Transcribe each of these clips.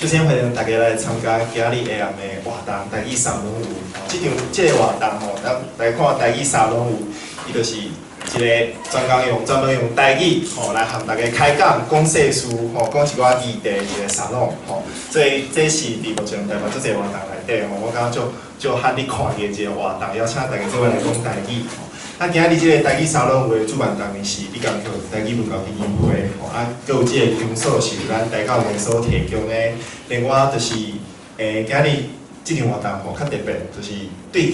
首先歡迎大家來參加今仔日下暗的活動，台語沙龍有。這場這个活動吼，咱來看台語沙龍有，伊就是一个專工用專門用台語吼來和大家開講講世事吼，講一寡議題一个沙龍吼。所以這是佇目前台北足濟活動內底吼，我感覺足足罕咧看見一个活動，邀請大家做伙來講台語吼。啊，今仔日這个台語沙龍有的主辦單位是李江橋台語文教基金會吼，啊，閣有這个場所是由咱台教研所提供的。另外就是，今仔日這場活動吼較特別，就是對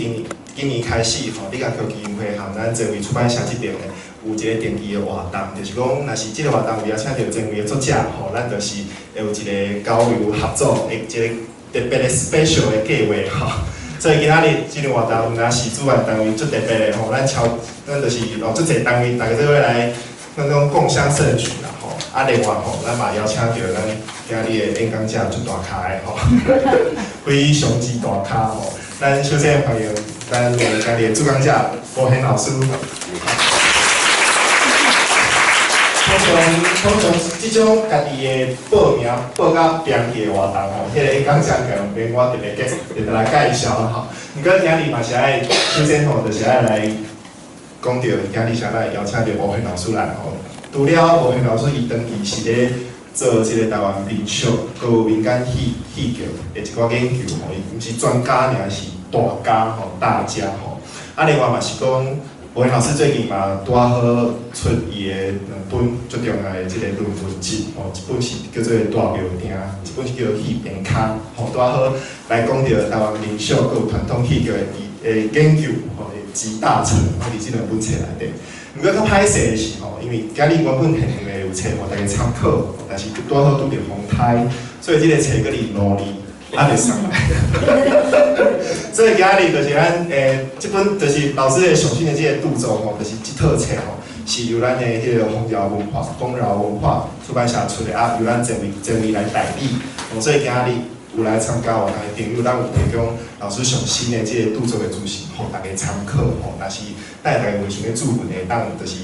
今年開始吼，李江橋基金會和咱前衛出版社這邊呢，有一个定期的活動，就是講，若是這个活動有邀請著前衛的作者吼，咱就是會有一个交流合作的一个特別的 special 的計劃吼。所以今仔日這場活動，若是主辦單位足特別的吼，咱超咱就是哦足濟單位，大家做伙來，咱講共襄盛舉啦吼。啊，另外吼，咱嘛邀請著咱今仔日的演講者足大咖的吼，非常之大咖吼。咱首先歡迎咱的今日的主講者吳賢老師。通常這種家己的報名報甲標記的活動吼，彼个演講者內容免我特別介特別來介紹吼。毋過今日嘛是愛首先吼，就是愛來講著今日啥來邀請著吳賢老師來吼。除了吳賢老師伊長期是咧做這个台灣民俗，閣有民間戲劇的一寡研究吼，伊毋是專家爾，是大家吼，大家吼。啊，另外嘛是講，吳賢老師最近嘛拄仔好出伊的兩本足重要的這个論文集吼，一本是叫做《大廟埕》，一本是叫做《戲棚跤》吼，拄仔好來講著台灣民俗閣有傳統戲劇的研究吼，集大成，吼，佇這兩本冊內底。毋過較歹勢的是吼，因為今日原本現場的有冊予大家參考，但是拄仔好拄著風颱，所以這个冊閣佇路裡還袂送來。所以今仔日就是咱這本就是老師的上新的這个著作吼，就是這套冊吼，是由咱的彼个豐饒文化、豐饒文化出版社出的啊，由咱前衛來代理。所以今仔日有來參加活動的朋友，咱有提供老師上新的這个著作的資訊，予大家參考吼。若是等下大家有想欲注文的，當就是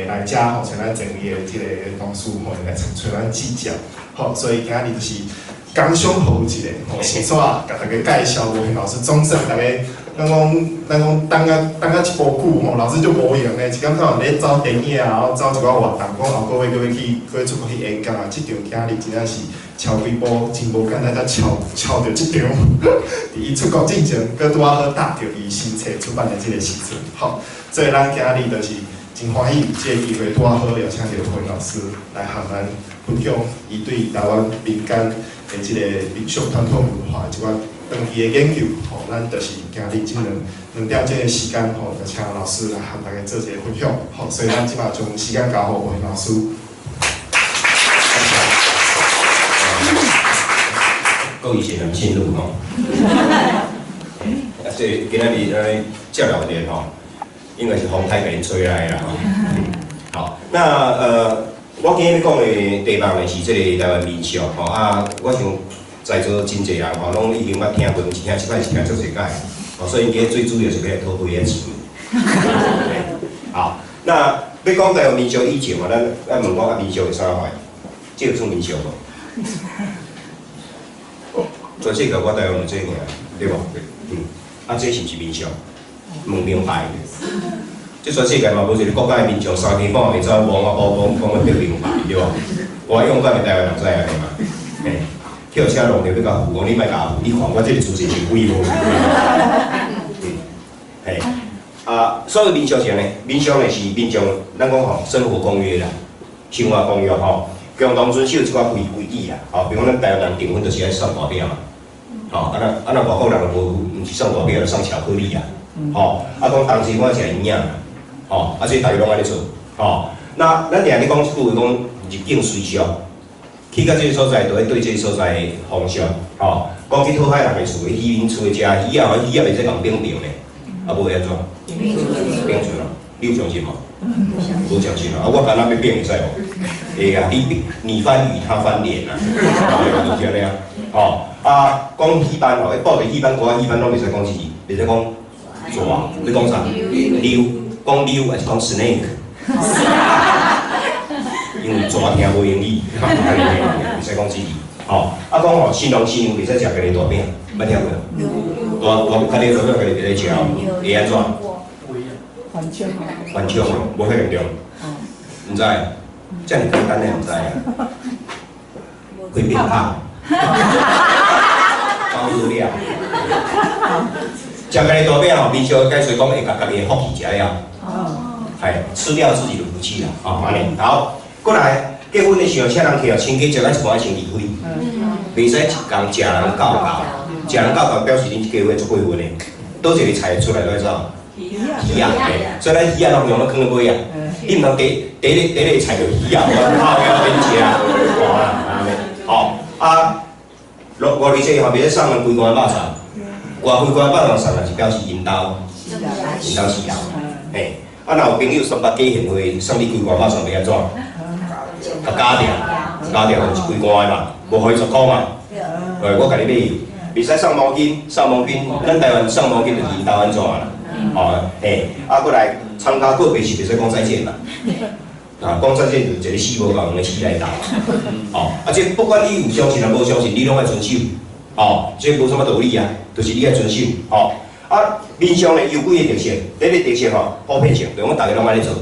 來遮吼，像咱前衛的這个同事吼，來揣咱指教。好，所以今仔日就是工商服務一下，吼，先煞共大家介紹吳賢老師，總算大家，咱講等甲這部久吼，老師足無閒的，一工到晚咧走電影啊，走一寡活動，講後個月閣欲去，閣欲出國去演講啊，這場今仔日真正是敲幾波，真無簡單，才敲著這場。佇伊出國進前，閣拄仔好搭著伊新冊出版的這个時陣，好，所以咱今仔日就是真歡喜這个機會拄仔好邀請著吳賢老師來和咱分享伊對台灣民間的這个民俗傳統文化的一寡長期的研究，吼，咱就是今日這2點鐘的時間，吼，就請老師來和大家做一个分享，好，所以咱這擺將時間交予吳賢老師。各位是男性女吼，啊，這今仔日來遮熱熱吼，應該是風颱共𪜶吹來的啦吼。好，那我今日欲講的題目呢是這个台灣民俗吼，啊，我想在座真濟人吼，攏已經捌聽過，毋是聽一擺，是聽足濟擺，哦，所以今日最主要是欲來討幾仔錢。好，那欲講台灣民俗以前嘛，咱問講啊，民俗會啥貨？這個算民俗無？全世界我台灣有這爾，對無？嗯，啊，這是毋是民俗？問明白。這全世界嘛無一个國家的民眾三更半暝走摸啊摸講講欲得名牌，對無？我勇敢的台灣人知按呢嘛？嘿，叫車弄著欲共扶，講你莫共我扶，你看我這个姿勢是鬼無？嗯，嘿，啊，所謂民俗是按呢？民俗呢是民眾，咱講吼生活公約啦，生活公約吼，共同遵守這寡規矩啦，吼，比如講咱台灣人訂婚就是愛送大餅嘛，吼，啊若外國人無，毋是送大餅，就送巧克力啊，吼，啊講當時我食營養，吼，啊所以大家攏按呢做，吼，那咱定咧講這句話講入境隨俗，去到這个所在，就愛對這个所在的風俗，吼，講去討海人的厝，漁民厝食魚仔，魚仔袂使共冰著呢，啊無會按怎？冰厝咯，你有相信無？無相信啊！啊，我敢若欲變會使無？會啊，你翻魚，他翻臉啊，就是按呢啊。吼，啊，講戲班吼，報佇戲班，歌仔戲班攏袂使講這字，袂使講蛇，欲講啥？溜，講溜還是講 snake？因為蛇聽無英語，袂使講這字。吼，啊講吼，新郎新娘袂使食家己大餅，捌聽過？大大家己大餅家己袂使食哦，會按怎？還槍。還槍，無遐嚴重。毋知，遮爾簡單的毋知啊？會變胖。包熱了。食家己大餅吼，民俗解說講會共家己的福氣食了。係，吃掉自己的福氣啦，哦，按呢，好，過來結婚的時候請人客，親家食到一半先離開，袂使一工食人到到，食人到到表示恁結婚足過分的。佗一个菜出來都愛走？魚仔，所以咱魚仔攏用咧囥咧尾啊，你毋通第第一第一个菜就魚仔，我泡了免食，哦，按呢，吼，啊，五五二節吼，袂使送人規罐肉粽，掛規罐肉粽送人是表示𪜶兜，𪜶兜死人，嘿。啊，若有朋友三八假賢惠送你規罐肉粽，欲按怎？共加掉，加掉就是規罐的嘛，無予伊10箍嘛。我共你買，袂使送毛巾，送毛巾，咱台灣送毛巾就是𪜶兜按怎啦？哦，嘿，啊，過來參加告別式袂使講再見嘛。啊，講再見就是一個死無夠，兩個死來鬥。哦，啊，這不管你有相信抑無相信，你攏愛遵守。哦，這無啥物道理啊，就是你愛遵守。哦。啊，民俗呢有幾个特色，第一个特色吼，普遍性，就是講逐个攏按呢做，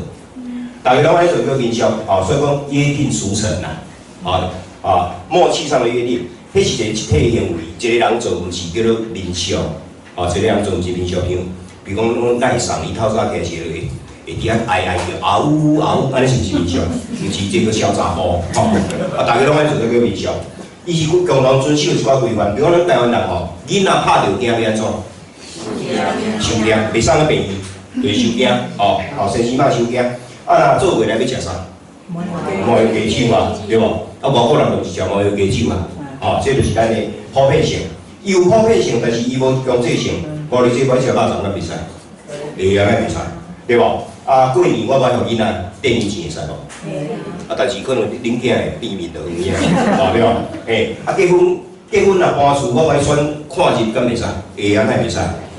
逐个攏按呢做叫民俗，吼，所以講約定俗成啦，啊啊，默契上的約定，彼是一個集體行為，一個人做毋是叫做民俗，哦，一個人做毋是民俗，像比如講阮愛送伊透早起來時會會佇遐哀哀叫，啊嗚啊嗚，按呢是毋是民俗？毋是，這叫痟查埔，吼，啊，逐个攏按呢做，這叫民俗。伊是共同遵守一寡規範，比如講咱台灣人吼，囡仔拍著驚欲按怎？收驚，袂送去病院，就是收驚，哦，哦，先生嘛收驚。啊，若做月來欲食啥？麻油雞酒啊，對無？啊，外國人就是食麻油雞酒啊，哦，這就是咱的普遍性。伊有普遍性，但是伊無強制性。五二節我食肉粽敢袂使？會啊，敢袂使？對無？啊，過年我愛予囡仔墊錢會使無？啊，但是可能恁囝會變面就有影，哦，對無？嘿，啊，結婚結婚若搬厝，我愛選看日敢袂使？會啊，敢袂使？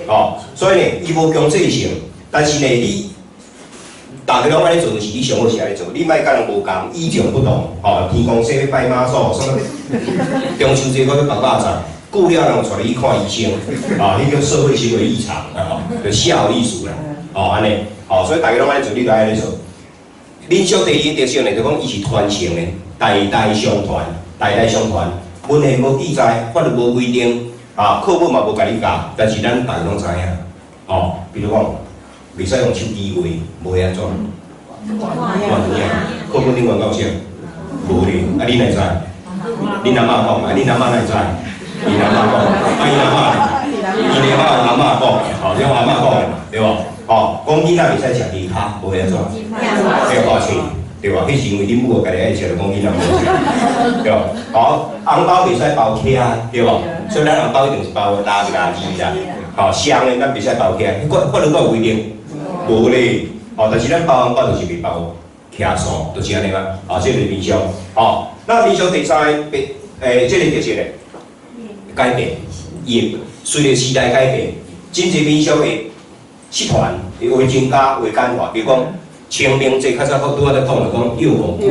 哦，所以呢，伊無強制性，但是呢，你逐个攏按呢做，就是你上好是按呢做，你莫佮人無仝，與眾不同。吼，天公說欲拜媽祖，啥物中秋節閣欲縛肉粽，久了人帶你去看醫生，啊，彼叫社會行為異常，啊，就痟的意思啦。哦，按呢，哦，所以逐个攏按呢做，你就按呢做。民俗第二個特色呢，就講伊是傳承的，代代相傳，代代相傳，文獻無記載，法律無規定。啊，課本嘛無共你教，但是咱逐个攏知影，哦，比如講，袂使用手機畫，無會按怎？看有影，課本頂懸有寫？無咧，啊你哪知？恁阿嬤講，啊恁阿嬤哪知？𪜶阿嬤講，啊𪜶阿嬤，𪜶阿嬤阿嬤講，吼，這阿嬤講的嘛，對無？吼，講囡仔袂使食豬跤，無會按怎？會破喙，對無？彼是因為恁母家己愛食，就講囡仔無食，對無？好，紅包袂使包起，對無？所以咱紅包一定是包拉拉字啦，吼，雙的咱袂使包起，法法律閣有規定？無咧，吼，但是咱包紅包就是袂包徛數，就是按呢嘛，啊，這就是民俗，吼，那民俗第三個，這個特色咧，改變，伊會隨著時代改變，真濟民俗會失傳，會增加，會簡化，比如講清明節較早閣拄仔咧講就講藥王粿，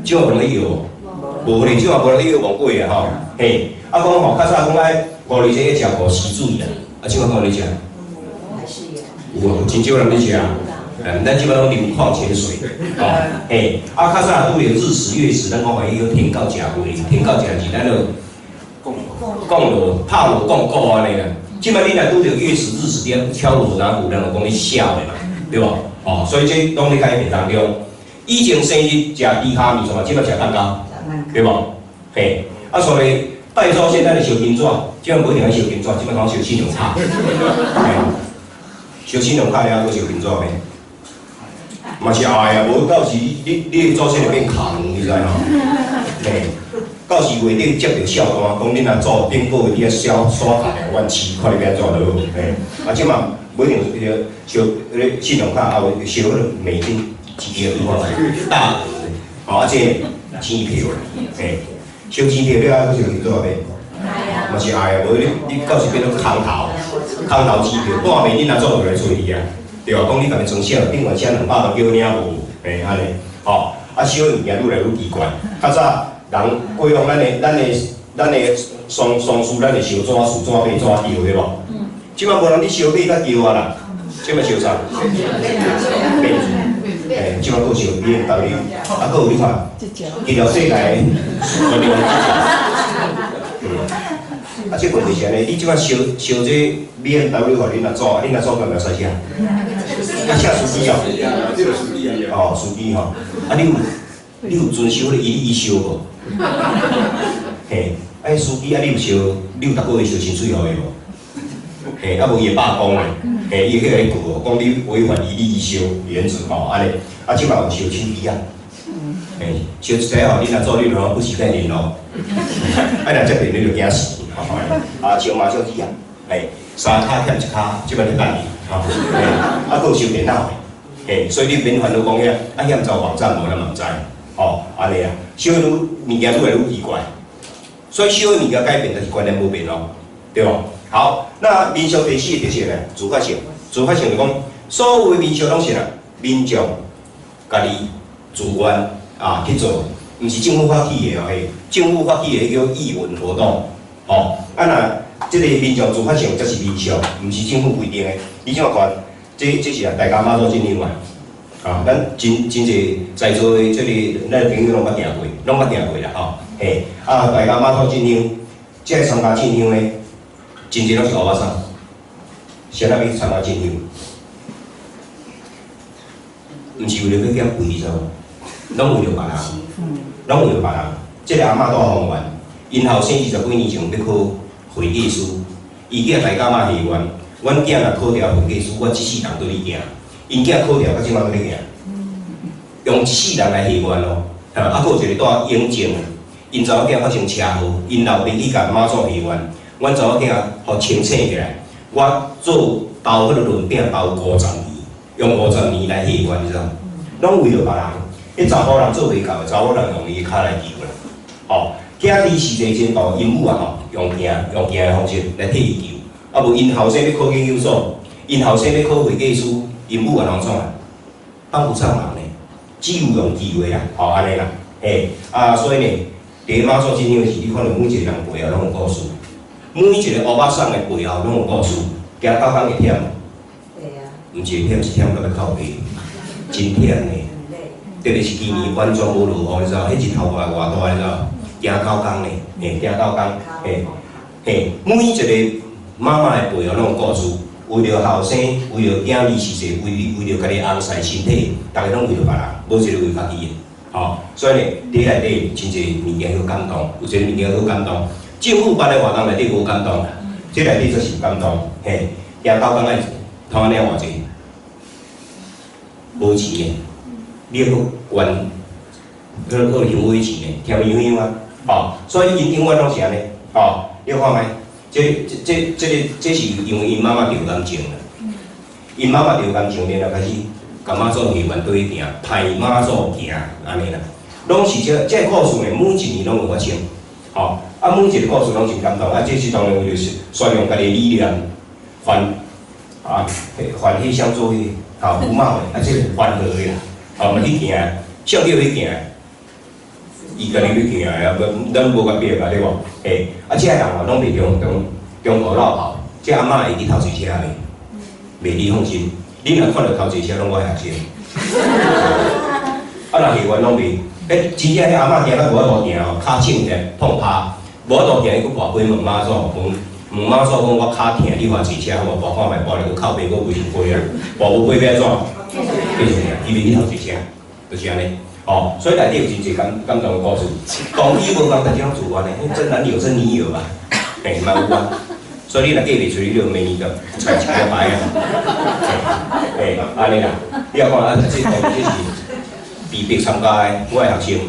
這有人咧藥無？無咧，這嘛無人咧藥王粿啊吼，嘿，啊講吼，較早講愛五二節咧食五時水啦，啊，這擺敢有咧食？有啊，真少人咧食。咱這擺攏啉礦泉水，吼，嘿，啊，較早拄著日食月食，咱講話伊叫天狗食糞，天狗食是咱就講落拍鑼講鼓按呢啦。這擺你若拄著月食日食佇敲鑼打鼓，人就講你痟的嘛，對無？哦，所以這攏咧改變當中。以前生日食豬跤麵線嘛，這擺食蛋糕，對無？嘿，啊，所以拜祖先咱會燒金紙，這擺無一定愛燒金紙，這擺講燒信用卡，燒信用卡了閣燒金紙咩？嘛是愛啊，無到時你你的祖先會變卡奴，你知無？嘿，到時月頂接著數單，講恁阿祖頂個月佇遐刷刷卡兩萬七，看你欲按怎就好。嘿，啊，這嘛無一定彼个燒彼个信用卡，也有燒彼个美金一億看覓大額的，吼啊，這錢票啦，嘿，燒錢票了後閣燒金紙咩？嘛是愛啊，無你你到時變做空頭，空頭支票，半暝恁阿祖就來揣你啊。對啊，講你家己裝寫，頂懸寫200都叫領無，嘿，按呢，吼，啊，燒的物件愈來愈奇怪。較早人過往咱的喪喪事，咱會燒紙樹紙馬紙轎對無？這擺無人咧燒馬佮轎啊啦，這擺燒啥？變欸，這擺閣燒 BMW，啊，閣有你看，醫療世界全用這隻。啊，這問題是按呢，你這擺燒燒這 BMW 予恁阿祖，恁阿祖敢會駛車？啊，車司機哦。哦，司機吼，啊，你有遵守彼個伊伊燒無？嘿，啊，彼司機啊，你有燒，你有逐個月燒薪水予伊無？嘿，啊無伊會罷工咧，嘿，伊會去共你告，講你違反伊利燒原則吼，按呢，啊，這擺有燒手機啊，嘿，燒一下吼，恁阿祖你就不時甲伊聯絡，啊，若接電你就驚死，吼，啊，燒麻將機啊，嘿，三跤欠一跤，這擺咧等你，吼，嘿，啊，閣有燒電腦的，嘿，所以你免煩惱講遐，啊，遐毋知有網站無，咱嘛毋知，吼，按呢啊，燒愈物件愈來愈奇怪，所以燒的物件改變，但是觀念無變咯，對無？好，那民俗第四個特色呢，自發性，自發性就講，所有的民俗攏是啦，民眾家己自願啊去做，毋是政府發起的哦，嘿，政府發起的叫藝文活動，吼，啊若這個民眾自發性才是民俗，毋是政府規定的。你怎看？這是啊，大甲媽祖進香啊，啊，咱真真濟在座的這個咱的朋友攏捌行過，攏捌行過啦，吼，嘿，啊，大甲媽祖進香，這個參加進香的，真濟攏是歐巴桑，誰人去參加進香？毋是為了欲減肥，你知無？攏為著別人，攏為著別人。這個阿嬤蹛豐原，𪜶後生20幾年前欲考會計師，伊囝大甲媽戲院，阮囝若考著會計師，我這世人對你行。𪜶囝考著，到這擺閣咧行，用一世人來戲願咯。啊，閣有一個蹛永靖，𪜶查某囝發生車禍，𪜶老爸去共媽祖戲願，阮查某囝予清醒起來，我做包彼個潤餅包五十年，用五十年來戲願，你知無？攏為著別人，彼查埔人做袂到的，查某人用伊跤來求啦。吼，囝佇世濟前途，𪜶母啊吼，用行的方式來替伊求。啊無𪜶後生欲考研究所，𪜶後生欲考會計師，𪜶母啊攏創啊，幫不上忙呢，只有用求的啦，吼按呢啦，嘿，啊所以呢，佇媽祖進香時，你看著每一個人背後攏有故事，每一個歐巴桑的背後攏有故事，行九工會忝？會啊。毋是會忝，是忝到欲哭鼻，真忝呢。特別是今年完全無落雨，你知影？彼日頭偌偌大，你知影？行九工呢，嘿，行九工，嘿，嘿，每一個媽媽的背後攏有故事，為著後生，為著囝兒時勢，為著家己翁婿身體，逐个攏為著別人，無一個為家己的，吼。所以呢，佇內底真濟物件好感動，有一個物件好感動。政府辦的活動內底無感動啦，這內底則是感動，嘿，行九工愛通按呢偌濟，無錢的，你猶閣懸，閣閣香火錢的，聽有影啊，吼，所以𪜶永遠攏是按呢，吼，你看覓？這是因為𪜶媽媽著感情啦，𪜶媽媽著感情，然後開始共媽祖戲院對去行，派媽祖行，按呢啦，攏是這個故事呢，每一年攏有發生，吼，啊，每一個故事攏真感動，啊，這是當然為著宣揚家己理念，反啊，反彼雙做彼，吼，有貓的，啊，這個反和的啦，吼，嘛去行，誰叫去行？伊家己欲行的啊，無咱無共逼啊，對無？嘿，啊，這个人哦，攏袂中途落跑，這阿嬤會記偷坐車袂？袂，你放心，你若看著偷坐車，攏我的學生。啊，若戲院攏袂，欸，真正彼阿嬤行到無法度行哦，跤凊咧痛趴，無法度行，伊閣跋杯問媽祖，講問媽祖講我跤疼，你予我坐車好無？跋看覓，跋著閣哭爸閣規身杯啊，跋無杯欲按怎？繼續行，伊袂去偷坐車，就是按呢。哦，所以內底有真濟感動的故事。動機無仝，但是攏自願的，真男友真女友啊，嘿，嘛有啊。所以你若嫁袂出去，你就明年就踩一個牌啊。嘿，按呢啦，你也看啊，這是被迫參加的，我的學生，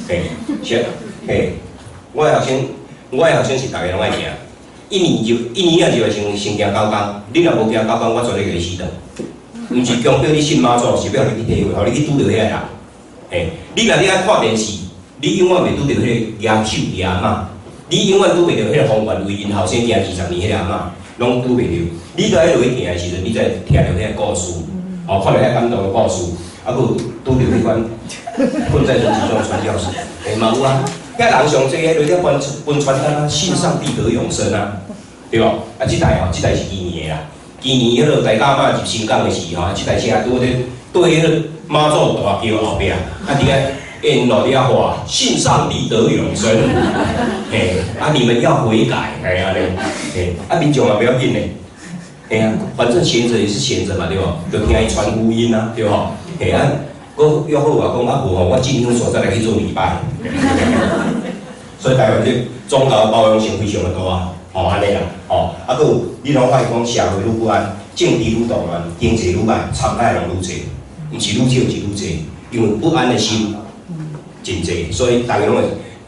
嘿，是，嘿，我的學生是逐个攏愛行，一年仔就會先行九工，你若無行九工，我絕對共你死斷。毋是強迫你信媽祖，是欲予你去體會，予你去拄著彼個人。嘿，你若你愛看電視，你永遠袂拄著彼個舉手的阿嬤，你永遠拄袂著彼個方圓為𪜶後生行20年彼個阿嬤，攏拄袂著。你佇咧落去行的時陣，你才會聽著彼個故事，哦，看著遐感動的故事，啊，閣有拄著彼款困在人群中的傳教士，嘿，嘛有啊。遐人上濟彼落咧分分傳單啊，信上帝得永生啊，對無？啊，這台吼，這台是今年的啦。今年彼個大甲媽入新港的時候，這台車拄咧對彼個媽祖大轎後壁，啊，佇遐沿路佇遐喊信上帝得永生，嘿，啊，你們要悔改，嘿按呢，嘿，啊，民眾也不要緊咧，嘿啊，反正閒著也是閒著嘛，對無？就聽伊傳福音啊，對無？嘿啊，閣約好啊，講啊無吼，我進香所在來去做禮拜。所以台灣這宗教包容性非常的大啊，吼按呢啦，吼啊，閣有你攏發現講社會愈不安，政治愈動亂，經濟愈歹，參加的人愈濟，毋是愈少是愈濟，因為不安的心真濟，所以逐家攏會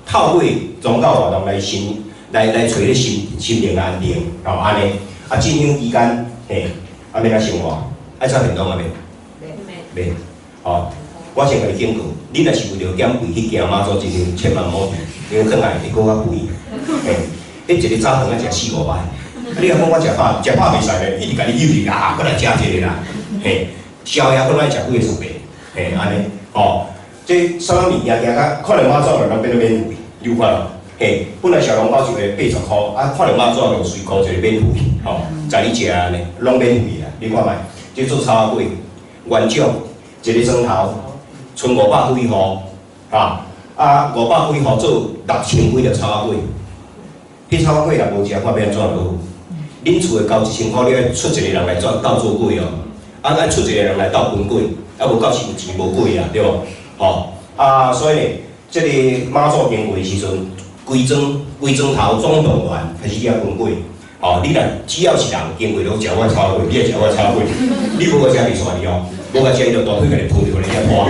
透過宗教活動來心來來揣咧心心靈安定，吼按呢。啊，進香期間，嘿，啊欲按怎生活？愛炒便當啊袂？袂，吼。我先共你警告，你若是為著減肥去行媽祖進香，千萬莫去，因為轉來會閣較肥。嘿，彼一个早頓愛食四五擺，啊你若講我食飽，食飽袂使咧，一直共你誘去啊，閣來食一个啦。嘿，宵夜閣愛食幾个十個，嘿，按呢，吼，這啥物物件行較看著媽祖就攏變做免費，你有看無？嘿，本來小籠包一個80箍，啊，看著媽祖就隨箍一個免費，吼，在你食按呢，攏免費啦。你看覓，這做草仔粿，元獎一个磚頭。賰500幾戶，哈啊500幾戶做6000幾粒草仔粿，彼草仔粿若無食，看欲按怎落？恁厝的交1000箍，你愛出一個人來做鬥做粿哦，啊愛出一個人來鬥分粿，啊無夠時有錢無粿啊，對無？吼啊，所以呢，這個媽祖經過的時陣，規莊規莊頭總動員開始遐分粿，吼，你若只要是人經過，攏食我草粿，你會食我草粿，你無共食袂煞你哦，無共食伊就大腿共你抱著來遐拖。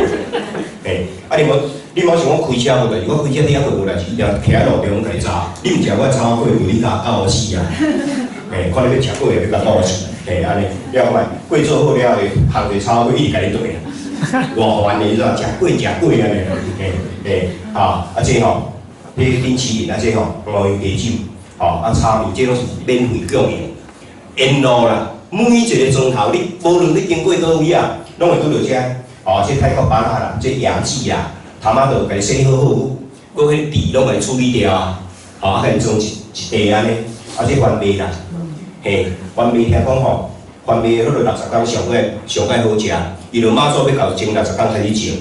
嘿，啊你無你無想講開車無代誌，我開車佇遐過無代誌，定徛佇路中共你查，你毋食我草粿，你共搞我死啊！嘿，看你欲食粿，欲共搞我死，嘿，按呢，你看覓，粿做好了後，烘一个草粿一直共你綴啊，偌煩的，你知影？食粿食粿按呢，嘿，嘿，啊，啊這吼，你頂市啊這吼，五香雞酒，吼，啊炒麵，這攏是免費供應，沿路啦，每一个磚頭，你無論你經過佗位啊，攏會拄著這。哦，這泰國芭樂啦，這椰子啦，頭仔就共你洗好好，閣彼地攏共你處理掉啊，吼，啊，共你裝一一袋按呢，啊，這番麥啦，嘿，番麥聽講吼，番麥彼落60工上蓋上蓋好食，伊就媽祖欲到前60工開始種，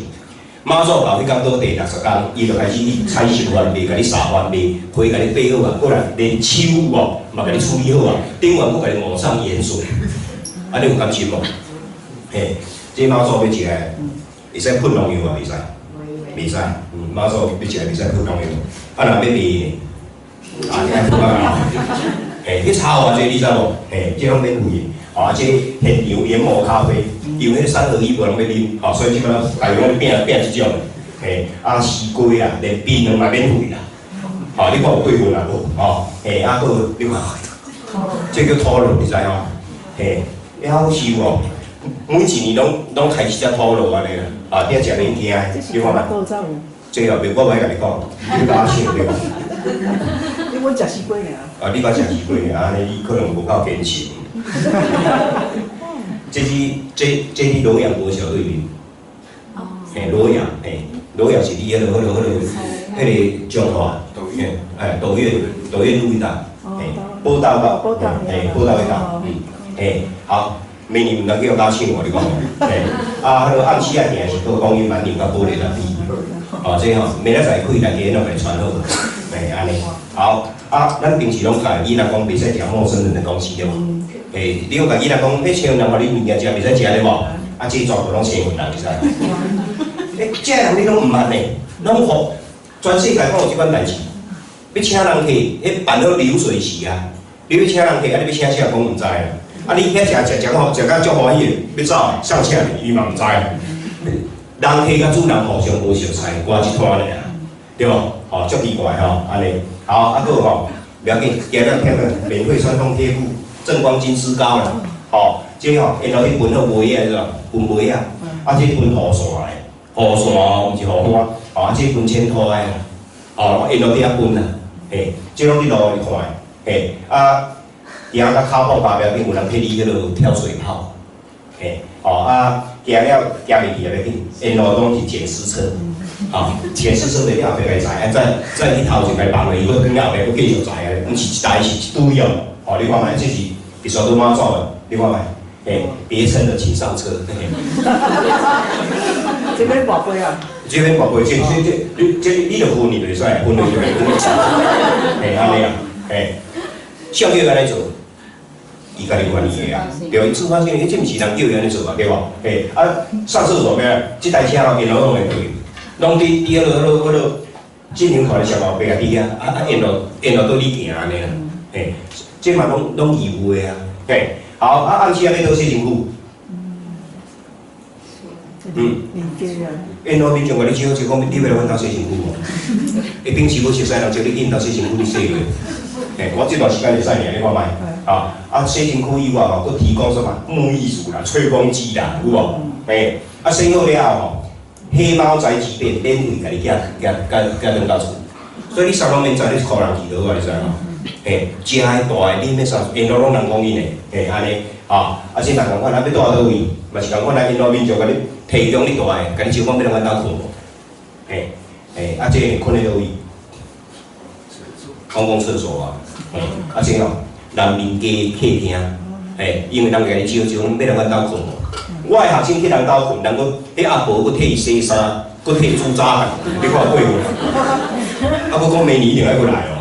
媽祖到彼工倒第六十工，伊就開始去採收番麥，共你撒番麥，皮共你掰好啊，過來連手有無嘛共你處理好啊，頂完閣共你抹上鹽水，啊，你有甘心無？嘿。這媽祖欲食的，會使噴農藥啊？袂使，袂使。媽祖欲食袂使噴農藥。啊，若欲賣呢？啊，你愛噴啊？嘿，彼差偌濟你知無？嘿，這攏免費的。啊，這現場研磨咖啡，因為彼三合一無人欲啉，吼，所以這擺大家攏拼拼這種。嘿，啊，絲瓜啊，連檳榔嘛免費啦。吼，你看有過分啊無？吼，嘿，啊，閣你看，這叫土路，你知吼？嘿，會好受哦。每一年攏攏開始才土路按呢啦，啊，啲食免驚，你看覓？這後面我無愛共你講，你共我想對無？你阮食絲瓜爾。啊，你捌食絲瓜爾，按呢你可能無夠堅持。這是這這佇羅陽國小對面。嘿，羅陽，嘿，羅陽是佇彼个、彼个、彼個、彼個彰化，哎，斗院斗院路彼搭，嘿，寶島到，嘿，寶島彼搭，嗯，嘿，好。明年毋通叫我加搶哦，你講，嘿，啊，彼个暗時仔行是靠講音萬寧佮玻璃來比，哦，這吼明仔載開，大家攏共傳好，嘿，按呢，好，啊，咱平時攏教囡仔講袂使食陌生人的東西對無？嘿，你有共囡仔講，彼生人予你物件食袂使食對無？啊，這全部攏生份人，你知？欸，這人你攏毋捌呢，攏予全世界攏有這款代誌，欲請人客，彼辦好流水席啊，你欲請人客，啊，你欲請啥講毋知啊？啊！你遐食食食好，食甲足歡喜的，欲走，啥請你，伊嘛毋知。人客佮主人互相無熟似，掛一攤爾，對無？吼，足奇怪吼，按呢。好，啊閣吼，袂要緊，今日聽個免費酸痛貼布、正光金絲膏啦，吼，這吼沿路去噴好賣仔，是吧？噴賣仔，啊，這噴雨傘的，雨傘哦，毋是雨傘，吼，啊，這噴淺土的，吼，沿路佇遐噴啦，嘿，這攏佇路裡看的，嘿，啊。行甲跤步踏袂要緊，有人替你彼落跳水炮，嘿，哦啊，行了行袂去也欲緊，沿路攏是撿屍車，哦，撿屍車佇你後壁共載，啊再再去頭前共放落，伊閣轉後壁閣繼續載啊，毋是一台是一堆哦，哦，你看覓，這是必須都媽做的，你看覓，嘿，別稱的請上車，嘿。這邊跋杯啊？這邊跋杯，這這這，你這你著分你就會使，分就會嘿，按呢啊，嘿，誰叫按呢做？伊家己願意的啊，對，伊自發性，這毋是人叫伊按呢做啊，對無？嘿，啊，上廁所咩？這台車吼，沿路攏會對，攏佇佇彼落彼落彼落，進前看咧上後壁啊佇遐，啊啊沿路沿路對你行按呢啦，嘿，這嘛攏攏義務的啊，嘿，好，啊暗時啊欲佗洗身軀？嗯，沿路民眾共你招就講，你欲來阮兜洗身軀無？伊平時無熟似人招你去𪜶兜洗身軀，你洗袂？嘿，我這段時間會使爾，你看覓？啊啊，洗身軀以外吼，閣提供啥物沐浴乳啦、吹風機啦，有無？嘿，啊洗好了後吼，黑貓宅急便免費共你寄寄寄寄轉到厝，所以你啥攏免知，你一箍人去就好啊，你知無？嘿，食的大的，你欲啥？沿路攏人講𪜶的，嘿，按呢，啊，啊，這嘛仝款，啊，欲蹛佗位，嘛是仝款啊，沿路民眾共你提供你蹛的，共你招講欲來阮兜睏無？嘿，嘿，啊，這睏佇佗位？公共廁所啊，嘿，啊，這吼，南面加客廳，嘿，因為人共你招招，欲來阮兜睏無？我的學生去人兜睏，人閣彼阿婆閣替伊洗衫，閣替伊煮早飯，你看過分。啊，閣講明年一定愛閣來哦，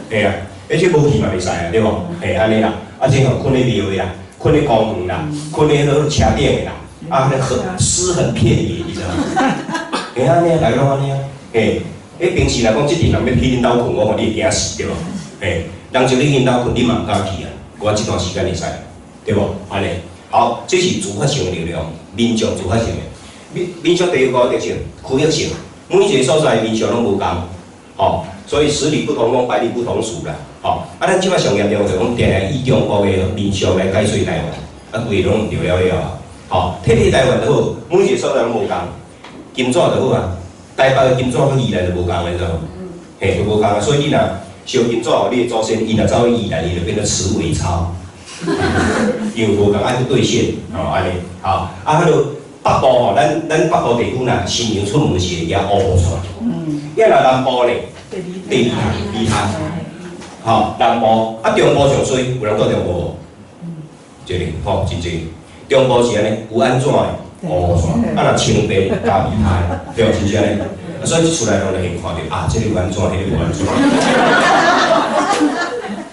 嘿啊，而且無去嘛袂使啊，對無？嘿，按呢啦，啊，這吼睏咧廟的啦，睏咧公園啦，睏咧彼個車頂的啦，啊，彼個屍橫遍野，你知無？嘿，按呢，大家攏按呢啊，嘿，彼平時若講這陣人欲去恁兜睏，我看你會驚死，對無？嘿，人招你去𪜶兜睏，你嘛毋敢去啊。我這段時間會使，對無？按呢，好，這是自發性的力量，民眾自發性的。民民俗第一個特色，區域性，每一個所在民俗攏無仝，吼，所以十里不同風，百里不同俗啦，吼。啊，咱這擺上嚴重就是講，定定以中國的民俗來解說台灣，啊，規个攏毋對了了啊，吼。撤退台灣就好，每一個所在攏無仝，金紙就好啊，台北的金紙佮宜蘭就無仝，你知無？嘿，就無仝啊，所以你若燒金紙予你的祖先，伊若走去宜蘭，伊就變做慈尾鈔，因為無仝愛去兌現，吼，按呢，好，啊，彼落北部吼，咱咱北部地區若新娘出門是會舉烏布帶，抑若南部咧，地毯，地毯，吼，南部啊中部上衰，有人住中部無？這裡吼真濟，中部是按呢，有按怎的烏布帶，啊若清白加味態，對，真正按呢。啊，所以出來攏會看著啊，這個有按怎，彼個無按怎。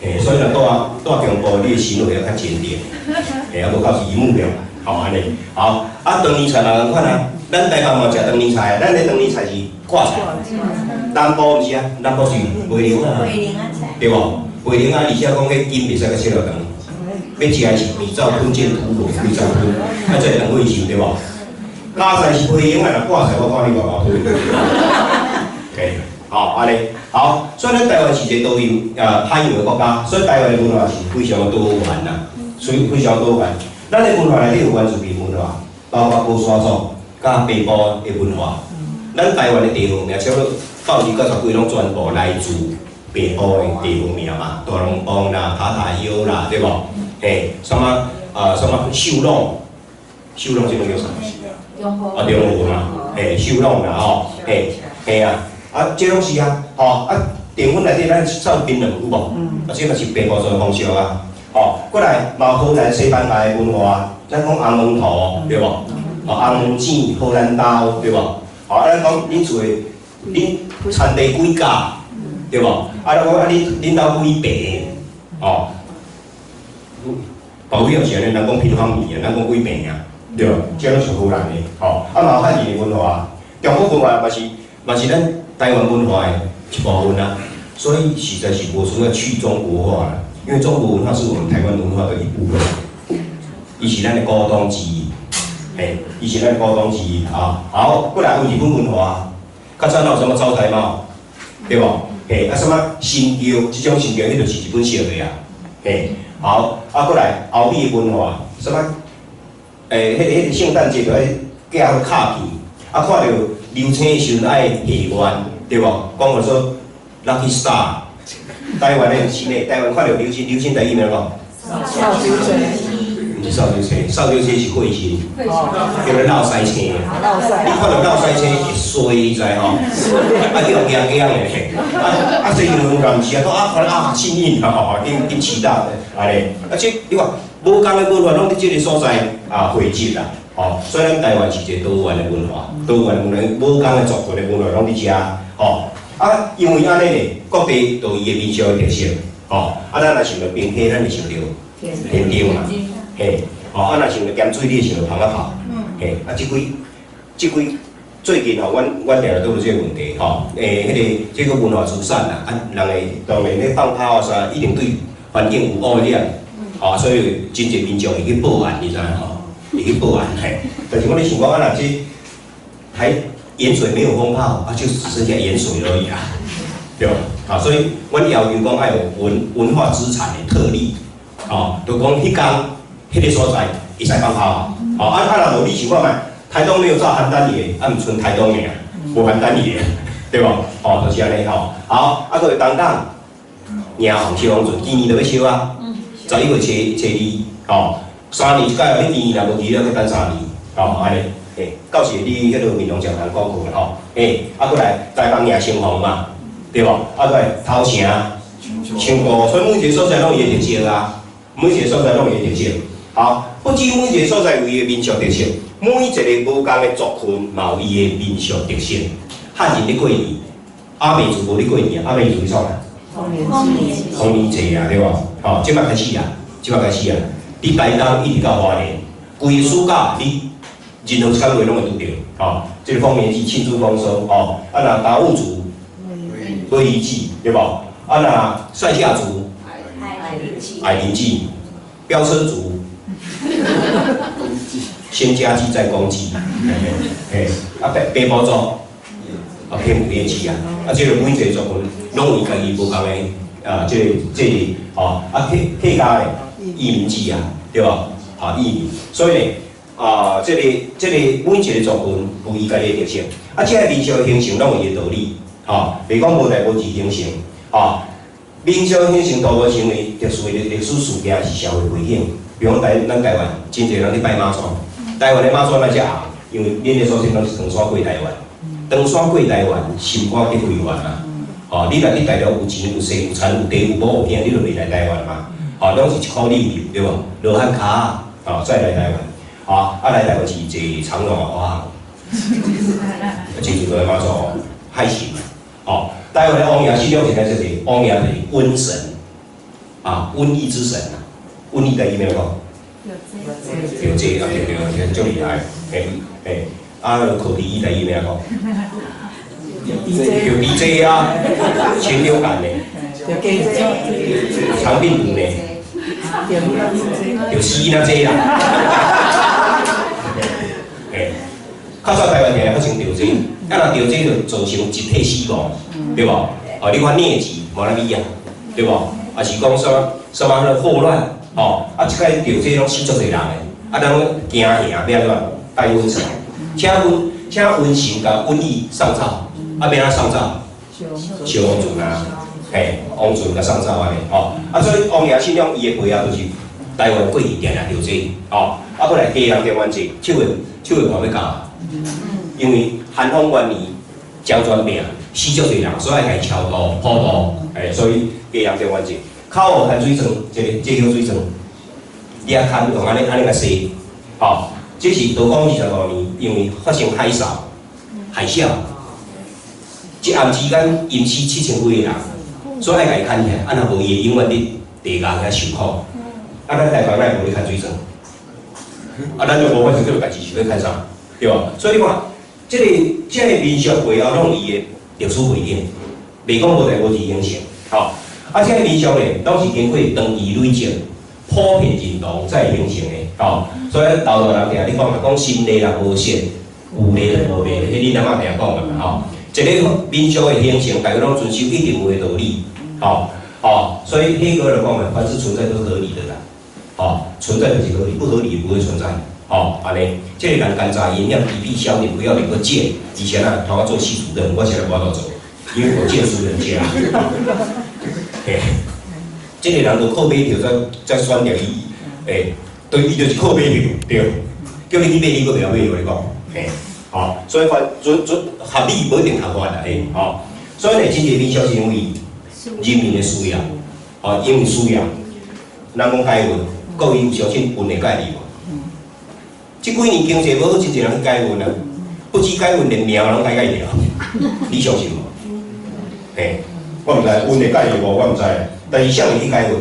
嘿，所以若蹛蹛中部，你的心路會較堅定，嘿，啊無到時一目了然，吼按呢，好，啊長年菜嘛仝款啊，咱台北嘛食長年菜啊，咱的長年菜是掛菜，南部毋是啊，南部是袂靈啊，對無？袂靈啊，而且講彼筋袂使閣切落長，欲食的是米走吞劍骷髏，規走吞，啊這會當胃受對無？加菜是袂用啊，若掛菜我看你偌偌吞。嘿，好，按呢，好，所以咱台灣是一個多元啊海洋的國家，所以台灣的文化是非常的多元啦，所以非常多元。咱的文化內底有原住民文化，包括高山族佮北部的文化。咱台灣的地方名，差不多90%幾攏全部來自北部的地方名嘛，大龍峒啦、塔塔悠啦，對無？嘿，啥物啊？啥物秀朗？秀朗這個叫啥？啊，中和嘛，嘿，秀朗啦吼，嘿，嘿啊，啊，這攏是啊，吼，啊，澱粉內底咱走檳榔有無？啊，這嘛是北部族的風俗啊，吼，過來嘛荷蘭西班牙的文化，咱講紅毛塗對無？哦，紅毛糋、荷蘭豆對無？吼，啊，咱講恁厝的恁田地幾甲對無？啊，咱講啊，恁恁兜幾平？哦，保養是按呢，人講平方米啊，咱講幾平啊？對，這攏是荷蘭的，吼，啊嘛有漢人的文化，中國文化嘛是嘛是咱台灣文化的一部分啊，所以實在是無需要去中國化啦，因為中國文化是我們台灣文化的一部分，伊是咱的股東之一，嘿，伊是咱的股東之一啊。好，過來有日本文化，較早哪有啥物招財貓，對無？嘿，啊啥物神轎，這種神轎彼就是日本式的啊，嘿，好，啊過來歐美的文化，啥物？欸，彼個彼個聖誕節就愛寄彼卡片，啊，看著流星的時陣愛許願，對無？講說 Lucky Star，台灣的毋是呢，台灣看著流星，流星台語按怎講？毋毋是掃帚星，掃帚星是彗星，叫做落屎星。你看著落屎星會衰，你知吼？啊，叫驚驚的，啊啊，所以因為毋是啊，講啊，看啊幸運吼，緊緊期待按呢。啊，這你看，無仝的文化攏佇這个所在啊匯集啦，吼。所以咱台灣是一个多元的文化，多元文化，無仝的族群的文化攏佇遮，吼。啊，因為按呢咧，各地都有伊的民俗的特色，吼。啊，咱若想著平溪，咱會想著天燈嘛，嘿，吼。啊，若想著鹹水，你會想著蜂仔炮，嘿。啊，這幾這幾最近吼，阮阮定定都有這个問題，吼。欸，彼个這个文化資產啦，啊，人會當然咧放炮啊啥，一定對環境有污染，吼，所以真濟民眾會去報案，你知影吼？會去報案嘿。但是我咧想講啊，若這台鹽水沒有蜂炮，啊，就只剩下鹽水而已啊，對無？啊，所以阮要求講愛有文文化資產的特例，吼，就講彼工彼个所在會使放炮，吼，啊啊，若無你想看覓？台東沒有炸邯鄲魚，啊，毋賰台東爾，無邯鄲魚，對無？吼，就是按呢吼。好，啊，閣有東港，迎紅燒王船，今年就欲燒啊，11月初初二，吼，3年一擺，你今年若無去，你閣等三年，吼，按呢，嘿，到時你彼个民雄講堂講過吼，嘿，啊，閣來台北迎新房嘛，對無？啊，閣來頭城、唱歌，所以每一个所在攏有伊的特色啊，每一个所在攏有伊的特色。好，不止每一个所在有伊的民俗特色，每一个無仝的族群嘛有伊的民俗特色。漢人咧過年，阿美族無咧過年，阿美族咧創啥？豐年祭啊，對無？吼，這擺開始啊，這擺開始啊。佇台東一直到花蓮，規个暑假你任何一工月攏會拄著，吼。這个豐年祭慶祝豐收，吼。啊，若達悟族，鮭魚祭，對無？啊，若賽夏族，矮靈祭，飆車族。先家祭再公祭，嘿，啊白白埔族，啊天母業祭啊，啊這个每一個族群攏有伊家己無仝的啊，這个這个吼，啊客客家的義民祭啊，對無？啊義民，所以呢，啊這个這个每一个族群有伊家己的特色，啊這个民俗的形成攏有伊的道理，吼，袂講無代無誌形成，吼，民俗形成大部分成為特殊的歷史事件是社會背景。比如講台咱台灣真濟人咧拜媽祖，台灣的媽祖咱才紅，因為恁的祖先攏是唐山過台灣，唐山過台灣，心肝得歸還啊！吼，你若佇大陸有錢有勢有田有地有某有囝，你就袂來台灣嘛？吼，攏是一箍旅遊對無？羅漢跤，吼，再來台灣，吼，啊來台灣是坐長榮啊，華航，真濟個媽祖海神，吼，台灣的王爺信仰是啥物？王爺就是瘟神，啊，瘟疫之神啊。瘟疫的意咩講？有這啊，對對對，足厲害，嘿，嘿，啊，口蹄疫的意咩講？有 DJ 啊，禽流感呢？腸病毒呢？有死那這啦。嘿，較早台灣定發生著這，啊若著這就造成集體死亡，對無？哦，你看瘧疾無那米啊，對無？啊是講啥物啥物彼个霍亂？吼，啊，這擺著這攏死足濟人的，啊，咱攏驚嚇，欲按怎拜瘟神？請瘟請瘟神共瘟疫送走，啊，欲按怎送走？燒王船啊，嘿，王船共送走按呢，吼，啊，所以王爺信仰伊的背後就是台灣過去定定著這，吼，啊，閣來家人中元節，7月7月半欲到，因為咸豐元年漳泉病死足濟人，所以愛共伊超度普度，嘿，所以家人中元節。口號牽水裝，這个這叫水裝，你啊牽用按呢按呢共洗，吼，這是道光25年，因為發生海嘯，海嘯，一暗之間淹死7000幾個人，所以愛共伊牽起來，啊若無伊會永遠佇地下遐受苦。啊，咱台灣哪會無咧牽水裝？啊，咱就無發生這个代誌，是欲牽啥？對無？所以你看，這个這个民俗背後攏有伊的歷史背景，袂講無代無誌形成，吼。啊，這个民俗咧，攏是經過長期累積、普遍認同才會形成的，吼。所以老大人定咧講啊，講心內若無善，有禮就無袂，彼恁阿嬤定講的嘛，吼。一个民俗的形成，大家攏遵守一定有的道理，吼，吼。所以黑格爾講的，凡是存在都是合理的啦，吼，存在就是合理，不合理不會存在，吼，按呢，這个人甘蔗營養疲弊消點，不要領個賤。以前啊，頭我做系主任，我現在無法度做，因為我賤輸人家。嘿，這个人就靠買票再再選著伊，欸，對，伊就是靠買票，對。叫你去買，你閣袂曉買，我你講，嘿，吼，所以法準準合理無一定合法啦，嘿，吼。所以呢，真濟民俗是因為人民的需要，吼，因為需要。人講改運，各位有相信運會改變無？這幾年經濟無好，真濟人去改運啊，不止改運，連命攏改改掉，你相信無？嘿，我毋知運會改變無，我毋知，但是啥會去改運？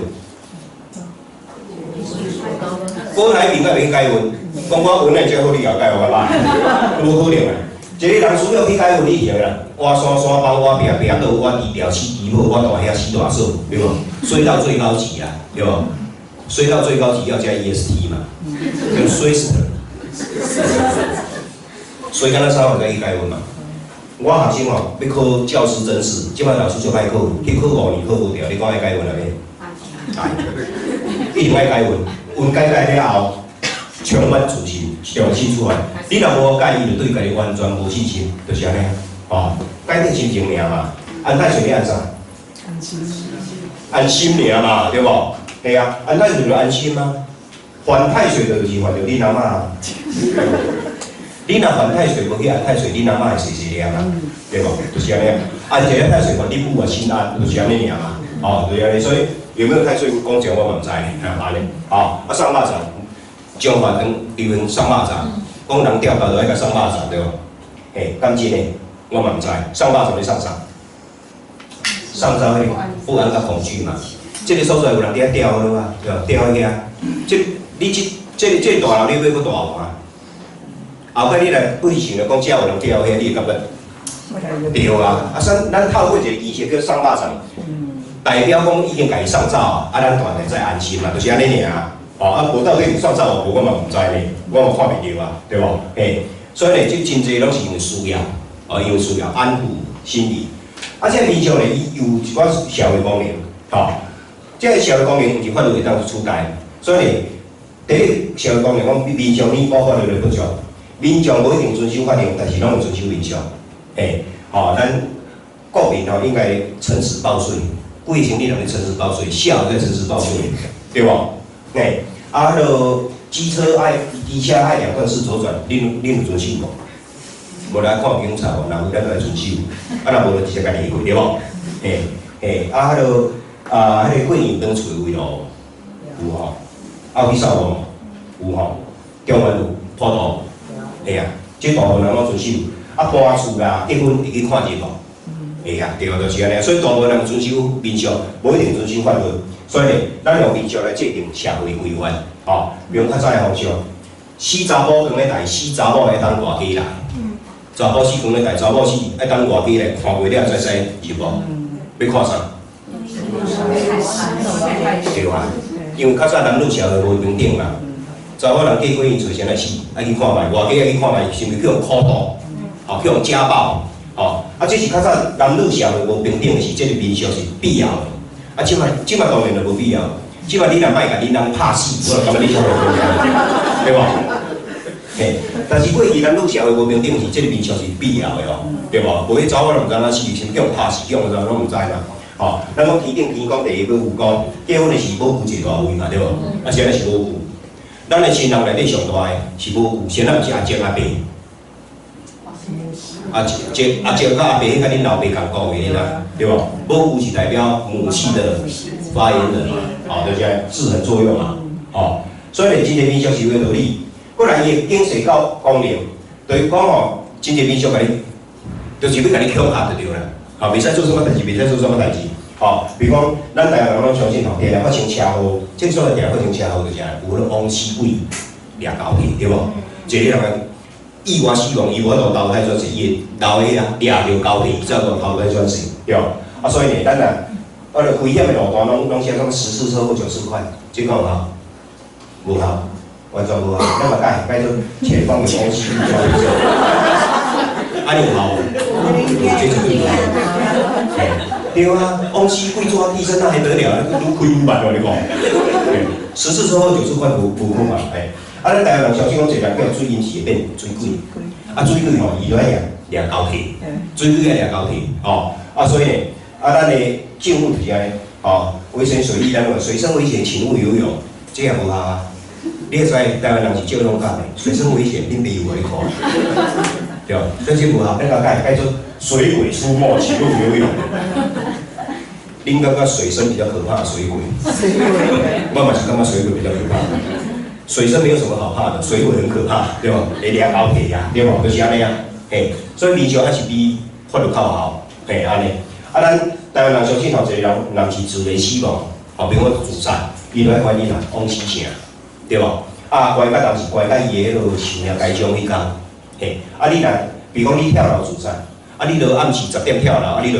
郭台銘敢袂去改運？講我運會遮好，你也改予我歹，無可能啊！一個人需要去改運，你是啥啦？挖山山崩，挖壁壁倒，我低調死低好，我大兄死大嫂，對無？衰到最高級啊，對無？衰到最高級要加 EST 嘛，叫衰死。所以敢若啥話才去改運嘛？我學生吼欲考教師甄試，這擺老師足歹考，去考5年考無著，你講愛改運啊未？愛，一定愛改運，運改改了後，充滿自信，重新出發。你若無改，伊就對家己完全無信心，就是按呢。吼，改變心情爾嘛。安太歲你按啥？安心。安心爾嘛，對無？係啊，安太歲就安心啊。犯太歲就是犯著恁阿嬤。你若犯太歲無去安太歲，恁阿嬤會細細念啊，對無？就是按呢。安一個太歲，予恁母也心安，就是按呢爾嘛。哦，就是按呢。所以有沒有太歲講講我嘛毋知，按呢。哦，啊送肉粽，彰化當流行送肉粽，講人吊到就愛共送肉粽，對無？嘿，敢真的？我嘛毋知，送肉粽咧送啥？送走彼個不安佮恐懼嘛。這個所在有人佇遐吊落啊，對吧？吊遐，這你這這個這個大樓你欲閣大無啊？後擺你來不想著講遮有人吊遐，你會感覺對啊。啊，咱咱透過一個儀式叫送肉粽，代表講已經共伊送走啊，啊，咱大家才安心嘛，就是按呢爾。哦，啊，無到底有送走無，我嘛毋知呢，我嘛看袂著啊，對無？嘿，所以呢，這真濟攏是因為需要，哦，因為需要安撫心理。啊，這個民俗呢，伊有一寡社會功能，吼，這個社會功能毋是法律會當取代，所以呢，第一社會功能講民俗彌補法律的不足，民眾無一定遵守法令，但是攏會遵守民俗，嘿，吼，咱國民吼應該誠實報稅，幾個經理人咧誠實報稅，痟咧誠實報稅，對無？嘿，啊，彼個機車愛機車愛兩段式左轉，恁有遵守無？無來看警察無，若有咱就愛遵守，啊若無就直接共你過，對無？嘿，嘿，啊，彼個啊，彼個過年轉厝的圍路有吼，啊有去掃無？有吼，中原有，普渡，會啊，這大部分人攏遵守。啊，搬厝啦，結婚會去看日無？會啊，對，就是按呢。所以大部分人遵守民俗，無一定遵守法律。所以呢，咱用民俗來制定社會規範，吼。比如較早的風俗，死查某囥咧台，死查某會等外家來。查某死囥咧台，查某死愛等外家來看過了才使入無？欲看啥？對啊，因為較早男女社會無平等嘛。查某人嫁過𪜶厝先來死，愛去看覓，外家愛去看覓，是毋是去予苦鬥？吼，去予家暴？吼，啊，這是較早男女社會無平等時，這個民俗是必要的。啊，這擺這擺當然就無必要。這擺你若莫共恁翁拍死，我就感覺你超無公平，對無？嘿，但是過去男女社會無平等時，這個民俗是必要的哦，對無？無彼查某人毋知影死，是毋去予拍死，去予啥攏毋知嘛。吼，咱講天頂天公地母有公，結婚的時母牛一個大位嘛，對無？啊，啥物是母牛？咱的新人內底上大的是母牛，啥物毋是阿叔阿伯？阿叔阿叔佮阿伯，彼佮恁老爸仝股的，你知？對無？母牛是代表母系的發言人嘛，吼，就是按制衡作用嘛，吼。所以呢，真濟民俗是有道理。過來伊的警示到功能，就是講吼，真濟民俗共你，就是欲共你恐嚇就對啦。吼，袂使做啥物代誌，袂使做啥物代誌。吼，比如講，咱台灣人攏相信吼，定定發生車禍，這個所在定定發生車禍就是按呢，有彼個枉死鬼掠交替，對無？一個人意外死亡，伊無法度投胎轉世，伊會留彼啊掠著交替，伊才會投胎轉世，對無？啊，所以呢，咱啊，我著危險的路段攏攏寫啥物10次車禍9次快，這敢有效？無效，完全無效。咱嘛改改做前方有枉死鬼，按呢有效無？這絕對有效。對啊，枉死鬼做替身那還得了？愈開愈慢，我你講。10次車禍9次快，無無可能。嘿，啊，咱台灣人相信講一個人叫水淹是會變水鬼，啊，水鬼吼，伊就愛掠掠交替，水鬼愛掠交替，吼，啊，所以呢，啊，咱的政府就是按呢，吼，危險水域，咱話水深危險，請勿游泳，這也無效啊。你會知台灣人是少勇敢的，水深危險，恁爸有予你看，對，所以這無效，咱共改改做水鬼出沒，豈不游泳？恁感覺水深比較可怕，水鬼？水鬼。我嘛是感覺水鬼比較可怕。水深沒有什麼好怕的，水鬼很可怕，對無？會掠後體啊，對無？就是按呢啊，嘿，所以民俗還是比法律較有效，嘿，按呢。啊，咱台灣人相信吼，一個人若毋是自然死亡，吼，比如講自殺，伊就愛關你啦，枉死城，對無？啊，關甲當是關甲伊的彼個壽命該終彼工，嘿，啊，你若比如講你跳樓自殺，啊，你著暗時十點跳樓，啊，你著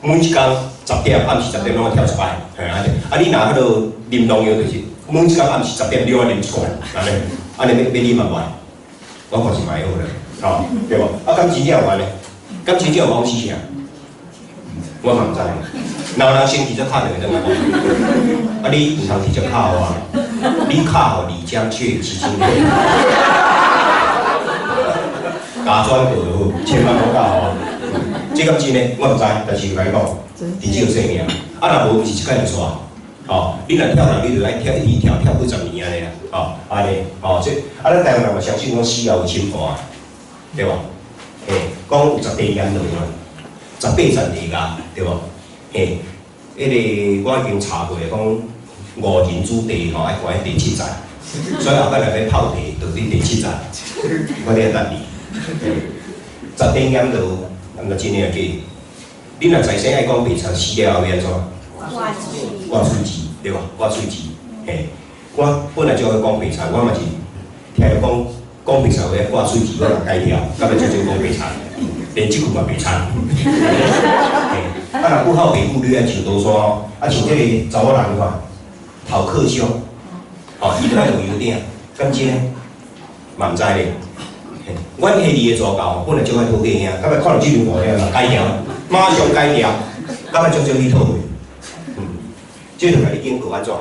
每一工十點，暗時十點攏愛跳一擺，嘿，按呢。啊，你若彼個啉農藥就是。每一工暗時十點，你愛啉一罐，按呢，按呢欲欲啉嘛無愛，我看是嘛會好咧，吼，對無？啊，敢真正有按呢？敢真正有枉死城？我嘛毋知。若有人先直接敲電話轉來講，啊，你毋通直接敲我，你敲予李江鵲基金會，加轉過就好，千萬莫敲我。這敢真的？我毋知，但是共你講，直接有性命。啊，若無，毋是一擺就煞。吼，你若跳樓，你就愛跳一直跳，跳幾十年按呢啦，吼，按呢，吼，這啊，咱台灣人嘛相信講死後有審判，對無？嘿，講有十地閻羅嘛，18層地獄，對無？嘿，彼個我已經查過，講誤人子弟吼愛關佇第七層，所以後擺若欲泡茶，就佇第七層，我佇遐等你。十地閻羅，毋知真的抑假？你若在生愛講白賊，死了後欲按怎？掛喙舌，對無？掛喙舌，嘿，我本來就愛講白賊，我嘛是聽著講講白賊話掛喙舌，我就改掉，到尾足少講白賊，連這句嘛袂賊。嘿，啊，若不好爸母，你愛上刀山，啊，像這個查某人看，頭殼傷，吼，伊就愛落油鼎，敢真？嘛毋知咧。嘿，阮彼字的助教本來足愛討價兄，到尾看著這張圖了，改掉，馬上改掉，到尾足少去討話。這就共你警告按怎？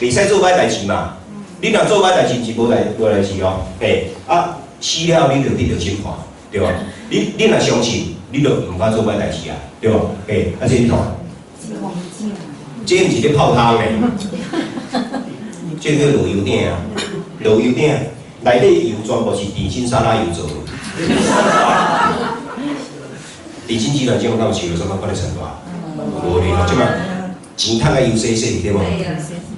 袂使做歹代誌嘛。你若做歹代誌，毋是無代誌哦。嘿，啊，死了你就得著審判，對無？你若相信，你就毋敢做歹代誌啊，對無？嘿，啊，這你看，這毋是咧泡湯咧，這叫落油鼎啊，落油鼎內底油全部是甜心沙拉油做的。甜心集團這敢有受到啥物款的懲罰？無咧，這擺錢趁甲油洗洗，對無？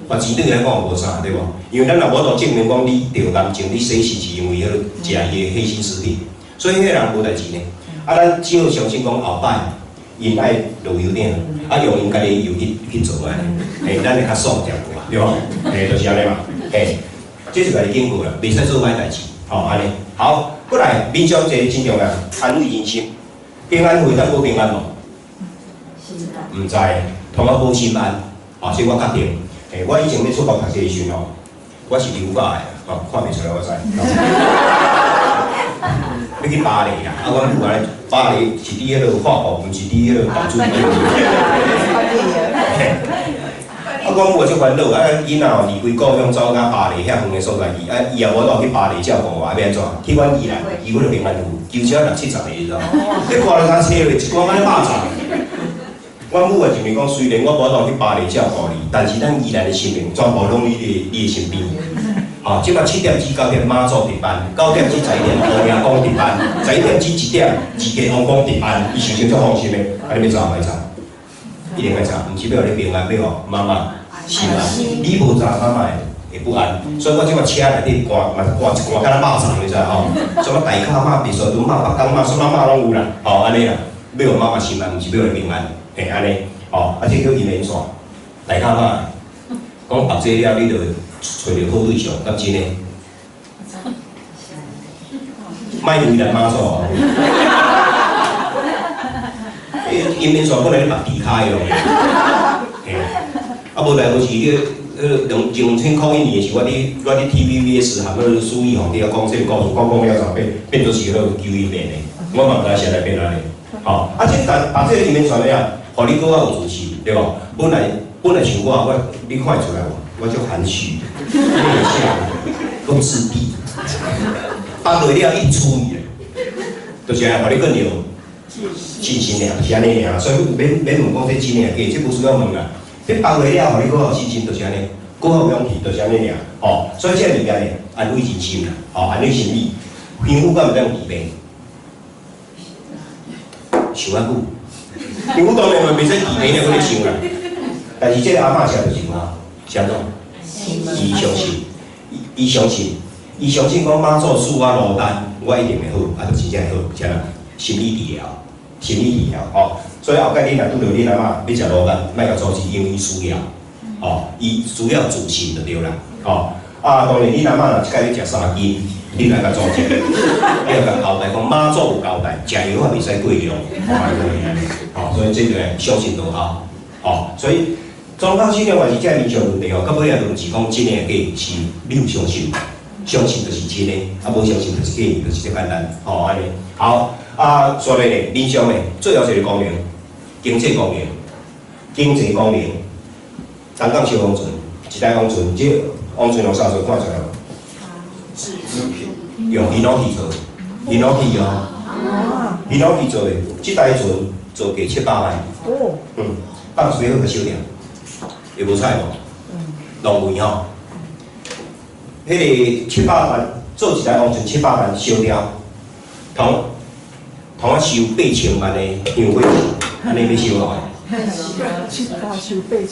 把錢轉來講無啥，對無？因為咱若無法度證明講你著癌症，你洗腎是因為彼個食伊的黑心食品，所以彼個人無代誌呢。啊，咱只好相信講後擺𪜶愛落油鼎，啊用𪜶家己的油去做按呢，嘿，咱會較爽點對無？嘿，就是按呢嘛，嘿，這是共你警告啦，袂使做歹代誌，吼，按呢。好，過來，民俗一個真重要，安慰人心，平安符會當保平安無？毋知，通仔保心安，吼，這我確定。嘿，我以前咧出國讀冊的時陣吼，我是留法的，吼，看袂出來我知。欲去巴黎啦，啊，阮母啊，巴黎是佇彼个法國，毋是佇彼个淡水。啊，阮母足煩惱，啊，囡仔吼離開故鄉走到巴黎遐遠的所在去，啊，伊也無法度去巴黎照顧我，欲按怎？去阮宜蘭，伊阮就平安符，求車六七十个，你知無？你看了啥車咧？一罐按呢肉粽。阮母也認為講，雖然我無法度去巴黎照顧你，但是咱宜蘭的神明全部攏你的身邊。吼，這擺7點至9點媽祖值班，9點至11點王爺公值班，11點至1點二家王公值班，伊想成足放心的，啊，你欲查無愛查？一定愛查，毋是欲予你平安，欲予媽媽心安。你無查，媽媽會不安。所以我這擺車內底掛嘛掛一罐敢若肉粽，你知吼？啥物大甲媽、白沙屯媽、北港媽，啥物媽攏有啦，吼，按呢啦，欲予媽媽心安，毋是欲予你平安。嘿，按呢，吼，啊，這叫姻緣線，大甲媽，講縛這了，你就揣著好對象，敢真的？莫為難媽祖哦。姻緣線本來咧縛豬跤用的，嘿，啊，無代無誌，你彼個2001年的時，我佇 TVBS 含彼個蘇奕宏佇遐講這個故事，講講了就變做是彼個求姻緣的，我嘛毋知啥來變按呢。吼，啊，這但縛這個姻緣線了，予你閣較有自信，對無？本來像我，我你看會出來無？我足含蓄、內向、閣自閉，縛落了一出去，就是按呢，予你更有信心爾，是按呢爾。所以免免問講這真的抑假，這無需要問啦。你縛落了，予你閣有信心，就是按呢。鼓好勇氣，就是按呢爾，吼。所以這个物件呢，安慰人心啦，吼，安慰心理。香火敢毋當治病？想較久，香火當然嘛袂使治病了，閣咧想啦。但是這个阿嬤食就是啥？啥怎？伊相信，伊相信，伊相信講媽祖賜我蘆丹，我一定會好，啊，就真正會好，啥啦？心理治療，心理治療，吼。所以後擺你若拄著恁阿嬤欲食蘆丹，莫共阻止，因為伊需要，吼，伊需要自信就對啦，吼。啊，當然恁阿嬤若一擺欲食三斤，你來共阻止，你愛共交代講媽祖有交代，食藥仔袂使過量，吼，所以這個相信就好，吼，所以宗教信仰嘛是這民俗問題吼，到尾仔論是講真的假，是你有相信，相信就是真的，啊無相信就是假，就是這簡單，吼，按呢。好，啊，煞來咧，民俗咧，最後一個功能，經濟功能，經濟功能，東港消防船，一台王船，這王船用啥做？看出來無？用ヒノキ做，ヒノキ哦，ヒノキ做的，這台船造價700萬。哦。放一擺好個燒掉，會無彩無？浪費吼。彼个七百萬做一台王船七百萬燒掉，同同仔收8000萬的香火錢，按呢欲燒偌？ 700收8000。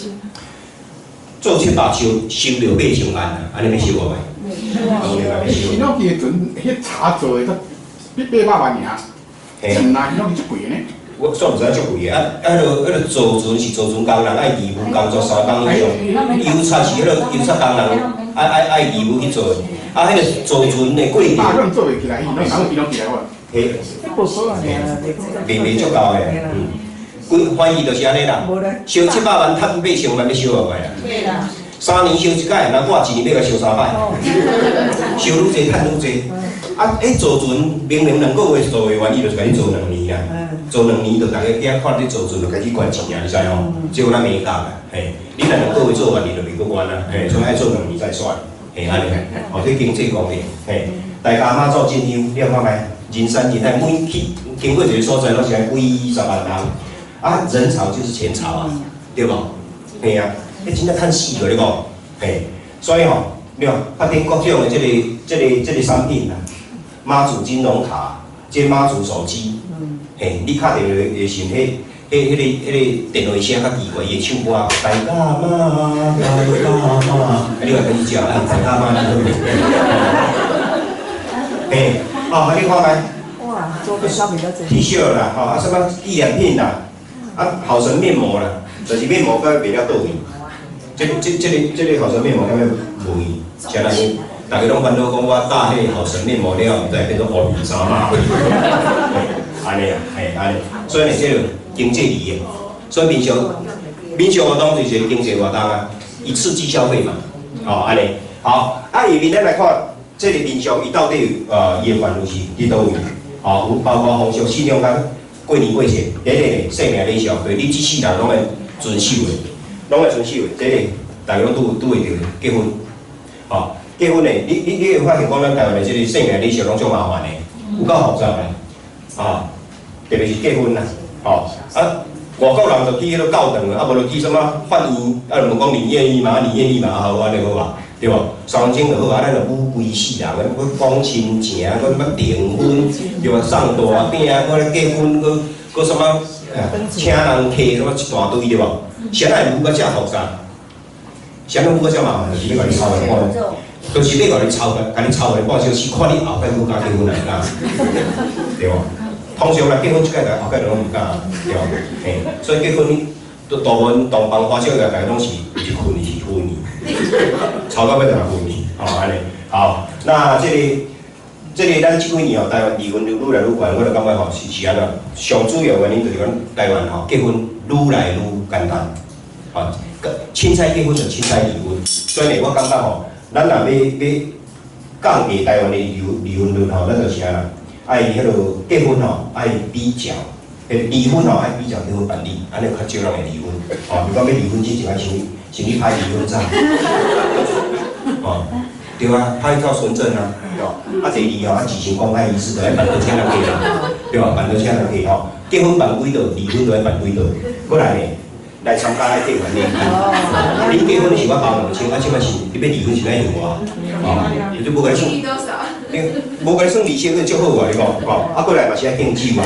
做七百收收著八千萬啊，按呢欲燒偌？當然嘛欲燒。ヒノキ的船，彼柴做的，才800萬爾。真啊，ヒノキ足貴呢。我煞毋知影足貴的，啊啊！彼个造船是造船工人愛義務工作3工以上，油漆是彼个油漆工人愛義務去做的，啊，彼个造船的過程。百個人做袂起來，哪有ヒノキ來我？嘿，無可能啊！袂足夠的，規反正就是按呢啦。燒700萬，趁8000萬，欲燒偌濟啊？3年燒一擺，人我一年欲共燒三擺，燒愈濟趁愈濟。啊，彼造船明明2個月做會完，伊就是共你做2年啦。做2年就逐家囝看你造船就開始捐錢啊，你知吼？這有咱美感啊，嘿，你若2個月做完，你就袂閣捐啊，嘿，所以愛做兩年再算，嘿，按呢，哦，這經濟功能，嘿，大家媽祖進香，你有看覓？人山人海，每去經過一個所在，攏是按幾十萬人，啊，人潮就是錢潮啊，對無？嘿啊，彼真正趁死落你講，嘿，所以吼，你看發展各種的這個產品啊，媽祖金融卡，這媽祖手機。嘿，你敲電話的時陣，彼个電話聲較奇怪，伊會唱歌，大甲媽，大甲媽，啊，你話開始食，啊，大甲媽，你好。嘿，哦，啊，你看覓？哇，周邊商品較濟。 T 恤啦，吼，啊，啥物紀念品啦，啊，好神面膜啦，就是面膜敢賣了倒去？這個好神面膜敢欲無去？啥人？逐家攏煩惱講我打彼个好神面膜了，毋知變做烏皮啥嘛？按呢啊，嘿，按呢，所以呢，這個經濟利益，所以民俗活動就是經濟活動啊，伊刺激消費嘛，哦，按呢，好，啊，下面咱來看這個民俗，伊到底伊的範圍是佇佗位？哦，有包括風俗信仰佮過年過節，第一個生命禮數，就是你這世人攏會遵守的，攏會遵守的，這個逐家攏拄會著結婚，哦，結婚的，你會發現講咱台灣的這個生命禮數攏足麻煩的，有夠複雜的，啊。特別是結婚啦，吼啊，外國人就去彼個教堂啊，無就去啥物法院，啊，就問講你願意嗎？你願意嗎？好，按呢好吧，對無？雙親就好啊，咱就母歸四人，閣講親情，閣啥物訂婚，對無？送大餅，閣咧結婚，閣啥物請人客，啥物一大堆，對無？啥會舞甲遮複雜？啥物舞甲遮麻煩？就是欲共你抄來看，就是欲共你抄，共你抄來半小時，看你後擺閣敢結婚抑毋敢，對無？通常來結婚這個後擺攏毋敢，對無？嘿，所以結婚，都大部分洞房花燭夜，逐家攏是毋是困是昏去，吵到尾就來昏去，吼，按呢。好，那這個咱這幾年吼，台灣離婚率愈來愈懸，我就感覺吼是按怎？上主要原因就是講台灣吼結婚愈來愈簡單，吼，凊彩結婚就凊彩離婚，所以呢，我感覺吼，咱若欲降低台灣的離婚率吼，咱就是按怎？愛彼落結婚吼，愛比較，離婚吼愛比較結婚辦理，按呢較少人會離婚。吼，比如講欲離婚之前愛先去拍離婚照，哦，對啊，拍照存證啊，對吧？啊，第二吼，啊，舉行公開儀式，就愛辦到請人客啦，對吧？辦到請人客吼，結婚辦幾桌，離婚就愛辦幾桌。過來呢，來參加愛退還禮金。恁結婚是我包2000，啊，這擺是你欲離婚是愛還我，哦，就無共你算，無共你算利息，閣足好啊，你講，哦，啊，過來嘛是愛敬酒嘛，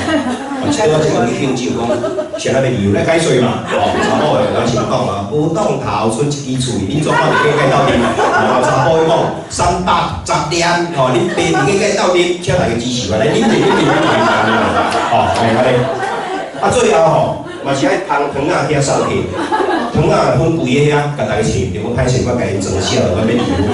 哦，這我這個去敬酒，講啥人欲離婚來解稅嘛，哦，查某的人想講啊，無當頭賰一支喙，恁祖媽就計鬥陣，哦，查埔的講310，吼，恁爸就計鬥陣，請大家支持我，來啉者啉者啉者，哦，係按呢，啊，最後吼，嘛是愛芳糖仔遐送客，糖仔粉規个遐，共大家請，對我歹勢，我共𪜶裝痟，我欲離婚，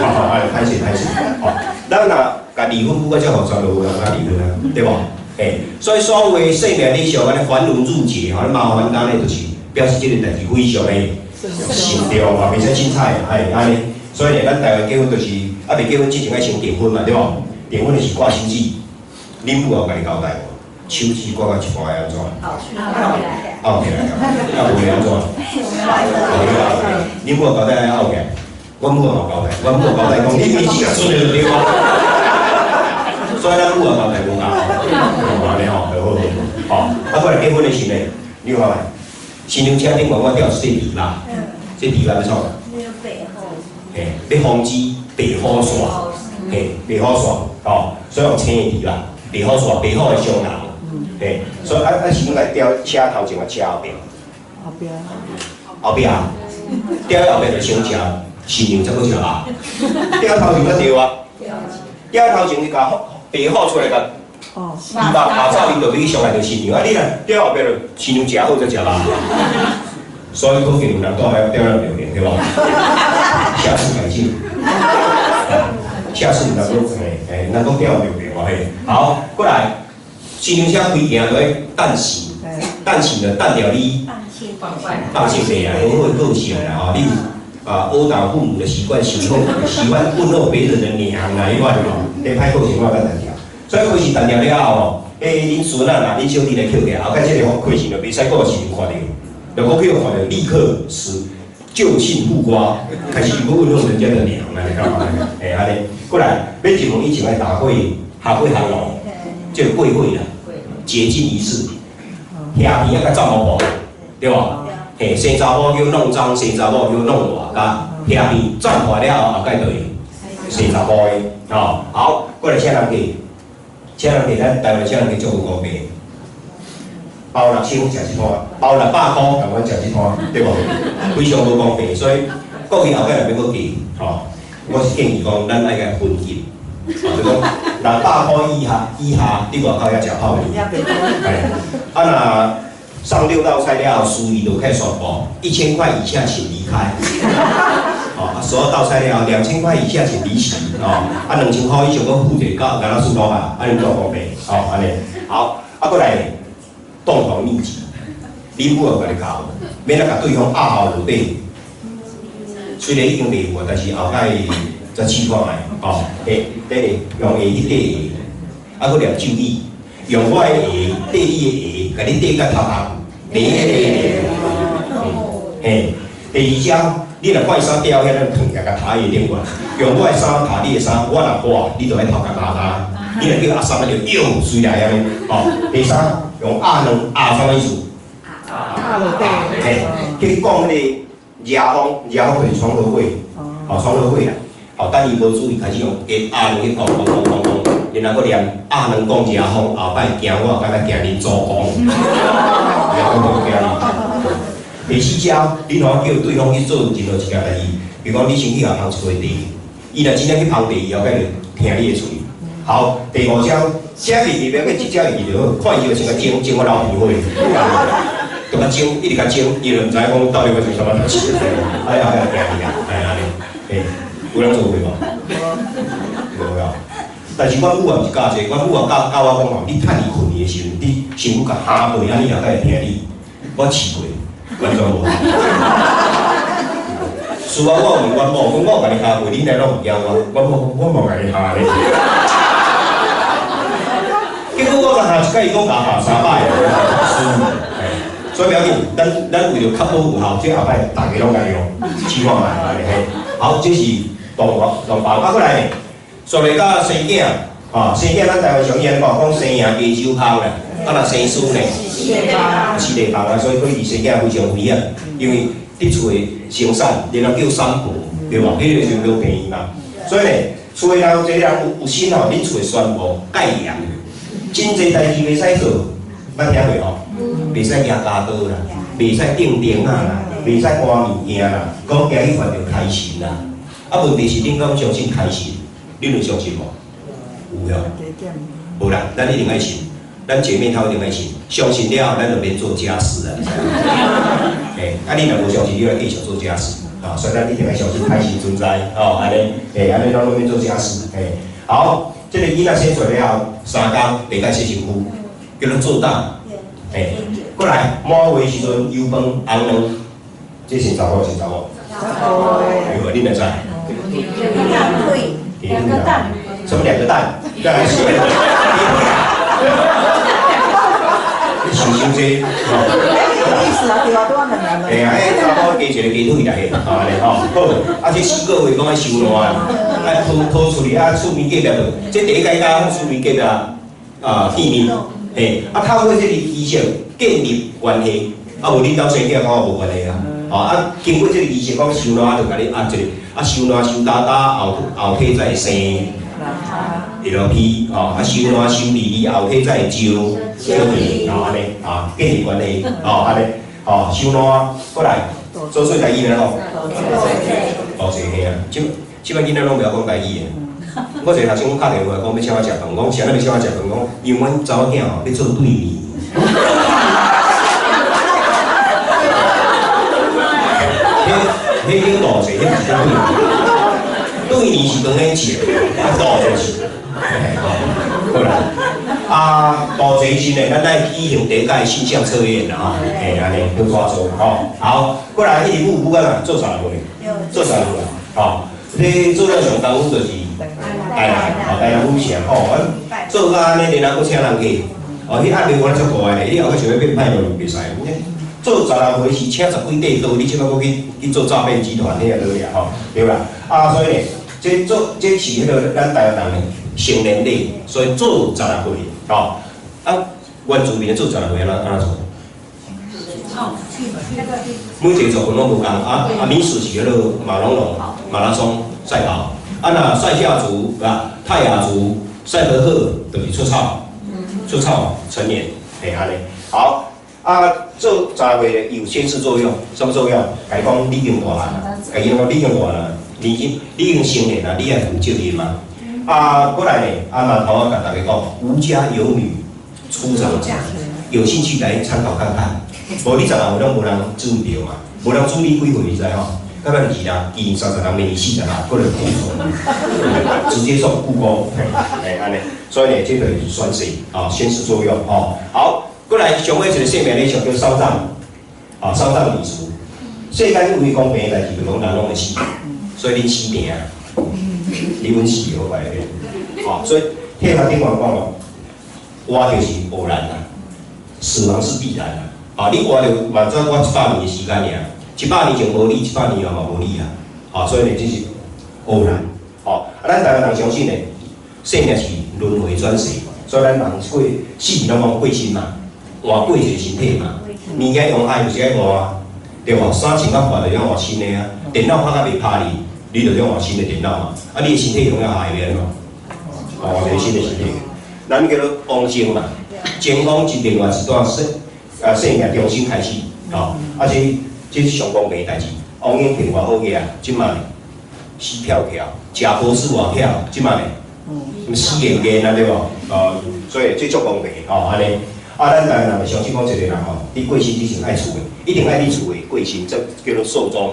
吼吼，哎，歹勢歹勢，吼，咱若共離婚付甲遮複雜，就無人敢離婚啊，對無？嘿，所以所有的生命禮數按呢繁文縟節，吼，麻煩單呢，就是表示這個代誌非常的慎重嘛，袂使凊彩，哎，按呢。所以呢，咱台灣結婚就是，啊，未結婚之前愛先訂婚嘛，對無？訂婚就是掛手指，恁母有共你交代無？手指掛到一半會按怎？拗起來啊！啊，無會按怎？恁母有交代愛拗起來，阮母嘛有交代，阮母有交代講，你面子較順就對啊。所以咱母也交代無夠，按呢吼，好好好，啊，過來結婚的時呢，你看覓，新娘車頂懸我吊一塊豬肉，這豬肉欲創啥？嘿，欲防止白虎煞，嘿，白虎煞，吼，所以用青的豬肉，白虎煞，白虎會傷人，嘿，所以啊啊是講來吊車頭前抑車後壁？後壁。後壁，吊佇後壁就先食，新娘才閣食肉，吊頭前才對啊，吊頭前你共白虎出來共豬肉咬走，伊就欲去傷害著新娘，啊你若吊後壁就新娘食好才食肉，所以可見有人蹛遐吊了著對無？下次改進，下次若講嘿，嘿，若講吊著對嘿，好，過來，新娘車開行就愛等死，等死就等著你放心病啊，好好個性啦吼，你有啊毆打父母的習慣，喜歡問候別人的娘啊，彼款對無？你歹個性我較單調，所以開始單調了後吼，欸，恁孫仔若恁小弟來抾起來，後蓋這個開始就袂使閣予新娘看著，若閣予看著，立刻死舊情復發，開始閣問候人家的娘啊，你看嘛？欸，按呢，過來，欲入門以前愛打過下過行路，這個過會啦，潔淨儀式，兄弟愛共走毛布，對無？嘿，生查某叫弄髒，生查某叫弄活，共兄弟走破了後，後蓋就會生查埔的，吼。好，過來請人客，請人客，咱台灣請人客足有公平，包6000食一攤，包600箍共款食一攤，對無？非常無公平，所以國語後蓋若欲閣加，吼，我是建議講，咱愛共分級，就講600箍以下以下，你外口遐食泡麵，哎，啊若上六道菜了後，司儀就開始宣布，1000塊以下請離開。哦，啊，12道菜了，2000塊以下請離席。哦，啊，2000箍以上閣付一個，敢若輸落啊，按呢做公平。哦，按呢，好，啊，過來，洞房秘笈，恁母有共你教，欲按怎共對方壓後落底。雖然已經袂有啊，但是後蓋再試看覓。哦，欸，第一用下去綴下，啊，閣念咒語，用我的下綴你的下，共你綴甲頭殼。咧咧咧，嘿，第二招，你若看伊衫吊遐，咱藏起來共刣伊頂懸，用我的衫刣你的衫，我若破，你就愛頭殼焦焦。你若叫阿三，就吆隨來按呢。哦，第三，用鴨卵，鴨啥物意思？鴨落底。嘿，去講彼个野風，野風就是床頭會，哦，床頭會啦。哦，等伊無注意，開始用鴨卵去講講講講講，然後閣念鴨卵講野風，後擺驚我，敢若驚恁祖公。第四招，你若叫對方去做任何一件代誌，比如講你先去共捧一杯茶，伊若真正去捧茶，伊後蓋就聽你的喙。好，第五招，寫字袂要緊，一招伊就好，看伊就像共蒸蒸我流鼻血，就共蒸，一直共蒸，伊就毋知影講到底發生啥物代誌。哎呀哎呀，驚伊啊，哎按呢，嘿，有人做過無？無啊。但是阮母也毋是教這個，阮母也教教我講吼，你趁伊睏去的時陣，你身軀共哈過，按呢後蓋會聽你。我試過，完全無效。事後我有問阮某，講我有共你哈過，你哪攏毋驚我？阮某講我無共你哈咧。結果我共哈一擺，伊閣共哈三擺，是，所以不要緊，咱為著確保有效，這後擺逐家攏共用，試看覓，嘿。好，這是洞房，洞房啊，過來，煞來到生囝，哦，生囝咱台灣常言講，講生贏加手空啦，啊若生輸呢？四塊房啊，所以過去生囝非常危險，因為佇厝的生產，然後叫三婆，對無？彼個時陣叫便宜嘛。所以呢，厝的人有一個人有心吼，恁厝會宣布戒嚴，真濟代誌袂使做，捌聽過吼？袂使舉鉸刀啦，袂使釘釘仔啦，袂使搬物件啦，講驚去犯著開神啦。啊，問題是恁敢相信開神？恁有相信無？有哟。無啦，咱一定愛信，咱姐妹淘一定愛信，相信了後，咱就免做家事啊，你知無？欸，啊，你若無相信，你來繼續做家事，啊，所以咱一定愛相信開神存在，哦，按呢，欸，按呢咱攏免做家事，欸，好，這個囡仔生出來了後，3工地界洗身軀，叫做做膽，欸，過來滿月時陣油飯紅卵，這是查某是查某？對，你哪知？兩個蛋，什麼兩個蛋？當然是。你想傷濟，吼。有意思啊，對啊，對我兩個。嘿啊，彼查某加一個雞腿來嘿，吼按呢吼。好，啊這4個月講愛收爛，愛吐吐出去啊，厝邊隔壁就，這第一階家厝邊隔壁啊見面，嘿，啊透過這個儀式建立關係，啊無恁兜生囝講無關係啊，吼啊經過這個儀式講收爛就共你按一個，啊收爛收焦焦後後體才會生。LP 吼，啊收爛收離離後體才會招小弟，吼按呢，啊建立關係，吼按呢，吼收爛過來，做做台語咧吼，哦濟嘿啊，這這擺囡仔攏袂曉講台語的。我一個學生打電話講欲請我食飯，講啥物欲請我食飯？講因為阮查某囝吼欲做對面。彼彼叫杜濟，彼毋是叫對面。對面是當咧食，啊杜濟是。好啦，啊，杜濟時呢，咱愛舉行第一屆性向測驗啦，吼，嘿，按呢叫怎做？吼，好，過來，彼個母母干哪做啥會？做啥會？吼，你做了上功夫就是台南，吼，台南府城，吼，做甲按呢，然後閣請人客，哦，彼壓力我足大个，你後尾想欲變歹就袂使。做16歲是請十幾塊刀，你這擺閣去去做詐騙集團，彼個倒掠吼，對啦。啊，所以呢，這做這是彼個咱台灣人的成年禮，所以做十六歲，吼。啊，原住民做十六歲按怎按怎做？每一個族群攏無仝，啊啊，民俗是叫做馬龍龍馬拉松賽跑，啊若賽夏族啊、泰雅族、賽德克就是出草，出草成年，嘿按呢。好。啊，做十六歲有宣示作用，什麼作用？共伊講你已經大漢啦，共伊講你已經大漢啦，你你已經成年啦，你愛負責任嘛。啊，過來呢，啊嘛頭仔共大家講，吾家有女初長成，有興趣來參考看看。無你16歲攏無人注意著嘛，無人注意幾歲你知吼？到尾就是啦，今年36，明年46，過來故宮，直接送故宮，嘿，按呢。所以呢，這個是宣誓，啊，宣示作用，吼。好。過來上尾一個生命禮數叫喪葬，啊，喪葬禮俗。世間有為公平的代誌，就講人攏會死，所以恁死定，你阮死好歹咧。吼，所以天下頂懸講咯，活就是偶然啦，死亡是必然啦。啊，你活著滿足我100年的時間爾，100年前無你，100年後嘛無你啊。啊，所以呢，這是偶然。吼，啊，咱台灣人相信呢，生命是輪迴轉世，所以咱人過死攏講過身嘛。換過一個身體嘛，物件用愛就是愛換，對無？衫穿較破就愛換新的啊，電腦拍較袂拍你，你就愛換新的電腦嘛。啊，你的身體用了下會按怎？換一個新的身體。咱叫做往生嘛，前往是另外一段生啊生命重新開始，吼。啊，這這是上公平的代誌。王永慶偌好額啊，這馬呢死翹翹，賈伯斯偌巧，這馬呢死嚴嚴啊，對無？哦，所以這足公平，吼，按呢。啊，咱台灣人相信講一個人吼，佇過身之前愛厝的，一定愛佇厝的過身，這叫做壽終。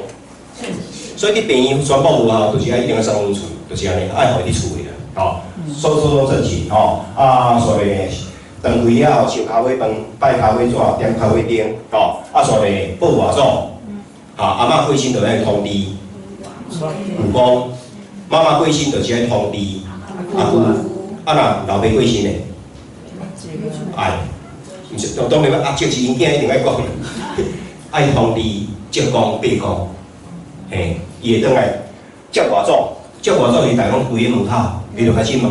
所以佇病院宣布無效，就是愛一定愛送阮厝，就是按呢，愛予伊佇厝的啦，吼。壽終正寢，吼。啊，所以斷氣了後燒咖啡飯，拜咖啡紙，點咖啡燈，吼。啊，所以報外祖，哈，阿嬤過身就愛通知舅公，媽媽過身就是愛通知阿姑，啊若老爸過身呢？愛。毋是，當然阿叔是𪜶囝一定愛講，愛通知叔公伯公，嘿，伊會轉來接外祖，接外祖伊大講規个門口，伊就開始問，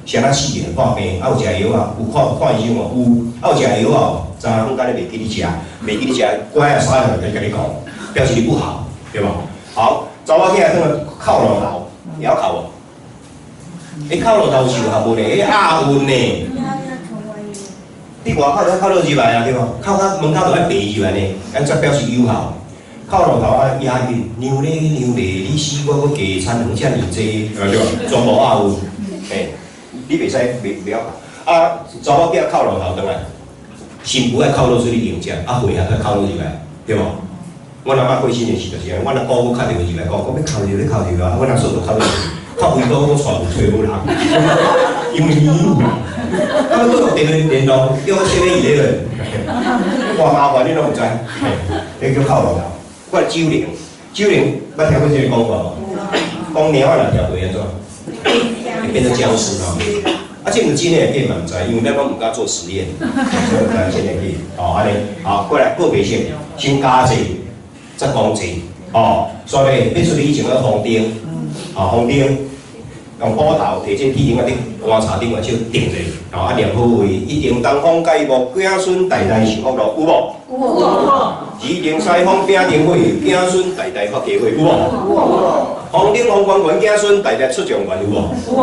啥仔死的破病，啊有食藥啊，有看看醫生無？有，啊有食藥啊，昨昏敢若袂記得食，袂記得食，乖啊，啥會共你講，表示你不好，對無？好，查某囝轉來哭爐頭，會曉哭無？欸，哭爐頭是有學問的，彼押韻呢。你外口都哭落入來啊，對無？哭到門口就愛爬入來呢，按怎表示有效？哭爐頭啊，押韻，娘咧娘咧，你死我閣加田園遮爾濟，對無？全部押韻，嘿，你袂使袂袂曉哭。啊，查某囝哭爐頭轉來，新婦愛哭落水去迎接，啊，會啊，閣哭落入來，對無？阮阿嬤過身的時就是按呢，阮阿姑閣敲電話入來講，講欲哭著欲哭著啊，阮阿嫂就哭落去，哭幾個我帶無揣無人，因為年，啊，閣用電話聯絡，叫我7-Eleven，偌麻煩你攏毋知，嘿，彼叫哭爐頭。過來酒靈，酒靈捌聽過這個講法無？講貓仔若跳會按怎？會變做殭屍吼。啊，這毋是真的假嘛毋知，因為咱攏毋敢做實驗，所以毋知真的假。哦，按呢，好，過來告別式，先家祭，再公祭，哦，所以欲出去以前愛封燈，哦，封燈，用斧頭提這鐵釘仔頂，棺材頂懸手釘者，哦，啊念好話，一定東風蓋木，子孫代代受福祿，有無？有。二定西風餅定火，子孫代代發家伙，有無？有。紅頂紅官官，子孫代代出狀元，有無？有。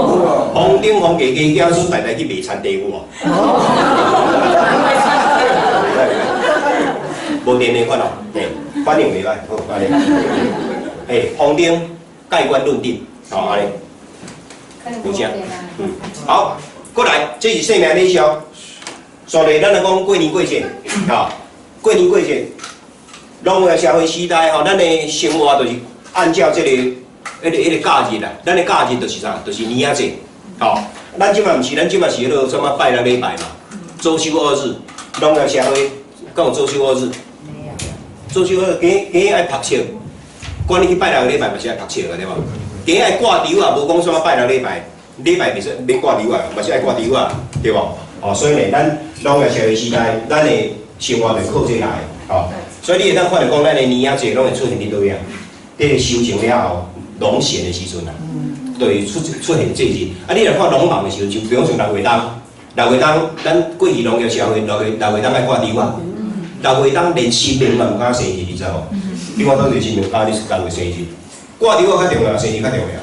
紅頂紅家家，子孫代代去賣田地，有無？無電的款哦，嘿，反應袂歹，好，按呢。嘿，紅頂蓋棺論定，好，按呢。有啥？嗯，好，過來，這是生命禮數。所以咱來講過年過節，吼，過年過節，農業社會時代吼，咱的生活就是按照這個、彼個、彼個假日啦。咱的假日就是啥？就是年仔節，吼。咱這馬毋是，咱這馬是彼個什麼拜六禮拜嘛？周休二日，農業社會敢有周休二日？周休二日，今今愛讀冊，管你去拜六禮拜嘛是愛讀冊個對無？今愛掛吊啊，無講什麼拜六禮拜，禮拜袂使免掛吊啊，嘛是愛掛吊啊，對無？哦，所以呢，咱農業社會時代，咱的生活就靠這來，哦，所以你會當看著講，咱的年仔節攏會出現佇佗位啊？佇個收成了後，農閒的時陣啊，對，出出現這日。啊，你若看農忙的時陣，就比如像六月冬，六月冬，咱過去農業社會，六月六月冬愛掛吊啊，六月冬連神明嘛毋敢生日，你知無？你看佗一個神明敢咧六月生日？掛吊仔較重要，生日較重要。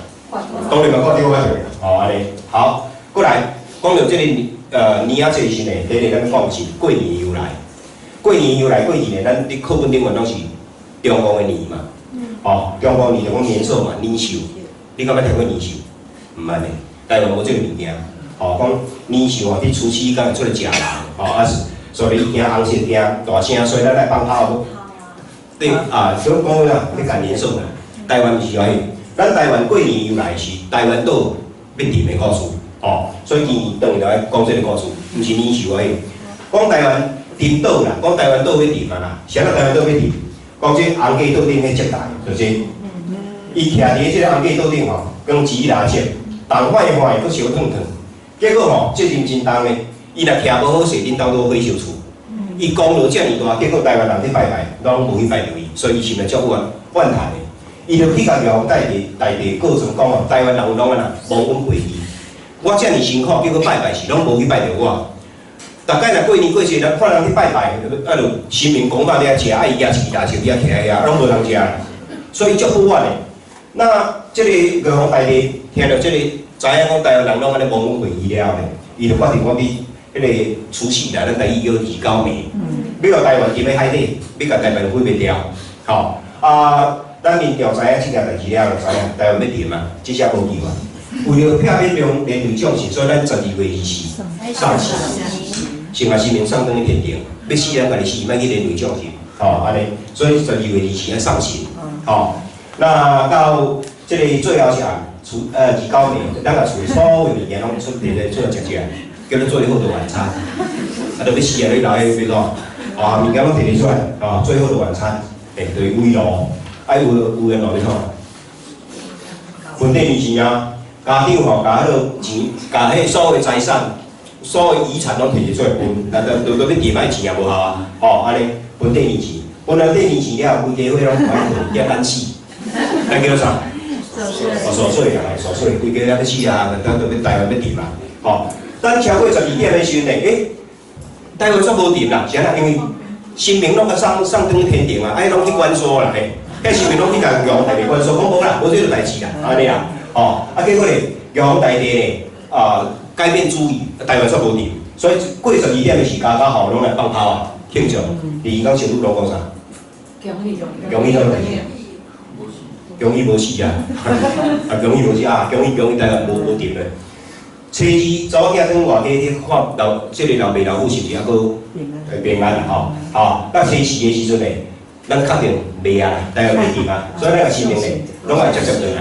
當然嘛，掛吊仔較重要。哦，按呢，好，過來講著這個年仔節時呢，第一個咱講是過年由來。過年由來過去呢，咱佇課本頂懸攏是中國的年嘛。哦，中國年就講年獸嘛，年獸。你敢捌聽過年獸？毋捌呢，台灣無這個物件。哦，講年獸哦，佇除夕敢會出來食人。哦，啊，所以伊驚紅色驚大聲，所以咱愛放炮。對啊，所以講啦，欲趕年獸啦。台灣毋是安尼，咱台灣過年由來是台灣島欲沉的故事，哦，所以今轉來講這個故事，毋是年獸而已。講台灣沉島啦，講台灣島欲沉啊啦，啥人台灣島欲沉？講這紅家島頂彼接待，就是伊徛佇這個紅家島頂吼，光錢拿接，重晃晃的，閣燒燙燙，結果吼責任真重的，伊若徛無好勢，恁兜都火燒厝。伊功勞遮爾大，結果台灣人去拜拜，攏無去拜著伊，所以伊心內足怨怨嘆的。伊就去共玉皇大帝大帝告狀講哦，台灣人攏按怎忘恩負義，我遮爾辛苦，結果拜拜時攏無去拜著我。逐擺若過年過節，咱看人去拜拜，啊，就神明公媽佇遐食，啊，伊舉一支蠟燭佇遐徛遐，攏無人食，所以足不滿的。那這個玉皇大帝聽著這個，知影講台灣人攏按呢忘恩負義了後呢，伊就決定講佇彼個除夕來，咱台語叫二九暝，欲予台灣沉佇海底，欲共台灣毀滅掉，吼啊！咱民眾知影這件代誌了，就知影台灣欲沉啊，這下無救啊。為了避免讓連累眾神，所以咱12月24送神，先共神明送轉去天庭，欲死咱家己死，莫去連累眾神，吼按呢。所以12月24愛送神，吼。那到這個最後是暗除二九暝，咱共厝的所有物件攏出佇咧出來食食，叫做最後的晚餐。啊，就欲死啊！你來欲怎？啊，物件攏提出來，啊，最後的晚餐，欸，就是圍爐。啊，有有緣路欲創？分短年錢啊，家長吼，共彼个錢，共彼所有財產、所有遺產攏提出來分，那就就閣欲疊擺錢也無效啊，吼，按呢分短年錢，分完短年錢了後，規家伙攏趕快睏，才等死，咱叫做啥？哦，煞水啊，煞水，規家咧欲死啊，等都欲台灣欲沉啊，吼。等超過12點的時陣呢，台灣煞無沉啦，是按怎？因為神明攏共送送轉天庭啊，攏去關說啦，嘿，彼神明攏去共玉皇大帝關說，講無啦，無這個代誌啦，按呢啦，吼，啊結果咧，玉皇大帝咧，啊改變主意，台灣煞無沉，所以過十二點的時間，家吼攏來放炮啊，慶祝。二講聖女攏講啥？恭喜恭喜啥物？恭喜無死啊！啊，恭喜無死啊！恭喜恭喜台灣無沉咧。初二查某囝轉外家去看老，這个老爸老母是毋是猶閣平安啦？吼，吼，到初四的時陣咧，咱確定袂啊，台灣袂沉啊，所以咱個神明咧，攏愛接接轉來，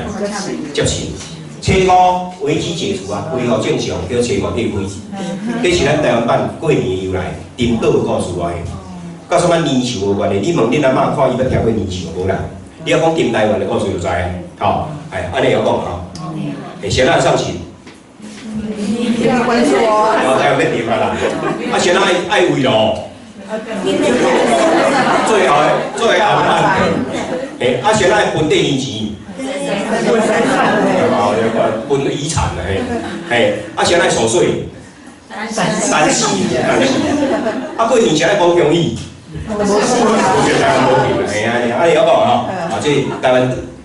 接神。初五危機解除啊，恢復正常，叫初五去開。這是咱台灣版過年的由來，沉島的故事來的。佮啥物年獸無關係？你問恁阿嬤看伊捌聽過年獸無啦？你要講沉台灣的故事就知啊。吼，哎，按呢會曉講吼。欸，誰人送神？關注哦。哦，台灣欲沉啊啦！啊，誰人愛愛慰勞？最後的最後的，欸，啊，誰人愛分地年錢？分遺產啊，嘿，嘿，啊，誰人愛掃水？三喜，三喜。啊，過年誰愛講恭喜？無死，台灣無沉，嘿啊，按呢會曉講吼。啊，這台灣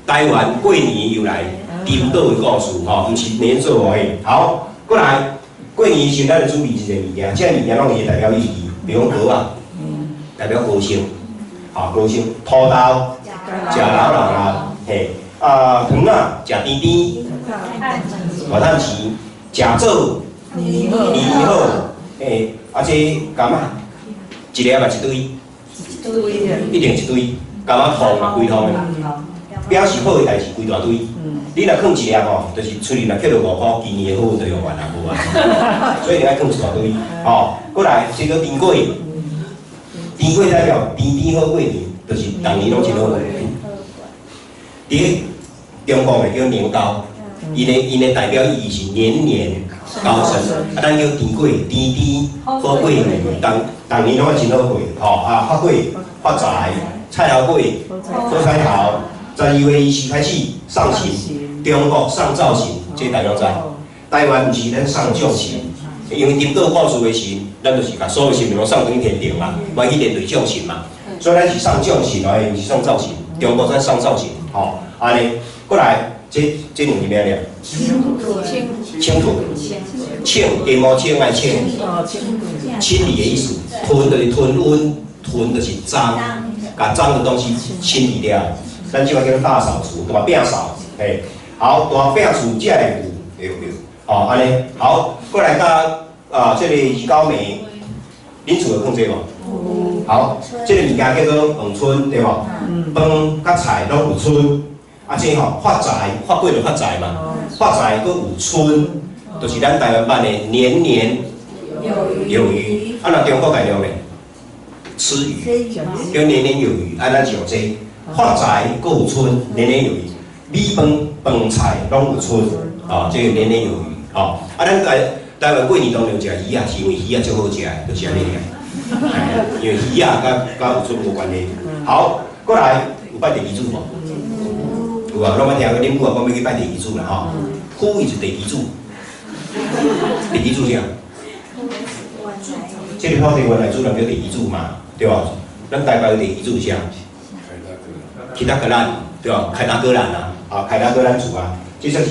台灣過年由來沉島的故事吼，毋是年獸哦嘿。好，過來過年時，咱就準備一個物件，這個物件攏有伊代表意義，比如講粿仔，代表高升，吼高升；土豆，食老老啦，嘿，啊糖仔，食甜甜，偌趁錢；食做年好，年好，嘿，啊這柑仔，一粒嘛一堆，一定一堆，柑仔糖嘛，規糖的，表示好的代誌規大堆。你若囥一粒吼，就是喙裡若抾著五箍，今年的好運就用完啊，無啊。所以你愛囥一大堆，吼。過來，這個甜粿，甜粿代表甜甜好過年，就是逐年攏真好過。佇中國的叫年糕，𪜶的代表意義是年年高升，啊，咱叫甜粿，甜甜好過年，逐逐年攏真好過，吼啊，發粿發財，菜頭粿好彩頭。12月20開始送神，中國送灶神，這大家攏知。台灣毋是咱送眾神，因為沉島故事的時，咱就是共所有神明攏送轉天庭嘛，無去面對眾神嘛，所以咱是送眾神，而毋是送灶神。中國咱送灶神，吼，按呢，過來，這這兩個咩咧？清囤，清金毛清愛清，清理的意思，囤就是吞溫，囤就是髒，共髒的東西清理掉。咱這擺叫大掃除，大摒掃，嘿，好，大摒除才會有，對對，吼，按呢，好，過來到啊，這個二九暝，恁厝有放這無？好，這個物件叫做飯春，對無？飯佮菜攏有春，啊，這吼發財，發過就發財嘛，發財閣有春，就是咱台灣版的年年有餘。啊，若中國大陸咧，吃魚，叫年年有餘，啊，咱是用這發財閣有春，年年有餘，米飯飯菜攏有春，啊，這個年年有餘，吼。啊，咱台台灣過年當然食魚仔，是因為魚仔最好食的，就是按呢爾。因為魚仔佮有春無關係。好，過來有拜地基主無？有啊，攏捌聽過恁母啊講欲去拜地基主啦吼。Who is 地基主？地基主啥？這個土地原來主人叫地基主嘛，對無？咱台北的地基主是啥？凱達格蘭，對無？凱達格蘭啊，啊，凱達格蘭厝啊，這才是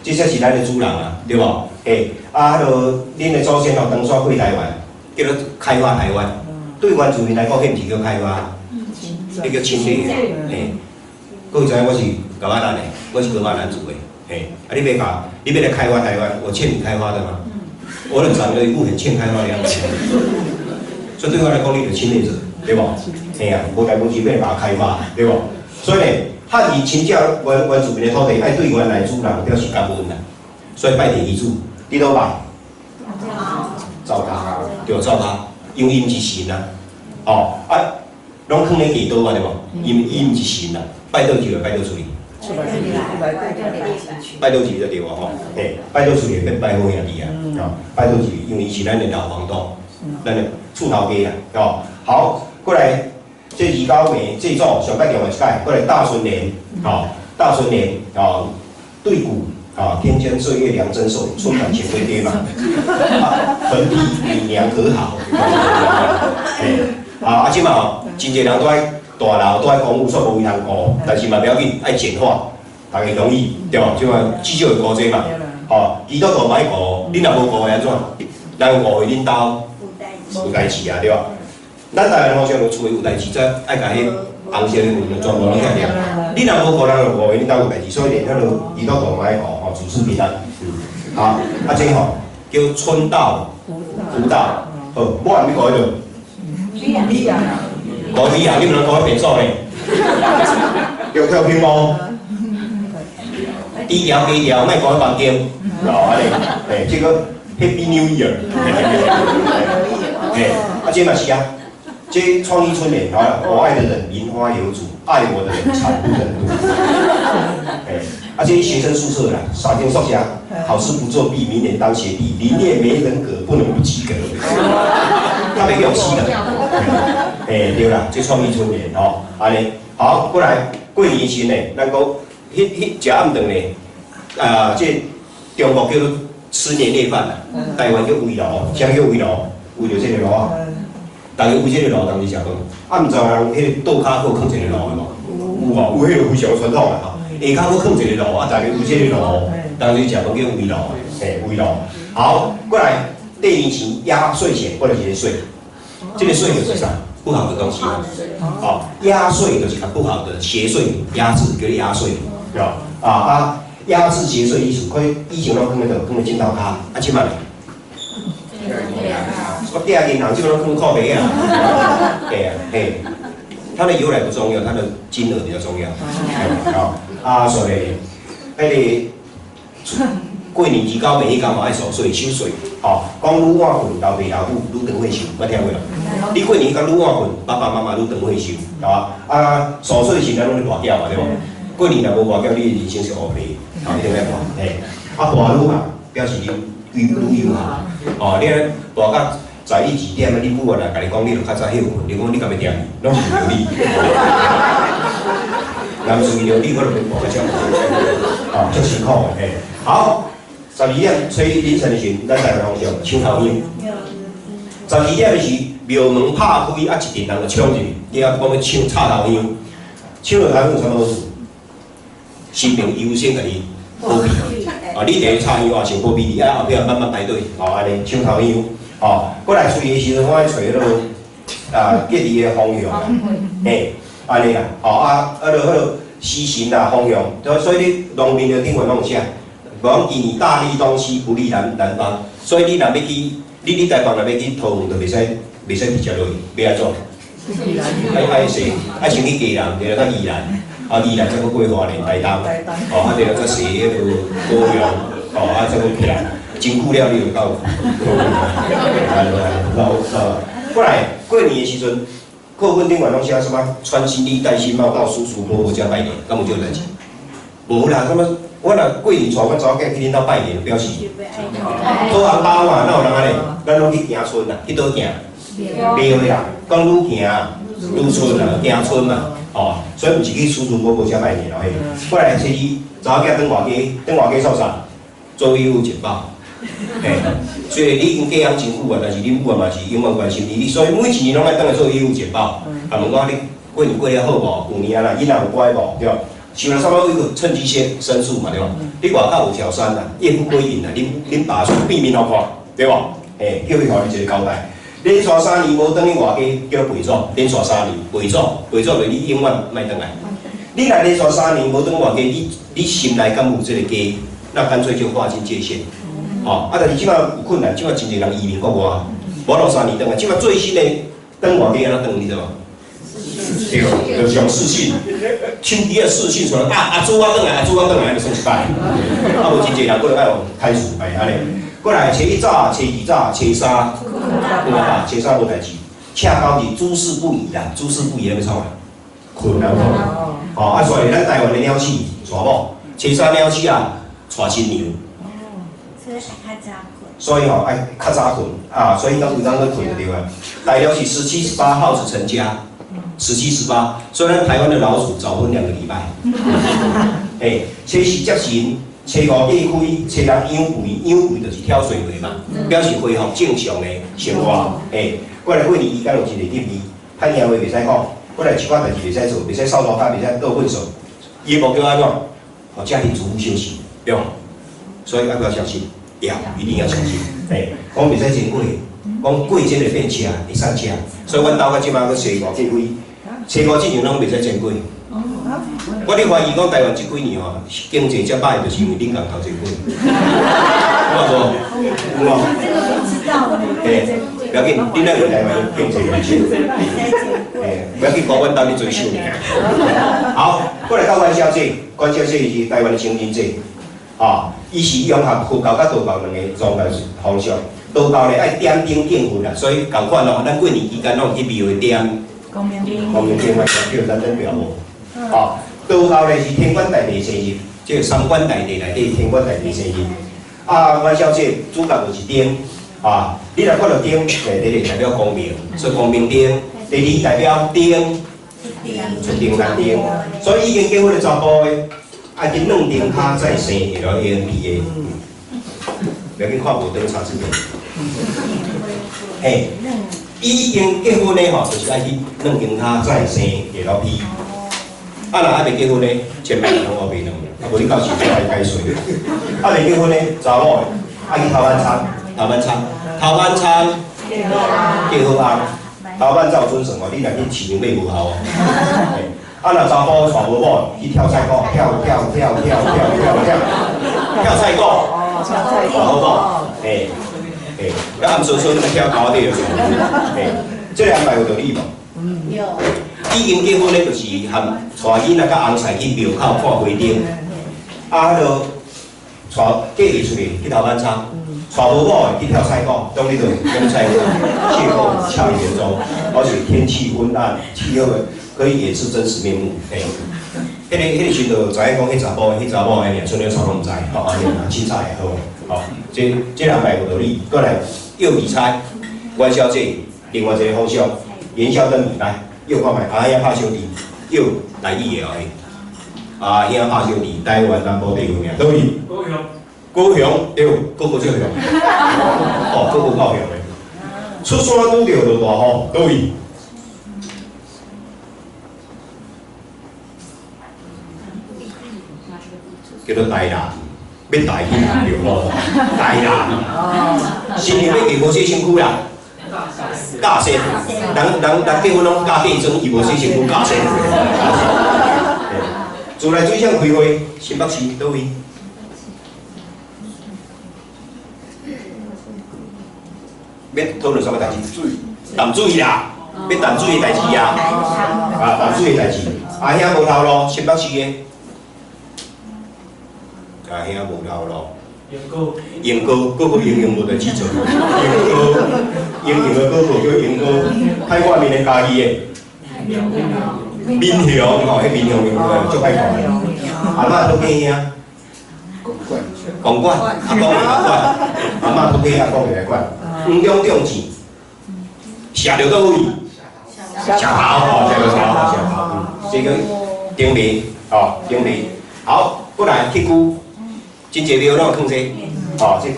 這才是咱的主人啊，對無？嘿，啊，彼落恁的祖先哦，當初過台灣，叫做開發台灣。對原住民來講，彼毋是叫開發，彼叫侵略。嘿，各位知影我是噶瑪蘭的，我是噶瑪蘭族的。嘿，啊，你欲共，你欲來開發台灣，我欠你開發的嗎？我都長得一副很欠開發的樣子，所以對我來講，你就是侵略者，對無？嘿啊，無代無誌欲來共開發，對無？所以呢，漢人侵佔原原住民的土地，愛對原來主人表示感恩啦，所以拜地基主，佇佗拜？灶跤，對，灶跤，因為伊毋是神啊，哦，啊，攏囥咧地道啊，對無？伊伊毋是神啊，拜佗去就拜佗出去？拜佗去就對啊吼，嘿，拜佗出去變拜好兄弟啊，哦，拜佗去，因為伊是咱的老房東，咱的厝頭家啦，哦，好，過來，這二九暝祭祖上較重要一擺，過來大孫年，吼，大孫年，哦，對鼓啊，天增歲月良增壽，春滿錢歸爹嘛。啊，粉筆你娘可好？嘿，啊啊，這馬吼，真濟人都愛大樓都愛公務，煞無位通顧，但是嘛不要緊，愛簡化，大家同意對無？這馬至少會顧這嘛。吼，基督徒嘛愛顧，恁若無顧會按怎？人誤會恁兜有代誌啊，對吧？咱台灣好像有厝有代誌，才愛共彼紅色的物全部攏拆掉。你若無顧，人就誤會恁兜有代誌，所以連彼个基督徒嘛愛顧吼，主事平安。嗯，好，啊這吼叫春到福到，好，我按你顧彼落。米啊！顧米啊，你毋通顧彼便所呢？叫跳屏幕。低調低調，莫顧彼房間。哦，按呢，嘿，這個 Happy New Year。嘿，啊，這嘛是啊，這創意春聯，好，我愛的人名花有主，愛我的人慘不忍睹。嘿，啊，這學生宿舍啦，三間宿舍，考試不作弊，明年當學弟，林業沒人格，不能不及格。他袂用死的。嘿，對啦，這創意春聯吼，按呢，好，過來過年時呢，咱講，彼彼食暗頓呢，啊，這中國叫做吃年夜飯啦，台灣叫圍爐，啥叫圍爐？圍著這個爐啊，逐家圍這個爐當時食飯。啊，毋知有人彼個桌跤閣囥一個爐的無？有無？有彼個非常傳統啦吼，下跤閣囥一個爐，啊，逐家圍這個爐，當時食飯叫圍爐，嘿，圍爐。好，過來過年前壓歲錢，過來一個稅，這個稅就是啥？不好的東西。哦，壓歲就是共不好的邪祟壓制，叫你壓歲，對吧？啊啊，壓制邪祟意思，可以以前攏囥咧佗，囥咧枕頭跤，啊，這擺咧？我寄銀行這擺攏囥褲袋啊。對啊，嘿，它的由來不重要，它的金額比較重要。好，啊，所以，彼个過年二九暝彼工嘛愛掃稅收稅，吼，講愈晚睏，老爸老母愈長歲壽，捌聽過無？你過年講愈晚睏，爸爸媽媽愈長歲壽，對吧？啊，掃稅時咱攏咧跋筊嘛，對無？過年若無跋筊，你的人生是烏白，吼，一定愛跋，嘿，啊，跋愈晚，表示你愈愈有效，哦，你按跋到11、12點啊，你母啊來共你講，你著較早歇睏，你講你敢欲惦伊，攏是為著你。若毋是為著你，我就欲跋較少，哦，足辛苦的，嘿。好，12點吹凌晨的時，咱台灣方向搶頭香。12點的時，廟門拍開，啊，一陣人就衝入去，你啊講欲搶插頭香，搶落頭香有啥物好處？神明優先共你保庇，啊，你佇咧插香啊，先保庇你，啊，後壁慢慢排隊，吼，按呢搶頭香，吼，過來吹的時陣，我愛揣彼个啊，吉利的方向啦，嘿，按呢啦，吼啊，彼个時辰啦方向，所以你農民的頂懸攏有寫，講今年大利東西，不利南南方，所以你若欲去，你台北若欲去桃園，就袂使直接落去，欲按怎？愛愛踅，愛先去基隆，然後再宜蘭，啊宜蘭再閣過花蓮、台東，哦啊然後再踅彼个高雄，哦啊再閣起來，真久了你就到桃園啊，老老。過來過年的時陣，課本頂懸攏寫啥物？穿新衣戴新帽到叔叔伯伯家拜年，敢有這個代誌？無啦，啥物？我若過年帶阮查某囝去恁兜拜年，表示討紅包嘛，哪有人按呢？咱攏去行村啊，去佗行？廟啦，講愈行愈順啊，行村嘛，哦，所以毋是去叔叔伯伯家拜年咯，嘿。過來初二，查某囝轉外家，轉外家創啥？做義務簡報。嘿，雖然你已經嫁翁真久啊，但是恁母啊嘛是永遠關心你，所以每一年攏愛轉來做義務簡報。啊，問講你過年過了好無？舊年啊啦，囡仔有乖無？對無？想了啥物去趁機先申訴嘛，對無？你外口有小三啦，夜不歸宿啦，恁爸出變面予看，對無？嘿，叫伊予你一個交代。連續三年無轉去外家，叫背祖。連續三年背祖，背祖就你永遠莫轉來。你若連續三年無轉外家，你心內敢有這個家？那乾脆就劃清界限。哦，啊，但是這擺有困難，這擺真濟人移民國外，無法度三年轉來。這擺最新的轉外家按怎轉，你知無？對，就上視訊，手機的視訊出來，啊，阿祖我轉來，阿祖我轉來，就算一擺。啊，無真濟人過來愛予開除，哎，按呢。過來初一早，初二早，初三，對吧？初三無代誌。赤九日諸事不宜啦，諸事不宜欲創啥？睏啊，哦，啊，所以咱台灣的鳥鼠娶某，初三鳥鼠啊，娶新娘。所以吼愛較早睏啊，所以講規工咧睏就對啊。大約是17、18耗子成家，十七十八，所以咱台灣的老鼠早婚2個禮拜。哎，初四接神，初五隔開，初六養肥，養肥就是挑水會嘛，表示恢復正常的生活。嘿，過來過年期間有一个禁忌，歹聽話袂使講，過來一寡代誌袂使做，袂使掃塗跤，袂使倒糞掃。伊的目標按怎？予家庭主婦休息，對無？所以要不要相信？要，一定要相信。嘿，講袂使真過，講過節就變車，會散車。所以阮兜到這擺閣初五隔開，初五之前攏袂使煎粿。我咧懷疑講台灣這幾年吼經濟遮歹，就是因為恁共偷煎粿。有無？有無？嘿，不要緊，恁那個台灣經濟唔少。嘿，不要緊，講阮兜咧追數爾。好，過來到元宵節，元宵節是台灣的情人節，啊，伊是融合佛教佮道教兩个宗教方式。道教咧愛點燈敬佛啦，所以仝款咯，咱過年期間攏去廟會點光明燈，光明燈嘛，叫咱咱表無。啊，道教咧是天官大帝生日，這個三官大帝內底天官大帝生日。啊，元宵節主角就是燈，啊，你若看到燈，第一個代表光明，所以光明燈；第二代表燈，出燈來燈。所以已經結婚的查埔的，愛去兩燈跤再生 L A N P A。不要緊，看無燈查這個。嘿，已經結婚的吼，就是愛去兩燈跤再生 L P。啊，若還未結婚的，千萬攏烏白卵，啊，無你到時就愛解稅。啊，未結婚的查某的，愛去頭晚餐，頭晚餐，頭晚餐，嫁好翁，頭晚才有準算哦。你若去市場買無效哦。啊，若查埔娶無某，去跳菜鼓，跳跳跳跳跳跳跳，跳菜鼓，娶好某，嘿，嘿，啊，暗跣跣跳高底就嘿，這個安排有道理無？有。已經結婚的，就是含帶囡仔佮翁婿去廟口看花燈，啊，彼落帶嫁袂出去去頭晚餐，娶無某的去跳菜鼓，當你就用菜鼓，氣候恰嚴重，而且天氣昏暗，氣候可以掩飾真實面目。嘿，彼個時就知影講，彼查埔、彼查某的名，出了啥攏毋知，吼，按呢凊彩的好，吼，這安排有道理。過來藥味猜元宵節，另外一個方向，元宵燈謎來。藥看覓，阿兄拍小弟，藥台語的哦，阿兄拍小弟，台灣南部地區名，佗位？高雄。高雄對，閣閣足雄。哦，閣閣夠雄的。出山拄著落大雨，佗位？叫做台南，欲台去南對無？台南。新娘欲嫁無洗身軀啦。嫁身，人結婚攏嫁嫁妝，伊無洗身軀嫁身。自來水廠開會，新北市佗位？欲討論啥物代誌？淡水啦，欲淡水的代誌啊！啊，淡水的代誌。阿兄無頭路，新北市的。阿兄無頭路。英哥，閣閣英雄無代誌做。英哥，英雄的哥哥叫英哥，歹看面的家己的。民雄吼，彼民雄足歹看的。阿嬤倒嫁兄？公馆，阿公袂来管。阿嬤倒嫁阿公袂來管。黃中中箭，射著佗位？射頭吼，射著頭，射頭。這個頂面，吼，頂面。好，過來鐵龜。真濟廟攏有囥這，吼，這龜，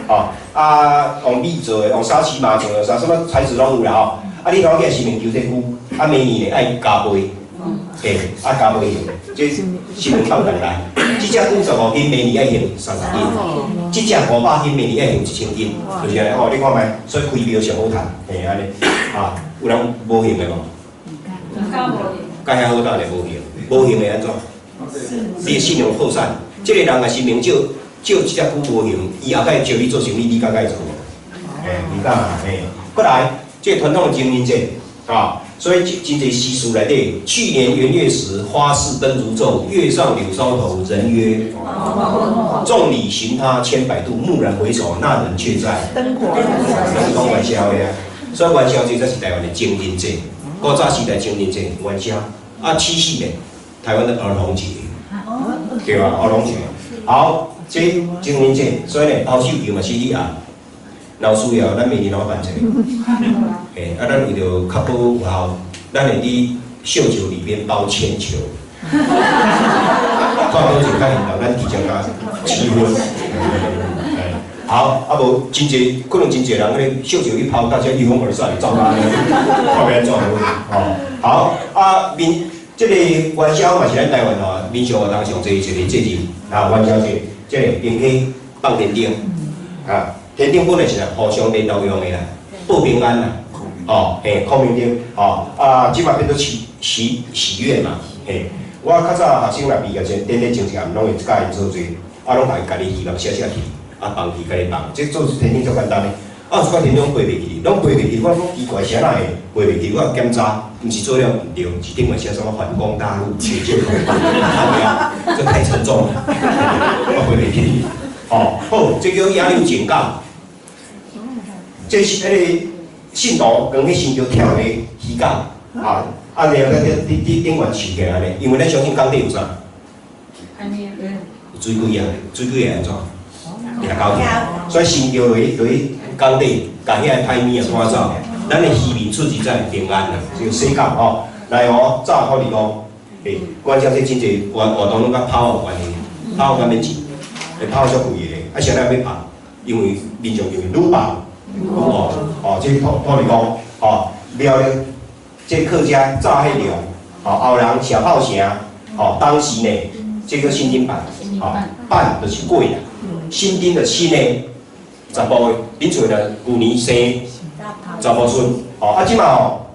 吼，啊，用米做的，用沙琪瑪做的，啥啥物材質攏有啦吼。啊，你頭先神明求這龜，啊，明年咧愛加倍，嘿，啊加倍用，這神明放重來。這隻龜15斤，明年愛還30斤；這隻500斤，明年愛還1000斤，就是按呢吼。你看覓，所以開廟上好趁，嘿，按呢，啊，有人無還的無？佮遐好斗咧無還，無還會按怎？你的信用破產。這個人若神明借借這隻龜無還，伊後擺招你做生意，你敢會做無？嘿，毋敢啊，嘿。過來，這個傳統的情人節啊，所以真濟習俗內底，去年元月時，花市燈如晝，月上柳梢頭，人約眾裡尋他千百度，驀然回首，那人卻在燈火。這是講元宵的啊，所以元宵節才是台灣的情人節，古早時代情人節元宵，啊，七夕呢，台灣的兒童節。對吧？兒童節。好，這情人節，所以呢，拋繡球嘛是你啊。若有需要，咱明年攏辦一個。嘿，啊，咱為著確保有效，咱會佇繡球裡面包鉛球。看佗一個較現代，咱直接共七分。好，啊無真濟，可能真濟人彼个小石一拋，大家一哄而散，走啊，看欲按怎好。哦，好，啊民，這个元宵嘛是咱台灣吼民俗活動上濟一个節日，啊元宵節，這个平溪放天燈，啊天燈本來是來互相聯絡用的啦，報平安啦，哦，嘿，孔明燈，哦，啊，這馬變做祈祈祈願嘛，嘿，我較早學生若畢業前典禮前一暗攏會教𪜶做這個，啊，攏家己希望寫寫去。啊，放去家己放，這做天燈足簡單的。啊，有一寡天燈飛袂去，攏飛袂去，我講奇怪，啥人會飛袂去？我檢查，毋是做了毋對，是頂面寫啥物反攻大陸，這太沉重了，我飛袂去。哦，好，這叫野柳靖港，這是彼个信徒扛去新橋跳的漁港，啊，啊，然後佇佇佇頂懸樹起來呢，因為咱相信港底有啥？水鬼啊，水鬼會按怎？掠狗去，所以神轎落去落去港底，共遐个歹物仔趕走，咱的漁民出入才會平安啦。這個洗港吼，來哦，炸土地公，欸，元宵節真濟活活動攏佮炮有關係，炮敢免錢，欸，炮足貴的，啊，啥人欲放？因為民眾認為愈放愈旺，哦，這土地公，吼，了咧，這客家炸彼龍，吼，後人射炮城，吼，當時呢，這叫新丁辦，吼，辦就是過啦。新丁的新的查埔的，恁厝的舊年生查某孫，吼啊，這馬吼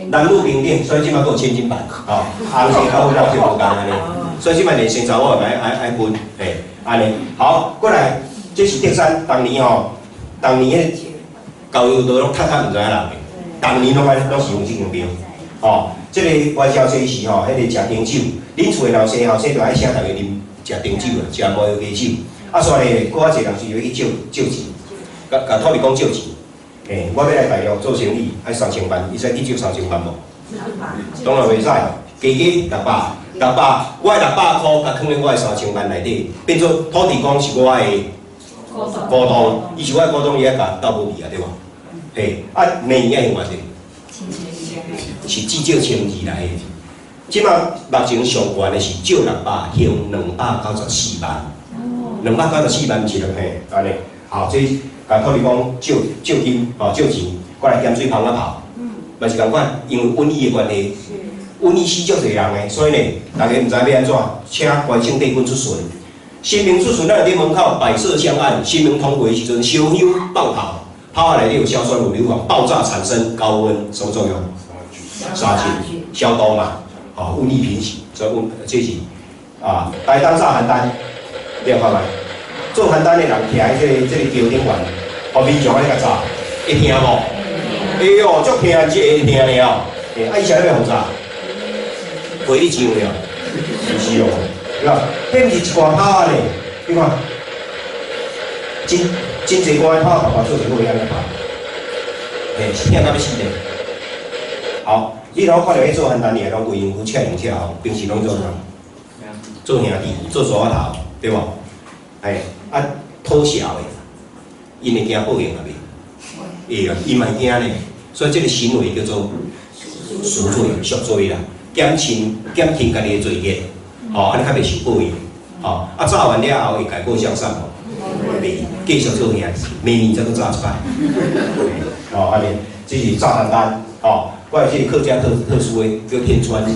男女平等，所以這馬閣有千金辦，吼，紅生較好老就無仝按呢，所以這馬連生查某也愛愛分，嘿，按呢，好，過來，這是竹山，逐年吼，逐年彼高油道攏塞塞毋知影人的，逐年攏愛攏是用這間廟，吼，這個元宵節時吼，彼个食燈酒，恁厝的老生後生就愛請逐家啉食燈酒啦，食麻油雞酒。啊，煞咧，閣較濟人是會去借借錢，共共土地公借錢。嘿，我欲來大陸做生意，愛三千萬，伊使去借三千萬無？當然袂使，加加六百，六百，我的六百箍，共囥佇我的三千萬內底，變做土地公是我的股東，伊是我的股東，伊愛共鬥無去啊，對無？嘿，啊，明年愛還偌濟？是至少1200來的。這馬目前上懸的是借六百，還294萬。294萬毋是兩嘿，按呢，好，這共土地公借借金，吼借錢，過來鹹水蜂仔炮，嘛是仝款，因為瘟疫的關係，瘟疫死足濟人的，所以呢，大家毋知欲按怎，請關聖帝君出巡，神明出巡，咱佇門口擺設香案，神明通過的時陣，燒香放炮，炮仔內底有硝酸有硫磺，爆炸產生高溫，什麼作用？殺菌、消毒嘛，吼，瘟疫平息，所以瘟這是啊，台東炸寒單。你有看覓？做寒單的人徛佇這個橋頂懸，予民眾按呢共炸，會疼無？會哦，足疼，這會疼的哦。欸，啊，伊啥物欲予炸？陪你上了，是是哦？對吧？彼毋是一罐炮仔呢？你看，真真濟罐炮，爸爸做一個按呢拍，嘿，是疼到欲死呢。好，你若看著彼做寒單的，攏規身軀赤紅赤紅，平時攏做啥？做兄弟，做蛇仔頭。對無？哎，啊，討潲的，𪜶會驚報應啊袂？會啊，伊嘛會驚呢。所以這個行為叫做贖罪、贖罪啦，減輕減輕家己的罪孽，吼，按呢較袂受報應。吼，啊，炸完了後會改過向善無？袂，繼續做兄，明年再閣炸一擺。吼，按呢，這是炸寒單，吼，過來這個客家特特殊的叫天穿日，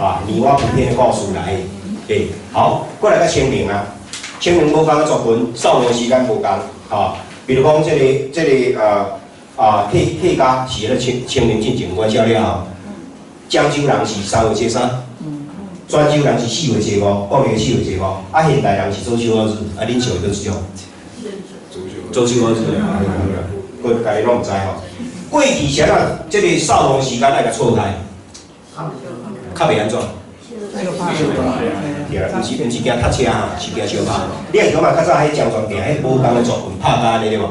啊，女媧補天的故事來。欸，好，過來較清明啊，清明無仝的族群，掃墓時間無仝，吼，比如講這個客家是咧清清明進前元宵了後，漳州人是3月初3，泉州人是4月初5，國曆四月初五，啊，現代人是做小日，啊，恁想佗一種？做小日，閣家己攏毋知吼。過去啥啊？這個掃墓時間愛共錯開，較袂按怎？對啦，毋是驚塞車啊，是驚相拍。你若講嘛，較早彼漳泉店，彼無仝的族群拍甲按呢對無？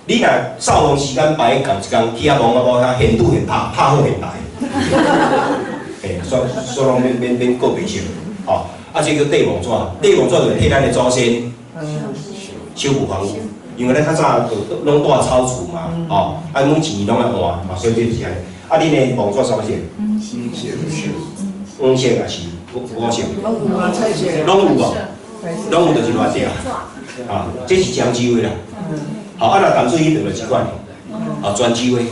你若掃墓時間排仝一工去遐墓仔墓遐現拄現拍，拍好現來。嘿，所所攏免免免告別式，吼。啊，這叫綴墓紙，綴墓紙就是替咱的祖先修補房屋，因為咱較早就攏住草厝嘛，吼，啊，每一年攏愛換嘛，所以這是按呢。啊，恁的墓紙啥物色？黃色，黃色抑是五色？攏有啊，攏有無？攏有就是亂掉。啊，這是漳州的啦。好，啊若淡水彼邊就這款的，啊，泉州的，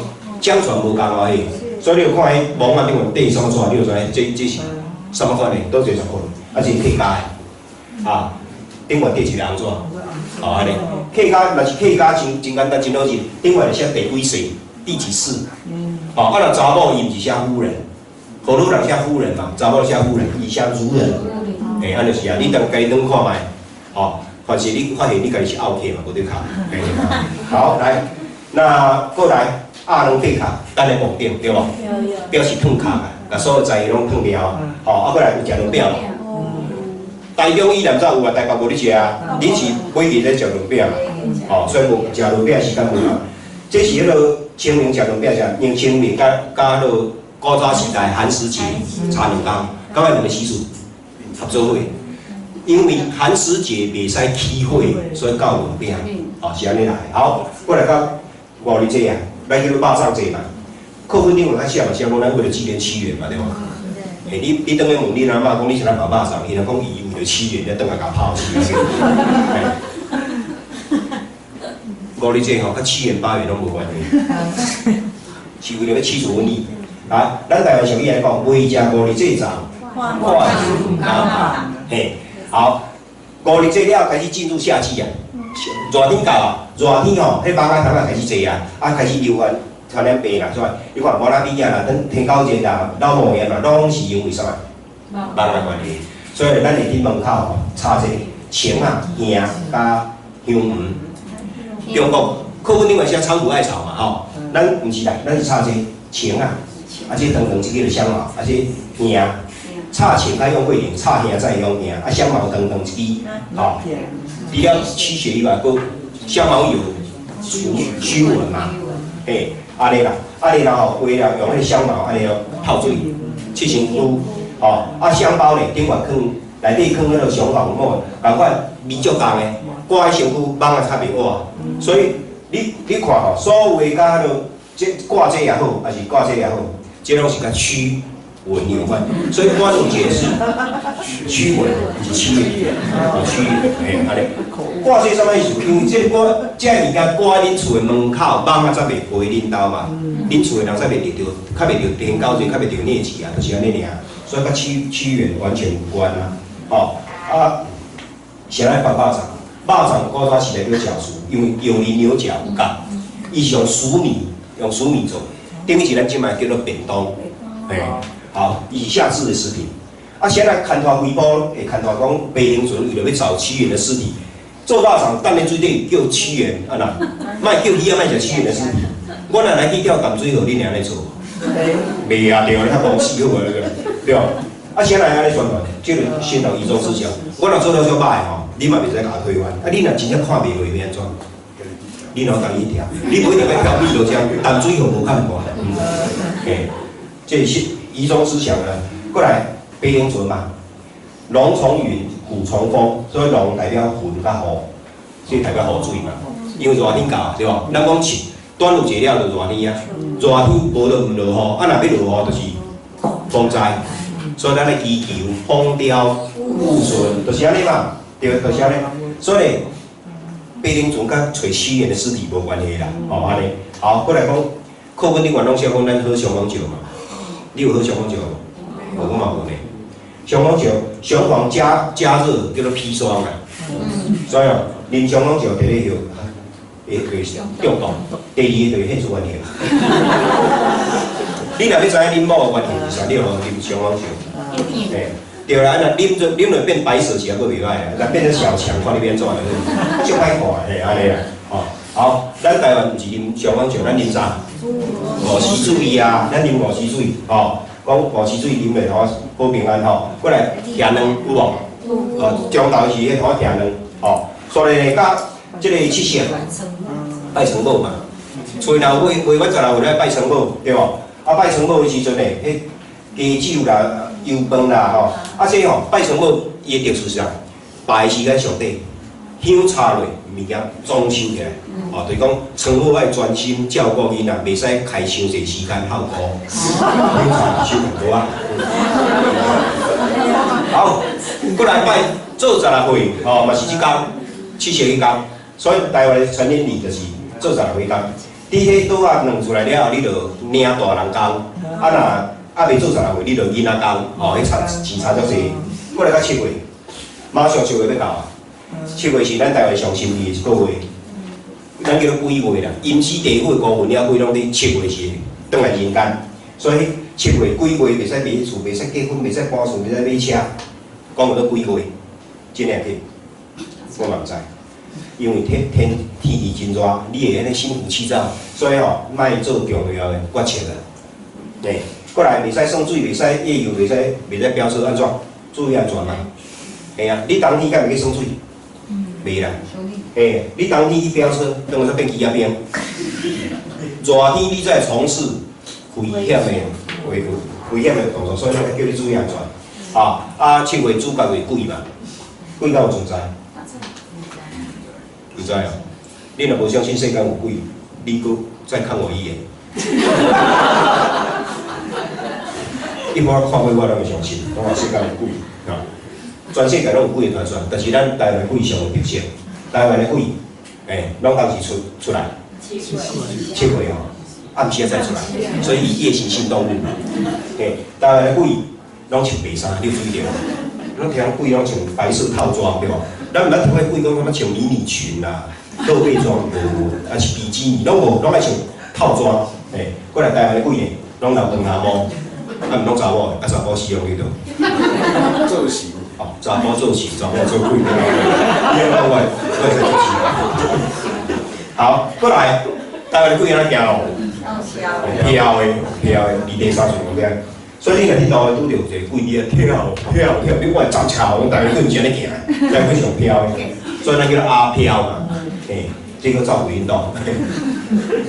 漳泉無仝哦彼，所以你有看彼網仔頂面缀啥物紙，你就知這是啥物款的，佗一個十款，啊這是客家的，啊，頂懸缀一個紅紙，哦按呢，客家若是客家真真簡單，真好認，頂懸寫第幾世，第幾世，哦，啊若查某伊毋是寫夫人，河洛人寫夫人嘛，查某寫夫人，伊寫孺人，嘿，按呢就是啊，你當家己轉看覓，吼。凡是你發現你家己是拗客嘛，無得卡。好，來，那過來鴨卵爬跤，等下墓頂對無？表示褪跤啊，共所有財攏褪掉。吼，啊，過來有食卵餅無？台中以南才有啊，台北無咧食啊。恁是每日咧食卵餅嘛？吼，所以無食卵餅時間無仝。這是彼个清明食卵餅食，因為清明佮佮彼个古早時代寒食節插兩工，敢有兩个習俗合做伙。因為寒食節袂使起火，所以較卵餅，哦，是按呢來。好，過來到五日節啊，咱叫做肉粽節嘛。課本頂有較寫嘛，寫講咱為了紀念屈原嘛，對無？欸，你轉去問恁阿嬤講你是怎放肉粽，伊若講伊為了屈原，才轉來共拋死。五日節吼，佮七言八語攏無關係，是為了欲驅除瘟疫。啊，咱台灣俗語來講，袂食五日節粽，看死毋敢拍。嘿。好，五日節了開始進入夏季啊，熱天到啊，熱天吼，彼蠓仔蟲仔開始濟啊，啊開始流傳傳染病啦，所以你看摩拉比亞啦，等天狗熱啦、腦膜炎啦，攏是因為啥物？蠓仔關係。所以咱會佇門口吼插這個欉仔、杏佮香黃。中國課本頂面寫蒼蒲艾草嘛吼，咱毋是啦，咱是插這個欉仔，啊這長長這个就香茅，啊這杏。插欉較用桂林，插杏再用杏，啊香茅長長一支，吼，除了驅邪以外，閣香茅油除驅蚊嘛，嘿，按呢啦，按呢然後為了用彼个香茅按呢泡水，洗身軀，吼，啊香包咧頂懸囥內底囥彼个雄黃某，仝款味足重的，掛佇身軀蠓仔較袂活，所以你看吼，所有的佮彼个這掛這也好，抑是掛這也好，這攏是佮驅蚊有關，所以端午節是驅蚊，毋是驅蚊，驅，嘿，按呢。掛這啥物意思？因為這掛這个物件掛佇恁厝的門口，蠓仔才袂飛恁兜嘛，恁厝的人才袂得著，較袂著天狗熱，較袂著瘧疾啊，就是按呢爾。所以佮屈屈原完全無關啊。吼，啊，啥來放肉粽？肉粽古早時代叫食薯，因為用伊牛角有共，伊是用黍米，用黍米做，等於是咱這擺叫做便當，嘿。好，以夏至的食品。啊，現在牽拖微波，會牽拖講白靈船為了欲找屈原的屍體，做肉粽踮咧水底叫屈原，啊那，莫叫魚仔，莫食屈原的屍體。我若來去釣淡水河，恁會按呢做？袂啊，對，你較無死好啊，對無？啊，啥來按呢宣傳？這个宣導移忠思想。我若做了足歹吼，你嘛袂使共我推翻。啊，你若真正看袂落，欲按怎？你若共伊跳，你無一定欲跳汨羅江，淡水河無較毋大。嘿，這是移忠思想啊。過來白龍船嘛，龍從雲，虎從風，所以龍代表雲佮雨，所以代表雨水嘛。因為熱天到對無？咱講七端午節了就熱天啊，熱天無就毋落雨，啊若欲落雨就是風災，所以咱咧祈求風調雨順，就是按呢嘛，對，就是按呢。所以白龍船佮揣屈原的屍體無關係啦，吼按呢。好，過來講課本頂懸攏寫講咱喝雄黃酒嘛。你有喝雄黃酒無？無，我嘛無呢。雄黃酒，雄黃加熱叫做砒霜啊。所以哦，啉雄黃酒第一個會中毒，第二個就是現出原形。你若欲知影恁某的原形是啥，你就啉雄黃酒。嘿，對啦，啊若啉做啉落變白蛇是猶閣袂歹啦，若變成小強，看你欲按怎，足歹看的，按呢啦。哦，好，咱台灣毋是啉雄黃酒，咱啉啥？五時水啊，咱啉五時水，吼，講五時水啉落吼保平安吼。過來徛卵有無？哦，中晝時彼頭徛卵，吼，所以咧，佮這个七夕拜床母嘛，厝若有未滿十六歲來拜床母，對無？啊，拜床母的時陣咧，彼雞酒啦、油飯啦，吼，啊，這吼拜床母伊的特殊是啥？拜的時間上底香插落，物件裝修起來，哦，就是講床母愛專心照顧囡仔，袂使開傷濟時間耗苦。香插收好啊。好，過來拜做16歲，吼嘛是這工，70彼工，所以台灣的成年禮就是做16歲工。你彼桌仔卵出來了後，你就領大人工，啊若啊未做十六歲，你就囡仔工，吼，彼差錢差足濟。過來到七月，馬上七月欲到啊！七月是咱台灣上神秘的一個月，咱叫做鬼月啦。陰司地府的孤魂野鬼攏佇七月時轉來人間，所以七月鬼月袂使賣厝，袂使結婚，袂使搬厝，袂使買車，講叫做鬼月，真的去，我嘛毋知，因為天天天氣真熱，你會按呢心浮氣躁，所以吼，莫做重要的決策啦。欸，過來袂使耍水，袂使夜遊，袂使飆車，按怎？注意安全嘛。嘿啊，你冬天敢會去耍水？袂啦。嘿，你冬天去飆車，等於說變機仔兵。熱天你才會從事危險的危危險的動作，所以咱叫你注意安全。啊啊，七月主角為鬼嘛，鬼敢有存在？毋知哦。你若無相信世間有鬼，你閣再看我一眼。一般看過我攏會相信，講話世間有鬼啊。全世界攏有鬼的傳說，但是咱台灣鬼上有特色。台灣的鬼，欸，攏當時出來，7月吼，暗時才出來，所以伊夜行性動物。欸，台灣的鬼攏穿白衫，你有注意著無？攏聽鬼攏穿白色套裝，對無？咱毋捌聽過鬼講啥物穿迷你裙啦、露背裝無，還是比基尼，攏無，攏愛穿套裝。欸，過來台灣的鬼呢，攏留長頭毛，啊毋攏查某的，啊查甫死攏去佗？做事。哦，查甫做事，查某做鬼，你講我我會做事。好，過來，台灣的鬼按怎行路？飄的，飄的，離地三寸空間。所以你若佇路拄著一個鬼，你跳跳跳，你看雜草，台灣鬼毋是按呢行的，台灣鬼上飄的，所以咱叫做阿飄嘛。嘿，這個走運動，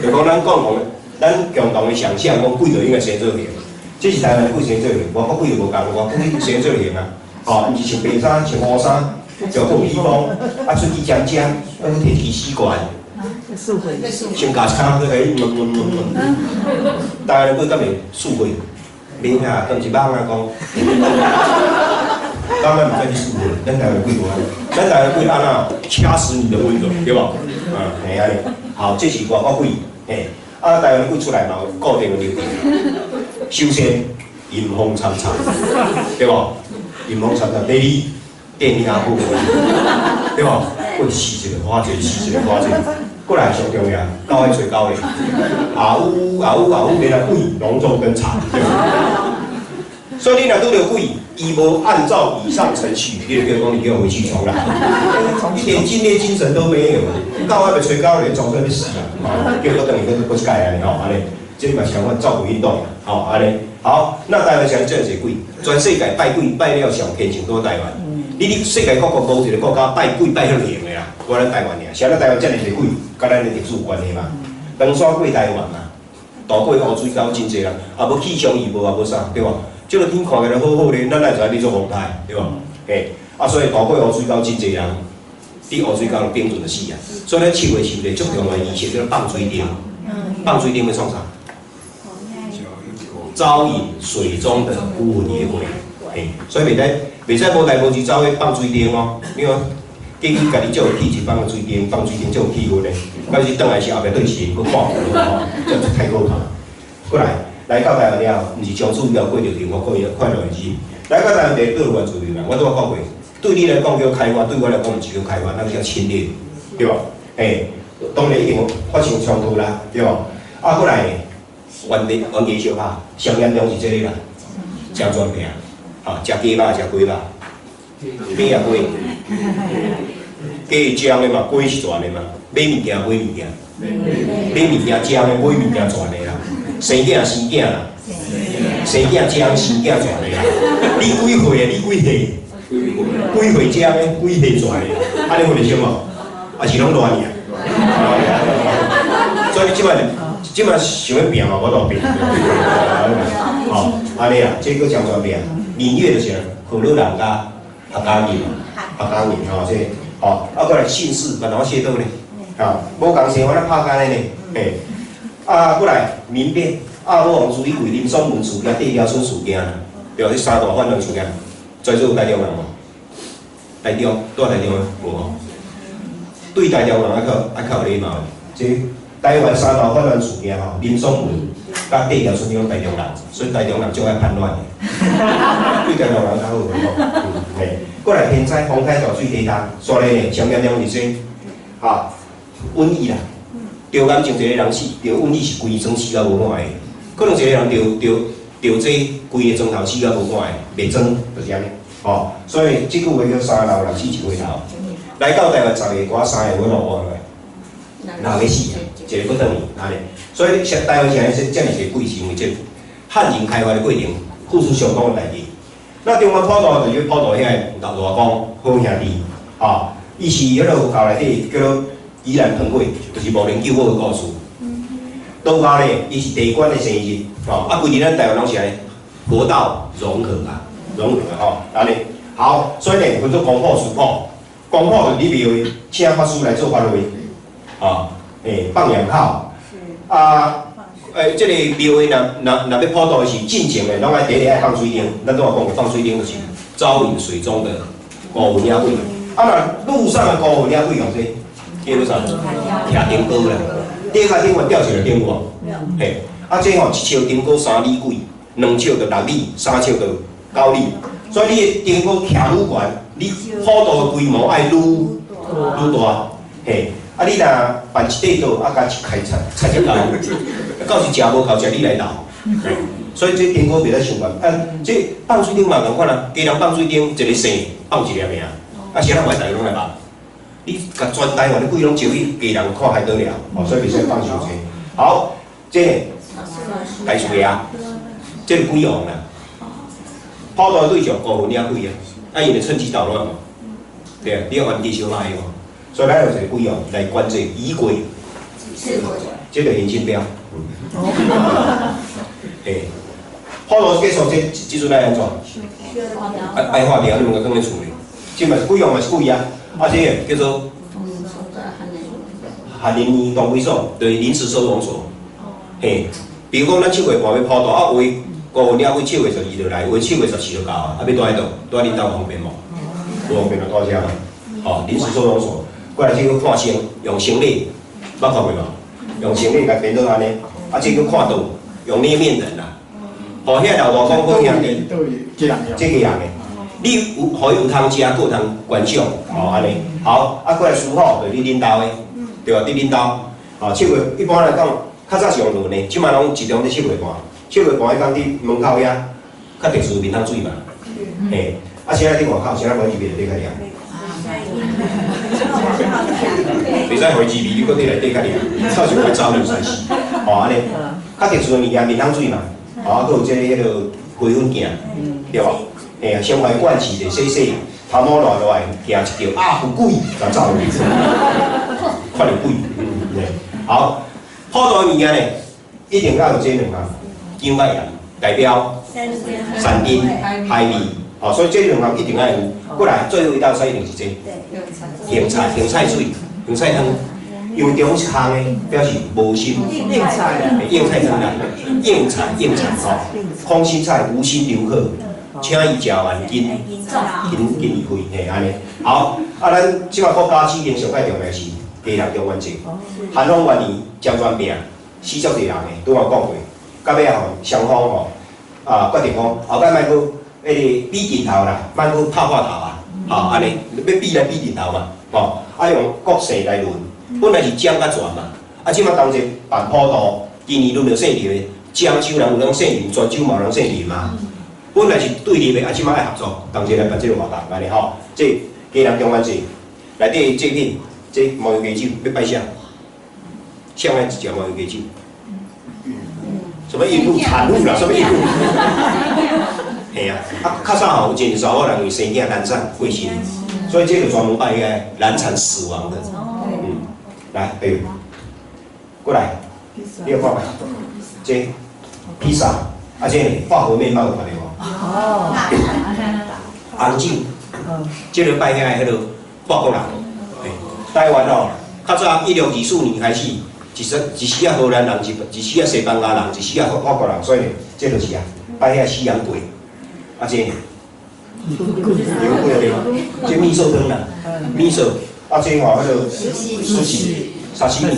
就講咱共同，咱共同的想象，講鬼就應該生做形，這是台灣的鬼生做形，外國鬼就無仝，外國鬼生做形啊。吼，毋是穿白衫，穿烏衫，就過披風，啊出去尖尖，啊閣提一支死管，先咬一口，閣欸，嗯嗯嗯嗯。台灣的鬼敢會四歲？免啊，當一蠓仔講。當然毋使去四歲，咱台灣鬼無按呢，咱台灣鬼按怎？掐死你的溫柔，對無？啊，嘿按呢。好，這是外國鬼，嘿，啊，台灣鬼出來嘛有固定的流程。首先，陰風慘慘，對無？陰風慘慘。第二，電壓不穩，對無？過死一个，花一个，死一个，花一個。過來上重要，狗愛揣狗的，啊嗚啊嗚啊嗚，連鬼隆重登場，對無？所以你若拄著鬼，伊無按照以上程序，你就叫講你叫回去重來，一點敬業精神都沒有。狗還袂揣狗的，裝出欲死啊！叫閣轉去閣閣一擺按呢吼，按呢，這嘛是共款走鬼運動，吼按呢。好，那台灣啥這濟鬼？全世界拜鬼拜了上虔誠佗台灣。你佇世界各國無一個國家拜鬼拜遐靈的啦，無咱台灣爾。啥咱台灣遮爾濟鬼，佮咱的歷史有關係嘛？長沙過台灣嘛，渡過烏水溝真濟人，也無氣象預報，也無啥，對無？這個天看起來好好咧，咱哪會知你做風台，對無？嘿，啊，所以渡過烏水溝真濟人，佇烏水溝就冰準就死啊。所以咱七月是一個足重要的儀式，叫做放水燈。放水燈欲創啥？招引水中的孤魂野鬼。嘿，所以袂使無代無誌走去放水燈哦。你看，過去家己足有氣質，放水燈，放水燈足有氣氛的。但是轉來時後壁對是閣看無吼，這太可怕。過來，來到台灣了後，毋是從此以後過著幸福快樂快樂的日子。來到台灣第倒原住民嘛，我拄仔講過，對你來講叫開發，對我來講毋是叫開發，那個叫侵略，對無？嘿，當然一定發生衝突啦，對無？啊，過來冤家冤家相拍，上嚴重是這个啦，食全拼，哈，食雞肉食雞肉，雞抑雞，雞是漿的嘛，雞是全的嘛，買物件買物件，買物件漿的，買物件全的啦，生囝生囝啦，生囝漿，生囝全的啦，你幾歲啊？你幾歲？幾歲漿的，幾歲全的？按呢分得清無？抑是攏亂去啊？所以你這擺這擺想欲拼嘛，無法度拼。吼，按呢啊，這閣講全拼。閩粵就是河洛人佮客家人，客家人吼，這吼，啊，過來姓氏嘛，攏寫倒咧，吼，無仝姓，我咧拍開咧呢，嘿，啊，過來民變，阿母王朱一貴、林爽文事件、地寮村事件，對，這三大反亂事件，在座有台中人無？台中，住台中無吼？對台中人愛較有禮貌。這台灣三大反亂事件吼，林爽文佮戴耀春攏台中人，所以台中人足愛叛亂的。對台中人較好吼。嘿，過來天災，風開大水地動，煞來呢，上嚴重是這，哈，瘟疫啦，著癌症一個人死，著瘟疫是規莊死甲無半個，可能一個人著著著這規个莊頭死甲無半個，袂裝就是按呢，吼，所以這句話叫三老六死一回頭。來到台灣十个，我三个我落活落來，六個死啊，一個閣轉去，按呢。所以像台灣現在這麼濟鬼，是因為這漢人開發的過程付出相當的代價。那中原普渡就是普渡遐個老大公好兄弟，吼，伊是彼个佛教內底叫做盂蘭盆會，就是無人救火的故事。道教咧，伊是地官的生日，吼，啊，規日咱台灣攏是按呢，佛道融合啊，融合啊，吼，按呢。好，所以呢，分做公普、私普。公普就是你廟會請法師來做法會，啊，放焰口，啊，這個廟會若欲普渡的是進前的，攏愛第一愛放水燈。咱拄仔講過，放水燈就是招引水中的孤魂野鬼。啊，若路上的孤魂野鬼用這叫做啥？徛燈篙啦。頂較頂懸吊一个燈無？嘿，啊，這吼一尺燈篙3里幾，2尺就6里，3尺就9里。所以你的燈篙徛愈懸，你普渡的規模愛愈愈大。嘿，啊，你若辦一塊桌，啊，共一開菜菜只夠，到時食無夠食，你來留。所以這燈篙袂使傷懸。啊，這放水燈嘛仝款啊，家人放水燈，一個姓放一粒爾，啊，啥人無愛逐个攏來放？你共全台灣的鬼攏招去家人看害得了，哦，所以袂使放傷濟。好，這大樹爺，這個鬼王啦，普渡的對象孤魂野鬼啊，啊，伊會趁機搗亂嘛，對啊，你要冤家相歹嘛，所以咱有一個鬼王來管這儀軌，這個行親標。嘿，普渡結束，這這陣愛按怎？啊，擺化掉，你問共囥佇厝裡，這嘛是鬼王嘛是鬼啊，啊，這個叫做翰林院當歸所，就是臨時收容所。嘿，比如講咱7月半欲普渡，啊，有的孤魂野鬼7月12就來，有的7月14就到啊，啊，欲蹛佇佗？蹛恁兜方便無？無方便就蹛遮嘛。吼，臨時收容所，過來這個看星，用星曆，捌看過無？用星曆共編做按呢，啊，這個看道，用捏面人啦。吼，遐老大公好兄弟，這個人的，你有予伊有通食，閣有通觀賞，吼，按呢。好，啊，過來師傅就是你恁兜的，對吧？佇恁兜，吼，七月一般來講，較早是用輪的，這馬攏集中佇七月半。七月半彼工佇門口遐，較特殊面湯水嘛，嘿，啊，啥佇外口，啥人無入去內底較涼。袂使予伊滋味，你閣佇內底較涼，到時會走就使死。吼，按呢，較特殊的物件面湯水嘛，吼，啊，閣有這個彼個灰粉鏡，對無？嘿啊，先互伊灌飼者，洗洗，頭毛亂落來，行一叫啊，有鬼，就走去，看著鬼，嗯，好，普渡的物件呢，一定要有這兩項，薑佮鹽，代表山珍海味，吼，所以這兩項一定愛有。過來，最後一道菜一定是這個，莧菜、莧菜水、莧菜湯，因為中是空的，表示無心。應菜啊，應菜湯啦，應菜應菜吼，空心菜無心留客，請伊食完緊緊緊離開，嘿，按呢。好，啊，咱這馬國家指定上蓋重要是家人中元節，咸豐元年漳泉病死足濟人的，拄仔講過，到尾吼雙方吼啊決定講後擺莫閣彼个比陣頭啦，莫閣拍破頭啊，吼按呢欲比來比陣頭嘛，吼啊用國姓來輪，本來是漳佮泉嘛，啊這馬當陣辦普渡，今年輪著姓林的，漳州人有人姓林，泉州嘛有人姓林嘛。本來是對立的，啊，這馬愛合作，同齊來辦這個活動，按呢吼。這家人中元節內底祭品，這麻油雞酒欲拜啥？啥愛食麻油雞酒？什麼孕婦產婦啦？什麼孕婦？嘿啊，啊，較早吼有真濟查某人因為生囝難產過身，所以這個專門拜遐个難產死亡的。嗯，來，哎，過來，你有看無？這披薩，啊，這法國麵包有看著無？哦，紅酒，這個拜遐个彼个法國人，台灣哦，較早1624年開始，一時一時仔荷蘭人，一時仔西班牙人，一時仔法國人，所以這就是啊，拜遐西洋鬼，啊這牛粿對吧？這味噌湯啦，味噌啊，這吼彼个壽司、沙西米。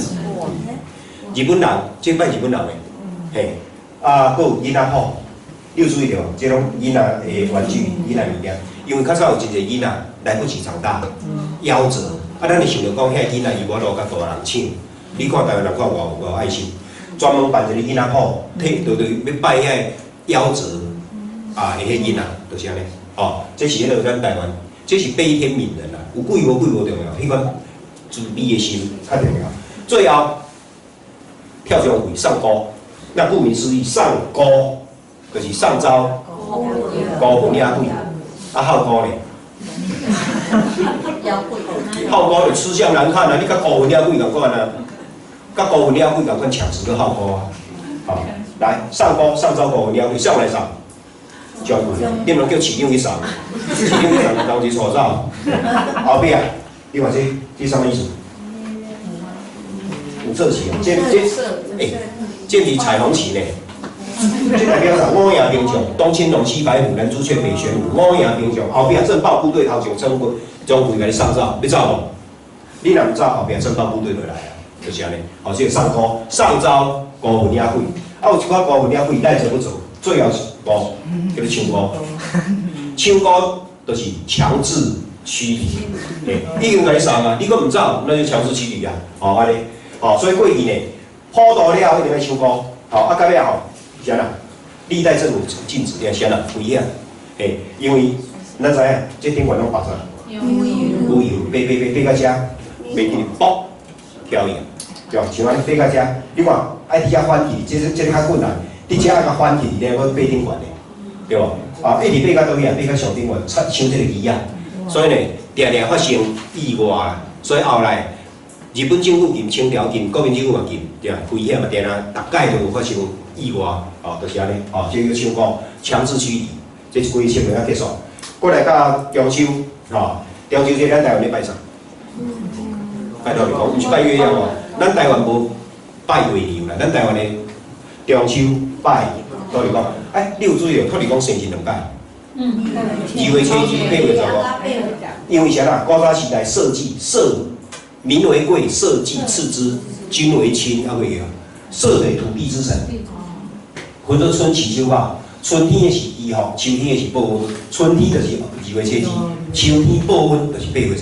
日本人，這拜日本人的，嘿，啊，閣有囡仔脯，你有注意著無？這攏囡仔的玩具、囡仔物件，因為較早有真濟囡仔來不及長大，夭折，啊，咱會想著講，遐囡仔伊無法度佮大人搶，你看台灣人看偌有偌有愛心，專門辦一个囡仔脯，替對對，欲拜遐夭折啊的彼囡仔，就是按呢。哦，這是彼个咱台灣，這是悲天憫人啊，有鬼無鬼無重要，彼款慈悲的心較重要。最後跳將會上孤，那顧名思義，上孤就是上朝孤魂野鬼，啊後孤咧？後孤就吃相難看啊！你佮孤魂野鬼仝款啊，佮孤魂野鬼仝款，搶食個後孤啊！好，來上孤上朝孤魂野鬼，上來上。將軍，你毋通叫市長去送，市長去送就當時帶走。後壁，你看這這啥物意思？有做事哦，這這欸，這是彩虹旗呢。這代表啥？五營兵將，東青龍西白虎，南朱雀北玄武。五營兵將，後壁鎮暴部隊頭前衝過，將軍共你送走，欲走無？你若毋走，後壁鎮暴部隊就來啊，就是按呢。好，這個上孤，上朝孤魂野鬼，啊有一寡孤魂野鬼，咱做不做？最後是孤，叫做搶孤。搶孤就是強制驅離，欸，已經共你送啊，你閣毋走，那就強制驅離啊，哦，按呢，哦，所以過去呢，普渡了後一定欲搶孤，吼，啊，到尾吼，是按怎？歷代政府禁止，是按怎？危險，嘿，因為咱知影，這頂懸攏白啥？牛油，爬爬爬爬到遮，袂記啵，跳去，對，像按呢爬到遮，你看愛佇遐反去，這這個較困難。佇遮愛共翻去，咧閣爬頂懸的，對無？啊，一直爬到佗位啊？爬到上頂懸，插搶這個魚仔，所以呢，定定發生意外啦。所以後來日本政府禁，清朝禁，國民政府嘛禁，對啊，危險嘛，定定逐擺都有發生意外，哦，就是按呢，哦，這個搶孤強制驅離，這一規程就結束。過來到中秋，吼，中秋節咱台灣咧拜啥？拜土地公，毋是拜月亮哦，咱台灣無拜月亮啦，咱台灣的中秋拜土地公。哎，你有注意哦？土地公生日兩擺，2月初2、8月15。因為啥啦？古早時代社稷，社民為貴，社稷次之，君為輕，啊，袂記社的土地之神，分做春夏秋吧。春天的是祈福，秋天的是報恩。春天就是2月初2，秋天報恩就是8月15。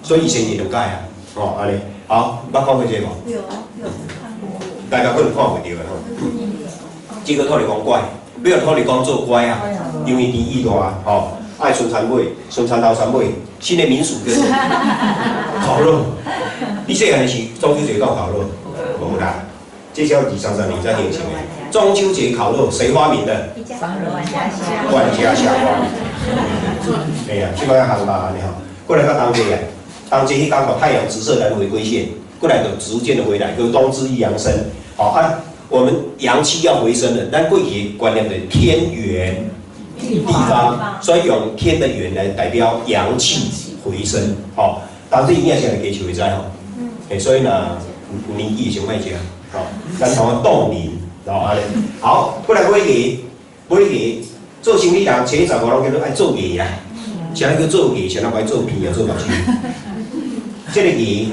所以伊生日兩擺啊，哦，按呢，好，捌看過這個無？有有看過。大家可能看袂著的吼。這個土地公拐，欲予土地公做拐啊，因為年紀大吼，愛春田尾，春田頭田尾，新的民俗叫做烤肉。你細漢的時中秋節有烤肉？無啦，這才二三十年才形成的。中秋節烤肉誰發明的？萬家香發明。哎呀，這擺較行吧按呢吼。過來到冬節啊，冬節彼工吼，太陽直射南回歸線，過來就逐漸的回來，叫冬至一陽生。好啊，我們陽氣要回升了，咱過去的觀念就是天圓地方，所以用天的圓來代表陽氣回升。吼，當這營養是加樹會知吼。欸，所以呢，有年紀就莫食，吼，咱講凍齡，吼按呢。好，過來尾牙，尾牙做生理人，初十五攏叫做愛做牙啦。啥物叫做牙？啥物愛做鼻啊，做目睭。這個牙，伊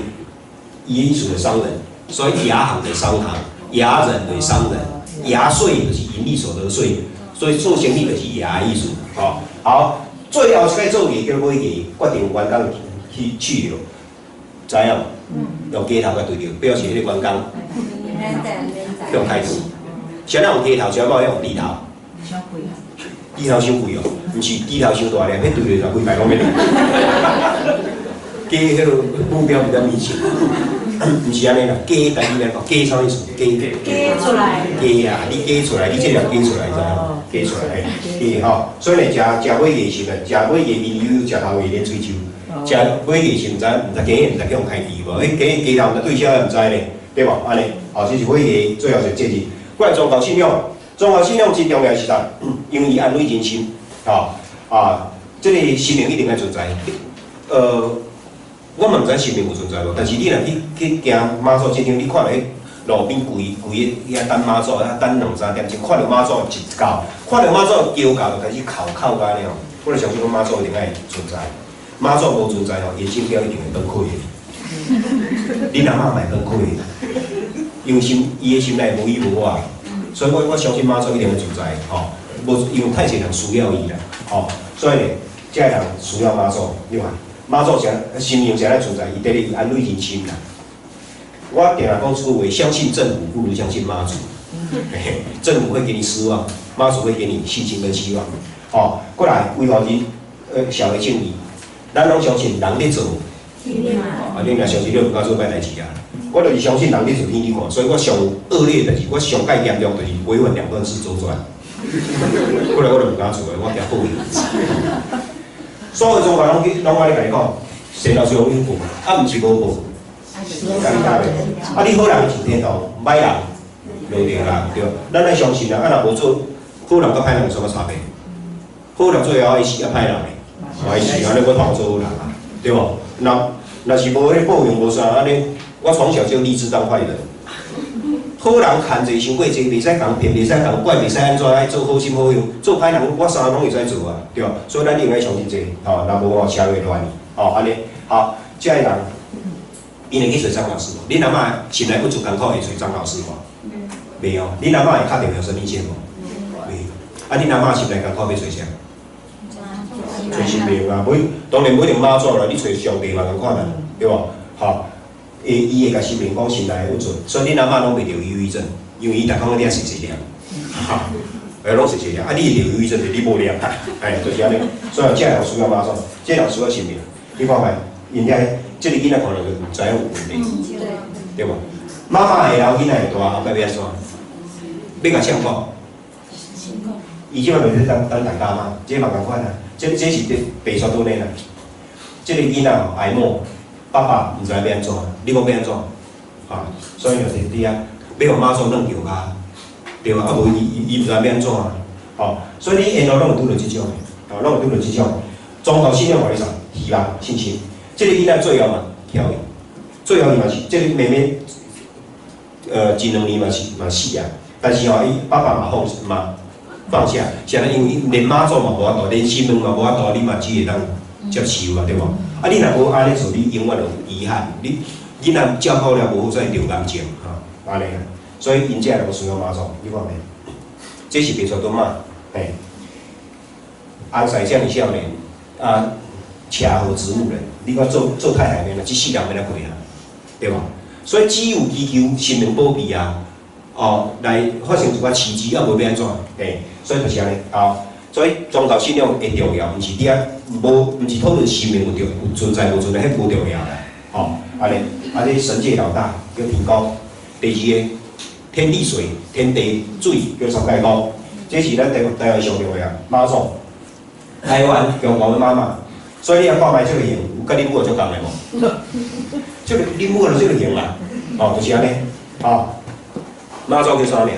意思是商人，所以牙行的商行，牙人的商人，牙稅就是營利所得稅，所以做生意就是牙的意思。吼，好，最後一擺做牙叫尾牙，決定員工去去留，知影無？用雞頭共對著，表示彼個員工用開除。啥人用雞頭，啥人用豬頭？豬頭傷貴哦，毋是豬頭傷大粒，彼對著就規排攏欲雞彼个目標比較明顯，毋是按呢啦，雞台語來講，雞啥意思？雞雞出來，雞啊，你雞出來，你這粒雞出來，知無？雞出來，雞吼。所以呢，食食尾牙時陣，食尾牙面有食頭牙連喙鬚，食尾牙時毋知毋知雞毋知去予開除無？彼雞雞頭毋知對啥毋知咧，對無？按呢，哦，這是尾牙最後一個節日。過來宗教信仰，宗教信仰真重要是啥？因為伊安慰人心，吼啊，這個神明一定愛存在。我嘛毋知神明有存在無，但是你若去去行媽祖這場，你看著彼路邊規規个遐等媽祖，遐等兩三點鐘，看著媽祖一到，看著媽祖轎到就開始哭哭甲按呢吼。我就相信講媽祖一定愛存在，媽祖無存在吼，延慶廟一定會崩潰的。恁阿嬤嘛會崩潰的，因為心伊的心內無伊無我，所以我相信媽祖一定會存在，吼。無因為太濟人需要伊啦，吼。所以呢，這个人需要媽祖，你看媽祖啥神明啥來存在，伊佇咧安慰人心啦。我定定講出話，相信政府不如相信媽祖。政府會給你失望，媽祖會給你信心跟希望。哦，過來維護人社會正義，咱攏相信人咧做，啊，你若相信你就毋敢做歹代誌啊。我就是相信人咧做天理看，所以我上惡劣的代誌，我上蓋嚴重就是違反兩段式左轉。過來我就毋敢做，我驚報應。所有宗教攏去攏愛咧共你講，善老師有報，啊，毋是無報，共你答的。啊，你好人上天堂，歹人落地獄，對。咱愛相信啊，啊若無做好人佮歹人有啥物差別？好人最後愛死，啊歹人呢？愛死，按呢我通做好人啊，對無？若是無彼報應無啥，按呢，我從小就立志當壞人。好人牽濟傷過濟，袂使共騙，袂使共拐，袂使按怎，愛做好心好用。做歹人，我啥攏會使做啊，對。所以咱應該相信這個，吼，若無吼社會亂去，吼，按呢，好，這个人，𪜶會去揣張老師無？恁阿嬤心內不足艱苦會揣張老師無？袂哦。恁阿嬤會敲電話生命線無？袂。啊，恁阿嬤心內艱苦欲揣啥？揣神明啊，無當然無一定媽祖啦，你揣上帝嘛仝款啊，對無？吼，伊會共神明講心內的鬱卒，所以恁阿嬤攏袂著憂鬱症，因為伊逐工咧碎碎念，哈，攏碎碎念。啊，你會著憂鬱症，就是你無念啊，哎，就是按呢。所以這個人需要媽祖，這個人需要神明。你看覓，𪜶遐這個囡仔看著就知影有問題，對無？媽媽會老囡仔會大，後擺欲按怎？欲共誰講？伊這擺袂使等等大家嘛，這嘛仝款啊。這是白煞倒呢啦。這個囡仔吼哀莫，爸爸毋知欲按怎，你講欲按怎？啊，所以就是佇遐，欲予媽祖軟轎跤，對啊，啊無伊毋知欲按怎啊。吼，所以你沿路攏會拄著這種的，吼，攏會拄著這種。宗教信仰予你啥？希望、信心。這個囡仔最後嘛，翹伊，最後伊嘛是這個妹妹，前兩年嘛是嘛死啊。但是吼，伊爸爸嘛放嘛放下，是按呢？因為連媽祖嘛無法度，連神明嘛無法度，你嘛只會當接受啊，對無？啊，你若無按呢做，你永遠有遺憾。你囡仔照顧了無好，才會著癌症，吼，按呢啊。所以𪜶這個需要媽祖，你看沒？這是白沙屯媽，嘿，安塞這麼少年，啊，車禍植物人，你看做做太太免啊，這世人欲按怎過啊，對無？所以只有祈求神明保庇啊，哦，來發生一寡奇蹟，啊，無欲按怎？嘿，所以就是按呢，好，所以宗教信仰會重要，毋是佇遐無，毋是討論神明有著有存在無存在，彼無重要啦，吼，按呢，啊，這神界老大叫天公，第二個天地水、天地水叫三界公，這是咱台灣上重要媽祖，台灣中國的媽媽，所以你若看覓這個型，有佮恁母足仝的無？這個恁母就這個型啦，哦，就是按呢，吼，媽祖叫啥名？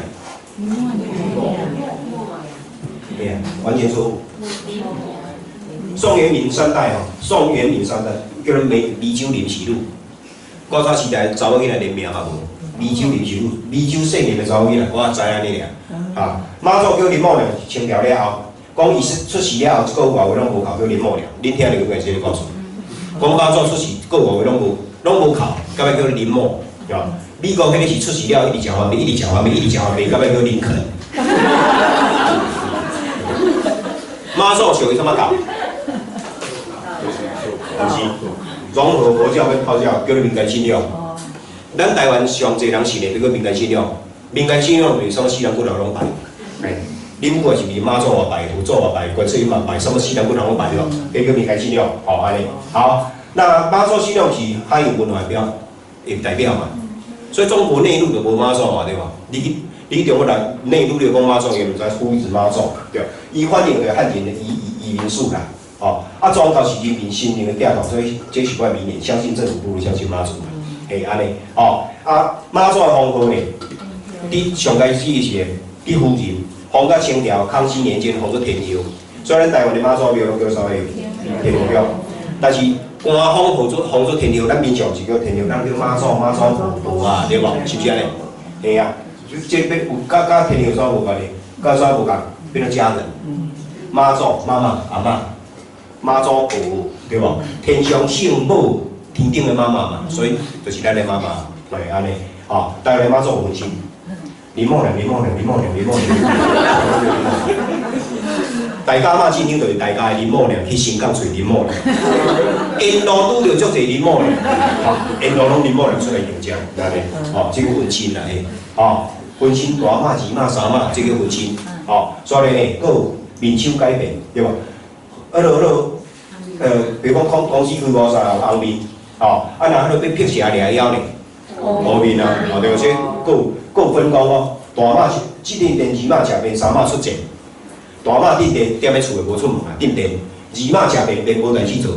對啊，完全錯誤。宋元明三代吼，宋元明三代叫做湄洲林氏女。古早時代查某囡仔連名嘛無，湄洲林氏女，湄洲姓林的查某囡仔，我也知按呢爾。啊，媽祖叫林默娘，清朝了後，講伊出世了後，一個月外話攏無哭叫林默娘。恁聽著過這個故事？講媽祖出世，一個月外話攏無哭，到尾叫林默，對吧？美國彼個是出世了，一直食番麥，一直食番麥，一直食番麥，到尾叫林肯。媽祖屬於啥物教？毋是融合佛教跟道教，叫做民間信仰。咱台灣上濟人信的，叫做民間信仰。民間信仰就是啥物死人骨頭攏拜。嘿，恁母也是媽祖也拜，佛祖也拜，觀世音嘛拜，啥物死人骨頭攏拜對無？彼叫民間信仰，吼按呢。好，那媽祖信仰是漢語文化表的代表嘛？所以中國內陸就無媽祖嘛，對無？你去中國內內陸你講媽祖，伊毋知呼一媽祖，對。伊反映著漢人的移民史啦，吼。啊，宗教是人民心靈的寄託，所以這是我的名言：相信政府不如相信媽祖。嘿，按呢，吼。啊，媽祖的封號呢？佇上開始時，佇夫人封到清朝康熙年間封做天后，所以咱台灣的媽祖廟攏叫啥物？天后廟。但是官方封做天后，咱民眾是叫天后，咱叫媽祖媽祖婆啊，對無？是毋是按呢？嘿啊，這欲有佮天后啥無關係？佮啥無仝？變做家人。媽祖、媽媽、阿嬤，媽祖婆，對無？天上聖母，天頂的媽媽嘛，所以就是咱的媽媽，對，按呢，吼，台灣的媽祖有分身，林默娘、林默娘、林默娘、林默娘。大甲媽進香就是大甲的林默娘去新港揣林默娘，沿路拄著足濟林默娘，吼，沿路攏林默娘出來迎接，按呢，吼，這個分身啦，嘿，吼，分身大媽、二媽、三媽，這個分身，吼，所以呢，閣有面手改變，對無？比如講公司開五三紅面，吼，啊，若彼個欲辟邪掠妖呢，烏面啊，吼，對無？這閣有分工哦，大媽是這頓電，二媽食便，三媽出戰。大媽鎮電，踮咧厝的無出門啊，鎮電。二媽食便便無代誌做。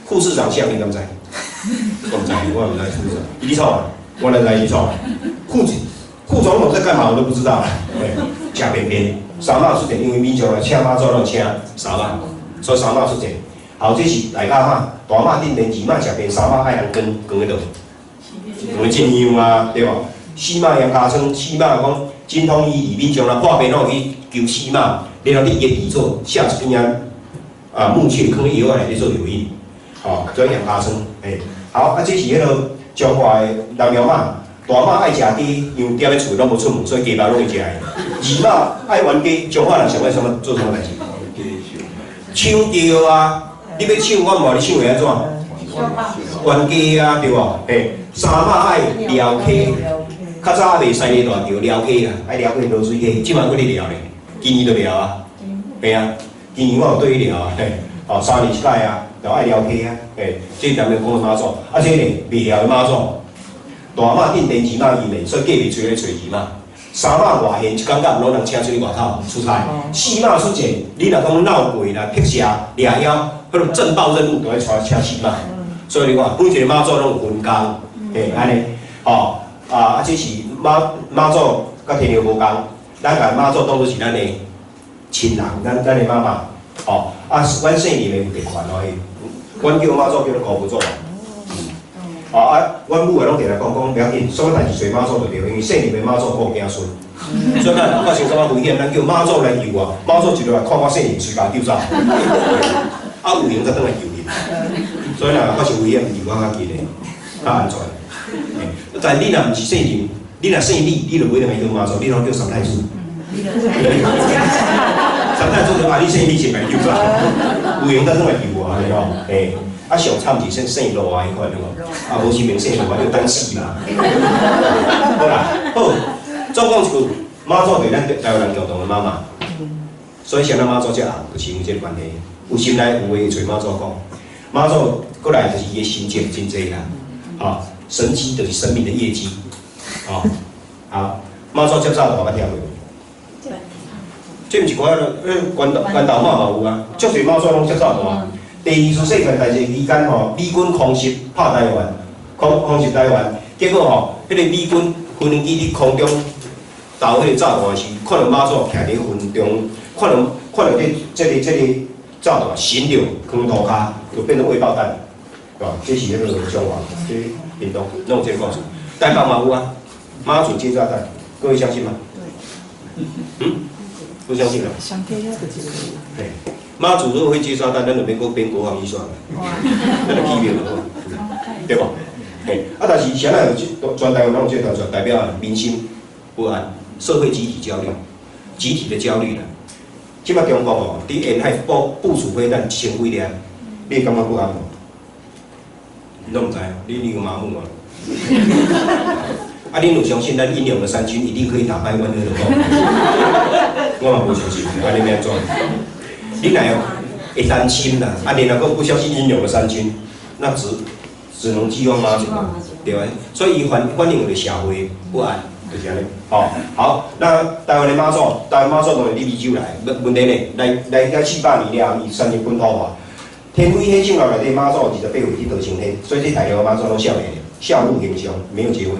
護士長像你敢知？我毋知，我毋知護士長。伊咧創啊？我哪知伊創？副總統在幹嘛？我都不知道。對，食便便，三媽出戰，因為民眾來請媽祖，攏請三媽，所以三媽出戰。好，這是大甲媽，大媽鎮電，二媽食便，三媽愛人扛扛咧佗？扛咧進香啊，對無？四媽楊家倉，四媽講精通醫理，民眾若破病攏去求四媽。然後佇伊的底座下一片啊，木屑囥咧藥仔內底做藥引，吼，做楊家倉，嘿，好，啊，這是彼個彰化的南寮媽，大媽愛食雞，因為踮咧厝攏無出門，所以雞肉攏會食的。二媽愛冤家，彰化人上愛啥物做啥物代志？搶著啊！你欲搶，我毋話你搶會按怎？冤家啊，對無？嘿，三媽愛寮溪，較早還袂使咧大橋寮溪啦，愛寮溪濁水溪，這馬閣咧寮咧。今年就寮啊，嘿啊，今年我有對去寮啊，嘿，哦，3年一擺啊，就愛寮溪啊，嘿，這咱們講媽祖，啊，這個袂寮的媽祖，大媽鎮電，二媽伊面，所以隔壁揣來揣二媽，三媽外現一工到攏人請出去外口出差，四媽出戰，你若講鬧鬼啦、辟邪、掠妖，彼種鎮暴任務都愛請四媽，所以你看每一個媽祖攏有分工，嘿，按呢，吼，啊，這是媽祖佮天后無仝。咱共媽祖當做是咱的親人，咱的媽媽，吼，啊，阮姓林的有特權哦，阮叫媽祖叫做姑父祖，哦啊，阮母的攏定定講講，袂要緊，啥物代志揣媽祖就對，因為姓林的媽祖顧子孫，所以咱發生啥物危險，咱叫媽祖來救我，媽祖一落來看我姓林，隨共救走，啊有閒才轉來救你，所以若發生危險，離我較近的，較安全。但你若毋是姓林，你若姓李，你就袂當去叫媽祖，你攏叫三太子。三太子就啊，你姓李先共救走，有閒才轉來救我，按呢吼，嘿。啊，上慘是姓羅啊，彼款對無？啊，無指名姓羅啊，就等死嘛。好啦，好，總共一句，媽祖就是咱台灣人共同的媽媽，所以啥物媽祖遮紅，就是因為這個關係。有心內有話會揣媽祖講，媽祖過來就是伊的神蹟真濟啦，吼，神蹟就是神明的業績，吼，好，媽祖接炸彈捌聽過無？這毋是歌，關渡媽嘛有啊，足濟媽祖攏接炸彈。第二次世界大戰期間吼，美軍空襲拍台灣，空襲台灣，結果吼，彼個美軍飛行機佇空中投彼個炸彈時，看著媽祖徛佇雲中，看著這個炸彈神著，囥塗跤，就變做未爆彈，對吧？這是彼個彰化，這屏東攏有這個故事。台北嘛有啊，媽祖接炸彈，各位相信嗎？嗯，不相信啊？對。媽祖如果會接炸彈，咱就免閣編國防預算了，咱就起廟就好，對無？嘿，啊，但是啥人有這全台灣攏有這個傳說，代表民心不安，社會集體焦慮，集體的焦慮啦。這擺中國吼，佇沿海部署飛彈1000幾粒，你會感覺不安無？你攏毋知，你有麻木啊？啊，恁有相信咱英勇的三軍一定可以打敗萬惡的共？我嘛無相信，啊，你欲按怎？你若會擔心啦，啊，你若閣不相信英勇的三軍，那只能寄望媽祖，對吧？所以伊反映著社會不安，就是按呢。吼，好，那台灣的媽祖，台灣媽祖當然佇美洲來，問題呢，來遐400年了後，伊產生本土化。天妃火種內底媽祖28歲去得升天，所以這大陸的媽祖攏少年的，少女形象，沒有結婚。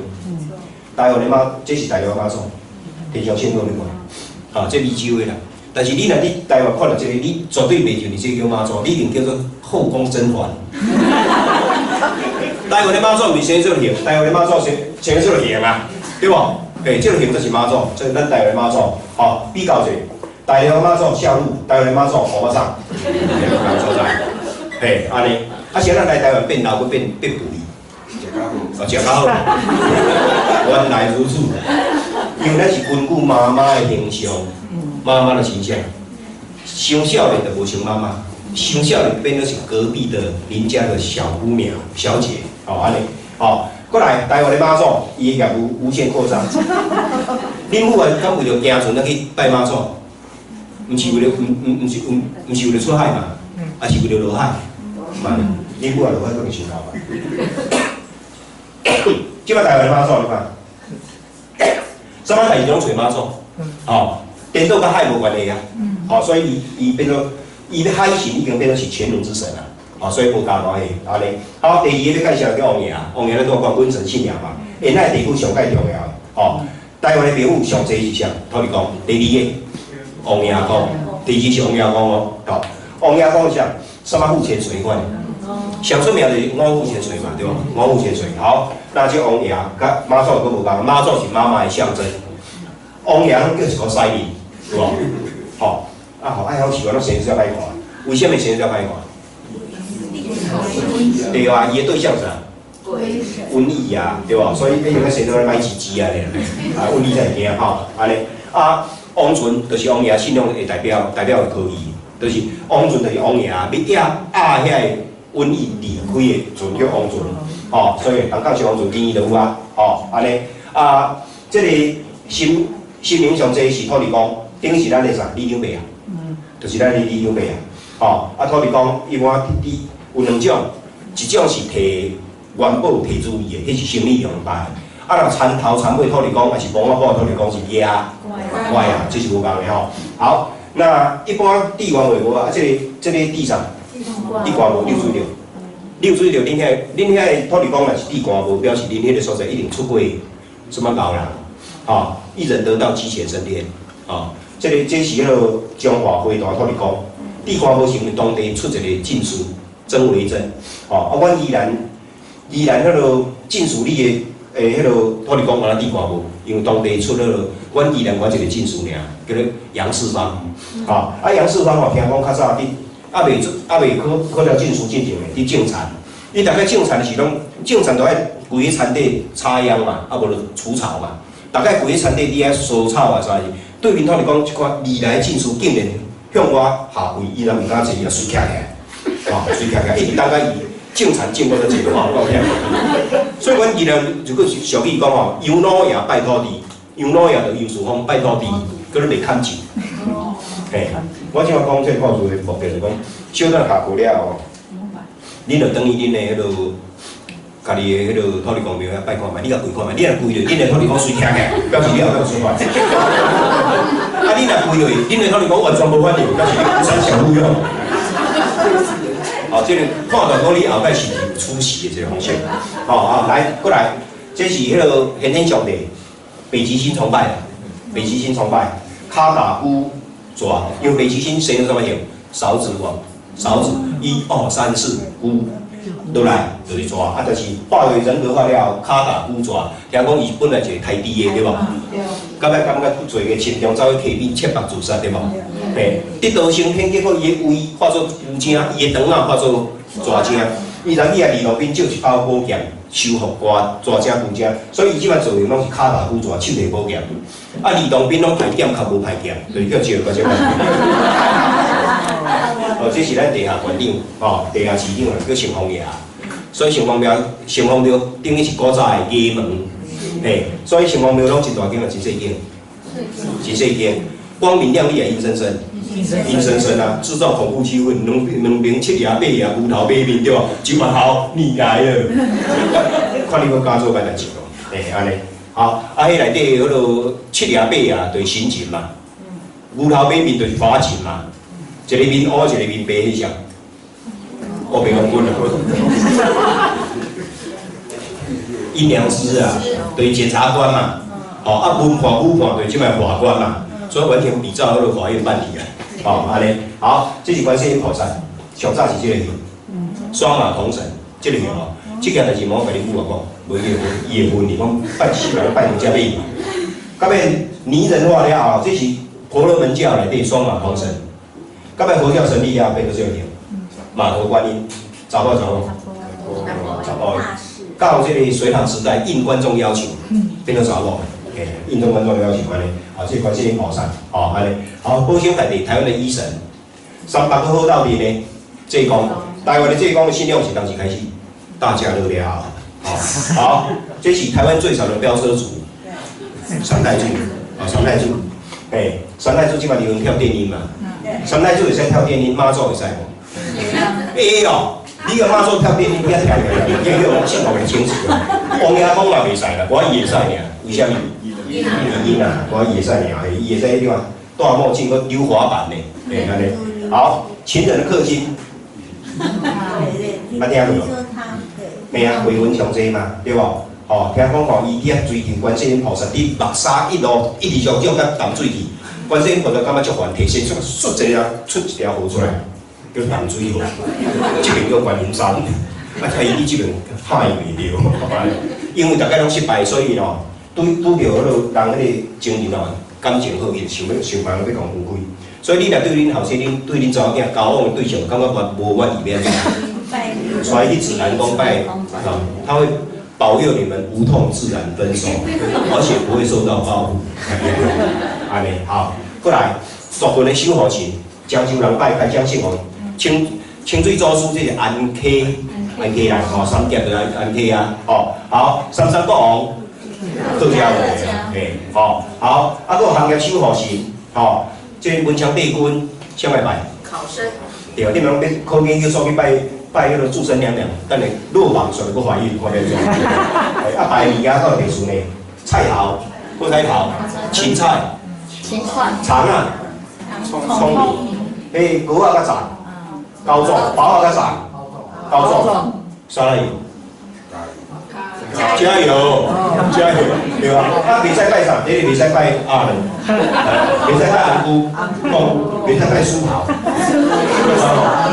台灣的媽，這是大陸的媽祖，天上聖母你看，啊，這美洲的啦。但是你若佇台灣看著這個，你絕對袂認為這叫媽祖，你一定叫做後宮甄嬛。台灣的媽祖毋是生這個形，台灣的媽祖生這個形啊，對無？嘿，這個形才是媽祖，這是咱台灣的媽祖。吼，比較者，大陸的媽祖少女，台灣的媽祖烏巴桑，兩個所在。嘿，按呢，啊，是按怎來台灣變老，閣變變肥？哦，食較好。原來如此，因為咱是根據媽媽的形象，媽媽的形象，傷少年就無像媽媽，傷少年變做是隔壁的鄰家的小姑娘、小姐，哦，按呢，哦，過來台灣的媽祖，伊的業務無限擴張。恁母啊，敢為著行船去拜媽祖？毋是為了，毋毋毋是毋毋是為了出海嘛？啊是為了落海嘛？恁母啊落海可能傷老啊。這擺台灣的媽祖你看，啥物代誌攏揣媽祖，吼，顛倒佮海無關係啊，吼，所以伊伊變做伊的海神已經變做是全能之神啊，吼，所以無加關係，按呢。好，第二個欲介紹叫王爺，王爺咱都講瘟神信仰嘛，沿海地區上蓋重要，吼，台灣的廟宇上濟是啥？土地公。第二个王爺公，第二是王爺公哦，吼，王爺公是啥？啥物富千歲款？上出名就是五虎千歲嘛，對無？五虎千歲，好，那這王爺佮媽祖閣無仝，媽祖是媽媽的象徵，王爺攏叫一個西面，對無？吼，啊吼，愛好習慣攏生出遮歹看，為啥物生出遮歹看？對啊，伊的對象是啥？瘟疫啊，對無？所以你用個生出來歹吱吱啊咧，啊，瘟疫才會驚吼，按呢。啊，王船就是王爺信仰的代表，代表的科技，就是王船就是王爺欲壓壓遐个瘟疫離開的船叫王船，吼，所以人講是王船，今日就有啊，吼，按呢。啊，這个神神明上濟是土地公，等於是咱的啥？里長伯啊，就是咱的里長伯啊，吼，啊土地公一般佇有兩種，一種是提元寶提如意的，彼是生理用拜的。啊，若田頭田尾土地公，抑是墓仔埔土地公是野怪啊，這是無仝的吼。好，那一般地官話無啊，這个這个地啥？地官無，你有注意著？你有注意著？恁遐土地公若是地官無，表示恁彼个所在一定出過什麼高人，吼，一人得道雞犬升天，吼，這个這是彼个彰化花壇土地公，地官無是因為當地出一个進士曾維珍，吼，啊，阮宜蘭宜蘭彼个進士里的彼个土地公敢若地官無，因為當地出彼个阮宜蘭阮一个進士爾，叫做楊世芳，吼，啊楊世芳吼，聽講較早佇猶未做猶未考考著進士進前的，佇種田，伊逐擺種田是攏種田都愛規个田底插秧嘛，啊無就除草嘛，逐擺規个田底佇遐除草啊啥是，對面土地公這款未來進士竟然向我下跪，伊人毋敢坐，伊也隨徛起來，吼，隨徛起來，一直等到伊種田種到這個吼，我有聽。所以阮宜蘭就閣俗語講吼，楊老爺拜土地，楊老爺就楊樹峰拜土地，閣咧袂砍樹。嘿，我這擺講這個故事的目的是講，小等下課了後，恁就轉去恁的彼个家己的彼个土地公廟遐拜看覓，你共跪看覓，你若跪落，恁的土地公隨徛起來，表示你後壁有出來。啊，你若跪落，恁的土地公完全無反應，表示你孤山小路用。哦，這个看到講你後擺是有出息的一个方式。哦啊，來過來，這是彼个玄天上帝，北極星崇拜，北極星崇拜，跤踏龜蛇，因為北極星生啥物形？勺子無？勺子，一二三四五，落來就是蛇，啊，就是化為人格化了，跤踏龜蛇。聽講伊本來一個刣豬的對無？到尾感覺做個親中走去溪邊切腹自殺對無？嘿，得道升天，結果伊的胃化做龜精，伊的腸仔化做蛇精。伊昨去啊二路邊借一把寶劍，收復蛇精龜精，所以伊這擺造型攏是跤踏龜蛇，手提寶劍。啊，呂洞賓攏排劍較無排劍，就是叫招個這款。哦，這是咱地下縣長，哦，地下市長啊，叫城隍爺。所以城隍廟，城隍廟等於是古早的衙門，嘿，所以城隍廟攏真大間啊，真細間，真細間。光明亮麗啊，陰森森，陰森森啊，製造恐怖氣氛，兩兩邊七爺八爺牛頭馬面對無？周阿頭你來了，看你閣敢做䆀代誌無？嘿，按呢，好，啊，彼內底彼个七爺八爺就是神情嘛，牛頭馬面就是法情嘛，一个面烏，一个面白，彼啥？烏白將軍啊，陰陽師啊，就是檢察官嘛，吼啊文判武判就是這擺法官嘛，所以完全比照彼个法院辦理啊，吼按呢，好，這是觀世音菩薩，上早是這個形，雙馬同神，這個形哦，這件代誌無共你母仔講，無伊會伊會問你講拜死人拜成這尾，到尾擬人化了後，這是婆羅門教內底雙馬同神，到尾佛教成立了後變做這個形，碼頭觀音，查某查某，查埔的。到這个隋唐時代，應觀眾要求，變做查某，嘿，應眾觀眾要求按呢，啊，這個觀世音菩薩，哦，按呢，好，保守家己台灣的醫神，三百個好鬥陣呢，濟公，台灣的濟公的信仰是當時開始，大家樂了，好，好，這是台灣最早的飆車族，三太子，啊，三太子，嘿，三太子這擺離婚跳電音嘛，三太子會使跳電音，媽祖會使無？會哦。你共媽祖跳電音，你遐聽起來，影響幸福的情緒。王爺公嘛袂使啦，我伊會使爾，為啥物？伊啊，我伊會使爾，伊會使點啊？戴墨鏡，閣溜滑板呢，嘿，按呢。好，情人的克星，捌聽過無？嘿啊，鬼魂上濟嘛，對無？吼，聽講吼，伊伫遐追求觀世音菩薩，佇目沙一路一直上上甲淡水去，觀世音菩薩感覺足煩，提身出出一條出一條河出來。叫淡水河，這邊叫觀音山，啊，伊佇這邊拍伊袂著，因為逐擺攏失敗，所以吼，拄拄著彼个人彼个情人哦，感情好，伊想欲想辦法欲共分開。所以你若對恁後生，恁對恁查某囝交往的對象，感覺無滿意欲按怎？帶伊去紫蘭宮拜，啊，他會保佑你們無痛自然分手，而且不會受到報復。按呢，好，過來，大群的守護神，漳州人拜開漳聖王。清清水祖師這是安溪，安溪人吼，三峽就安安溪啊，吼，好，三山國王，客家話，嘿，吼，好，啊，閣有行業守護神，吼，這個文昌帝君，啥愛拜？考生。對，你們欲考研究所去拜拜彼个註生娘娘，等下落榜煞閣懷孕，看欲按怎？啊，拜物件閣有特殊呢，菜頭，菠菜頭，芹菜，芹菜，腸仔，蔥米，嘿，糕仔較雜。高壯，包仔較雜，高壯，沙拉油，加油，加油，對吧？啊，袂使拜啥？這個袂使拜阿倫，袂使拜紅菇，講袂使拜蘇頭，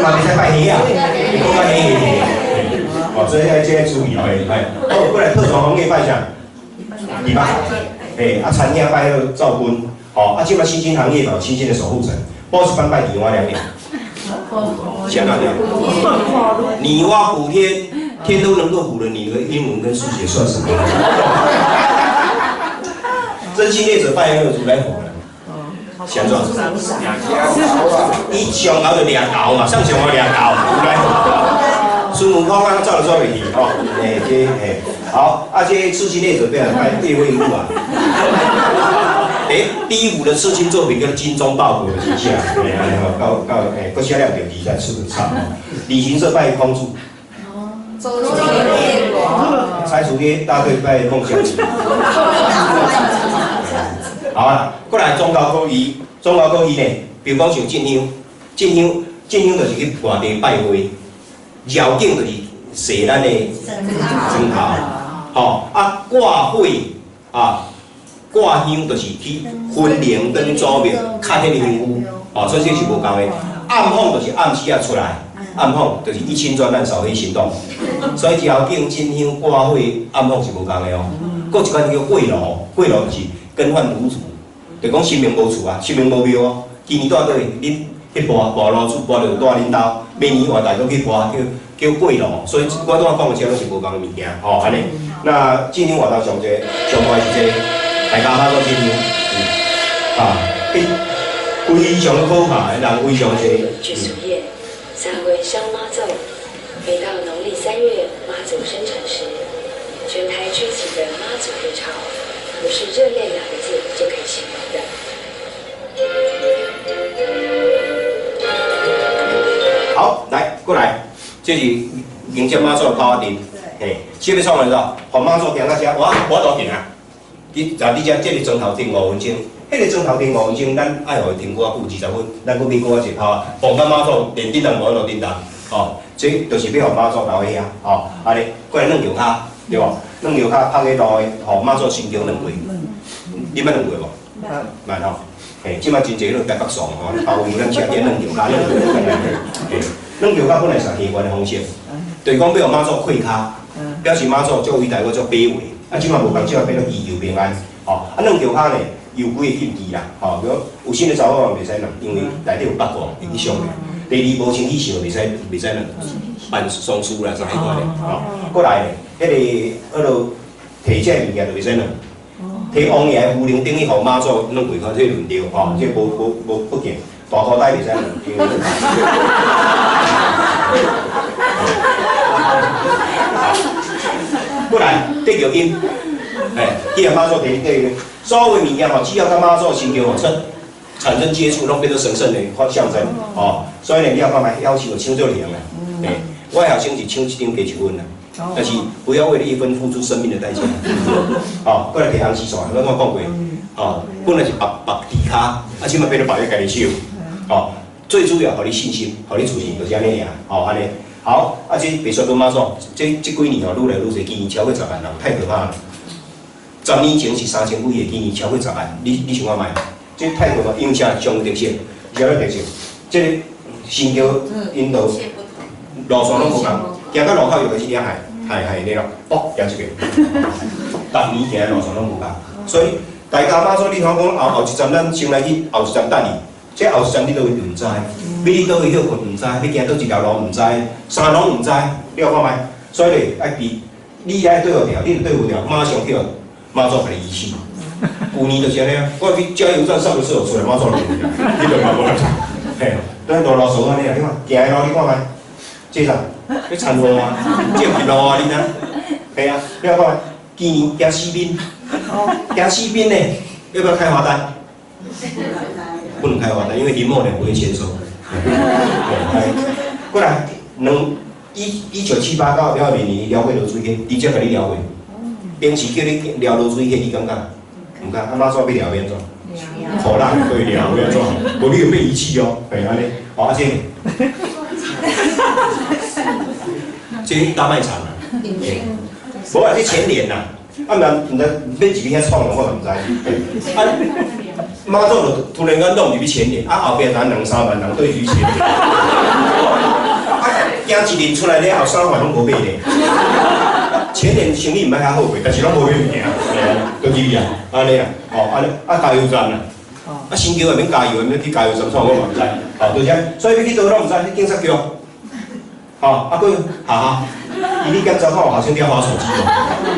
嘛袂使拜蝦仔，你講較蝦蝦蝦，哦，所以愛這個注意哦，哎，好，過來特種行業拜啥？禮拜，嘿，啊，餐廳拜彼个灶君，吼，啊，這擺新興行業嘛，新興的守護神，補習班拜女媧娘娘。想哪樣？女媧補天，天都能夠補了，你的英文跟數學算什麼？徵信業者拜那個如來佛了，想怎？伊上後就掠猴嘛，上上後掠猴，如來佛。孫悟空啊，走就走袂去吼，哎，這嘿，好，啊，這刺青業者拜拜岳飛母啊。欸，第一幅的刺青作品叫《精忠報國》的形象，哎，吼，到到欸，閣寫了著字才出差。旅行社拜空主，周建國，拆除業大隊拜孟姜女。好啊，過來宗教科儀，宗教科儀呢，比如講像進香，進香，進香就是去外地拜會，繞境就是洗咱的磚頭，吼，啊掛火啊。掛香就是去焚靈轉祖廟，較彼个香灰，哦，所以這是無仝的。暗訪就是暗時仔出來，暗訪就是一清專案掃黑行動。所以繞境進香掛火暗訪是無仝的哦。閣一款叫過爐，過爐就是更換爐主，就講神明無厝啊，神明無廟哦。今年蹛佗位？恁去跋跋爐主，跋著蹛恁兜，明年換代閣去跋，叫叫過爐。所以我拄仔講的這攏是無仝的物件，吼，按呢。那進香活動上濟，上大是這個。大家拍做進香，啊，非常可怕的人非常濟。去俗諺，三月香媽祖。每到農曆3月媽祖生辰時，全台吹起的媽祖熱潮，不是熱烈兩個字就可以形容的。好，來過來，這是迎接媽祖的炮仔陣，嘿，啥欲創來著？予媽祖行到遮，我我都行。你在你遮這个鐘頭停5分鐘，彼个鐘頭停五分鐘，咱愛予伊停閣較久20分，咱閣買閣較濟炮仔，放到媽祖連振動無法度振動，吼，這就是欲予媽祖留佇遐，吼，按呢，過來軟轎跤，對無？軟轎跤拍去路的，予媽祖身經軟過，你捌軟過無？捌吼，嘿，這擺真濟彼个台北送吼，包圍咱車頂軟轎跤，軟嘿，軟轎跤本來是戲院的方式，就是講欲予媽祖跪跤，表示媽祖足偉大，閣足卑微。啊，這擺無仝，這擺變做祈求平安，吼。啊，軟轎跤呢，有幾个禁忌啦，吼。比如有身的查某人袂使軟，因為內底有八卦會去傷的。第二無清氣想袂使袂使辦喪事啦，啥彼款的，吼。過來，彼个彼落提這個物件就袂使耍。提王爺符靈等於予媽祖弄過，這個輪著吼，這無無無不見，大箍袋袂使耍，因為。過來，得玉金，哎，去予媽祖提提，所有的物件吼，只要佮媽祖神轎吼出產生接觸，攏變做神聖的象徵，哦，所以呢，你要看覓夭壽搶足靈啦，哎，我的學生是搶一張加一分啦，但是不要為了一分付出生命的代價，哦，過來提紅絲線，我講過，哦，本來是縛縛豬跤，啊，這馬變做縛你家己手，哦，最主要予你信心，予你自信，就是按呢爾，哦，按呢。好，啊，這白沙屯媽祖，這這幾年吼，愈來愈濟，今年超過10萬人，太可怕了。10年前是3000幾个，今年超過10萬，你你想看覓？這太可怕，因為啥？上有特色，啥物特色？這個神轎引導路線攏無仝，行到路口就開始掠海，海海咧咯，啵行出去。逐年行的路線攏無仝，所以大家媽祖，你看講後後一站，咱先來去後一站等伊，這後一站你佗位毋知。欲去佗位歇睏毋知，欲行佗一條路毋知，啥攏毋知，你有看覓？所以咧，愛比你愛對無牢，你若對無牢，馬上去媽祖共你醫死。舊年就是按呢啊，我去加油站上個廁所出來，媽祖就去啊，你就嘛無來。嘿，對路路數按呢啊，你看行的路你看覓？這啥？你田路啊，這毋是路啊，你知？嘿啊，你有看覓？今年驚死邊，驚死邊呢？要不要開罰單？不能開罰單，因為林默娘不會簽收。過來，兩一一九七八到了二年撩過濁水溪，直接共你撩過。平時叫你撩濁水溪，你敢敢？毋敢。啊，媽祖欲撩欲按怎？予人對撩欲按怎？無你會被遺棄哦，嘿按呢。哦，啊這，這大賣場啊，無啊，這全聯啦。啊，毋知毋知欲入去遐創我嘛毋知。啊，媽祖就突然間弄入去全聯，啊後壁才兩三萬人對入去全聯。啊，行一年出來了後，三萬攏無買咧。全聯生意毋捌遐好過，但是攏無買物件，就入去啊，按呢啊，哦，按呢，啊加油站啊，啊神轎會免加油，免去加油站創，我嘛毋知。哦，就是按，所以欲去佗攏毋知，去警察局。吼，啊，閣哈哈，伊你檢查看有學生佇遐滑手機無？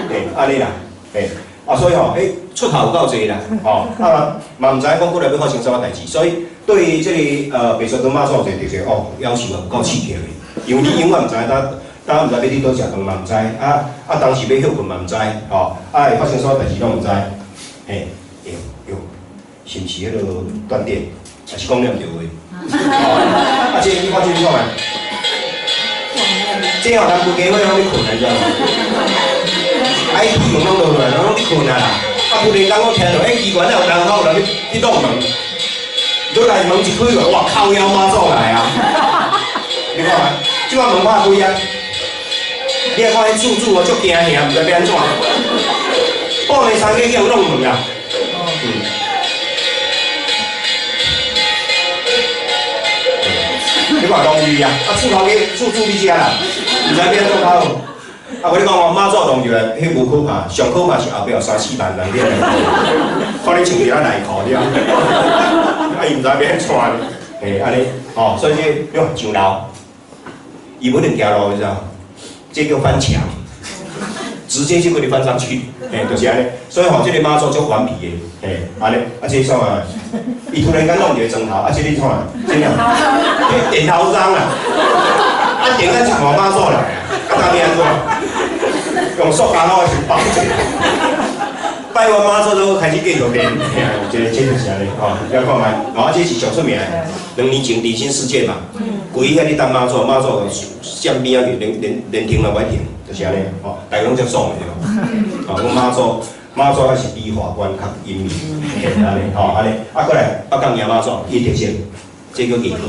嘿，按呢啦，嘿，啊，所以吼，彼出頭有夠濟啦，吼，啊嘛毋知影講過來欲發生啥物代誌，所以對於這个白沙屯媽祖有一個特色哦，夭壽啊有夠刺激的，因為你永遠毋知影當當毋知欲佇佗食飯嘛毋知，啊啊當時欲歇睏嘛毋知，吼，啊會發生啥物代誌攏毋知，嘿，對對，是毋是彼个斷電？還是講了毋對話？啊，這個你看這個看覓？這吼人規家伙攏咧睏啊，你知無？IT 門攏落來，人攏咧睏啊啦。啊，突然間我聽著，欸，機關有人口有人咧咧擋門，落來門一開落，哇，靠腰媽祖來啊！你看覓？這擺門拍開啊！你來看彼厝主哦，足驚嚇，毋知欲按怎。半暝三更去予弄門啊！嗯。你看落雨啊，啊厝頭家厝主佇遮啦，毋知欲按怎較好。啊，我你講哦，媽祖弄入來，彼無可怕，上可怕是後壁有三四萬人佇遐，看你穿佇遐內褲了，啊伊毋知欲按怎咧，嘿，按呢，吼，所以這個你看上樓，伊無一定行路，你知無？這叫翻牆，直接就給你翻上去，嘿，就是按呢。所以吼，這個媽祖足頑皮的，嘿，按呢，啊這創啊，伊突然間弄一個磚頭，啊這你創啊，這樣，這電頭章啊，啊電到一看媽祖來啊，啊當欲按怎？用塑膠攞去綁住，拜完媽祖都開始繼續練，這這就是按呢，吼，你看覓？哦，這是上出名的，2年前地心事件嘛，規遐咧等媽祖，媽祖站邊仔去，連連連停都袂停，就是按呢，吼，大家攏足爽的對無？吼，講媽祖，媽祖還是比法官較英明，嘿，按呢，吼，按呢，啊，過來北港迎媽祖，伊特色，這叫藝稿，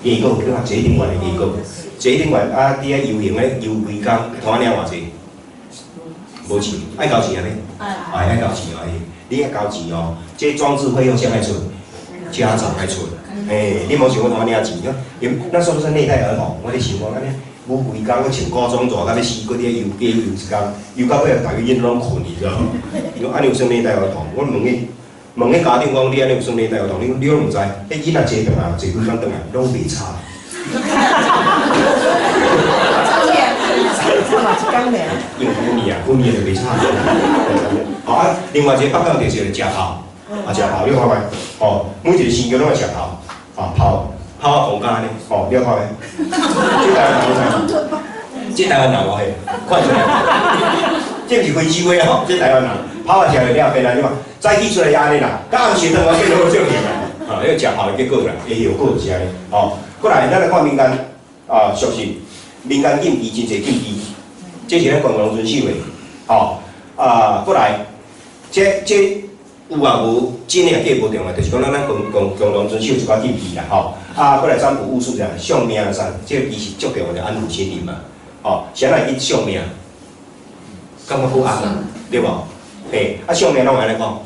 藝稿，你看這頂懸的藝稿，這頂懸啊，佇遐遊行咧遊規工，通仔領偌濟？無錢，愛交錢啊你？愛愛交錢哦，你愛交錢哦。這裝置費用誰愛出？家長愛出。嘿，你無想講通仔領錢，因那時候是內帶兒童，我咧想講按呢，舞規工，我穿古裝大到欲死，閣佇遐遊街遊一工，遊到尾逐个囡仔攏睏，你知無？伊講按呢有算虐待兒童，我問彼問彼家長講，你按呢有算虐待兒童？你你攏毋知，彼囡仔坐轉來，坐幾工轉來，攏袂吵。慘嘛，一工爾。因為舊年啊，舊年就袂慘。好啊，另外一個北港就是食炮，啊食炮，你看覓？哦，每一個生橋攏會食炮，啊炮炮啊講家呢，哦，你看覓？這台灣人，這台灣人哦嘿，看出來，這毋是非洲的吼，這台灣人炮啊食了了變安怎嘛？早起出來也按呢啦，到暗時頓我變好少去啦，啊，那個食炮的結果啦，會效果就是按呢，哦，過來咱來看民間啊，俗信，民間禁忌真濟禁忌。這是咱共同遵守的，吼啊，過來，這有啊無真的假無重要，就是講咱共同遵守一寡禁忌啦，吼啊，過來占卜巫術這樣相命啥，這個其實足重要的安撫心靈嘛，吼，誰來去相命？感覺好安啊，對無？嘿，啊相命攏按呢講，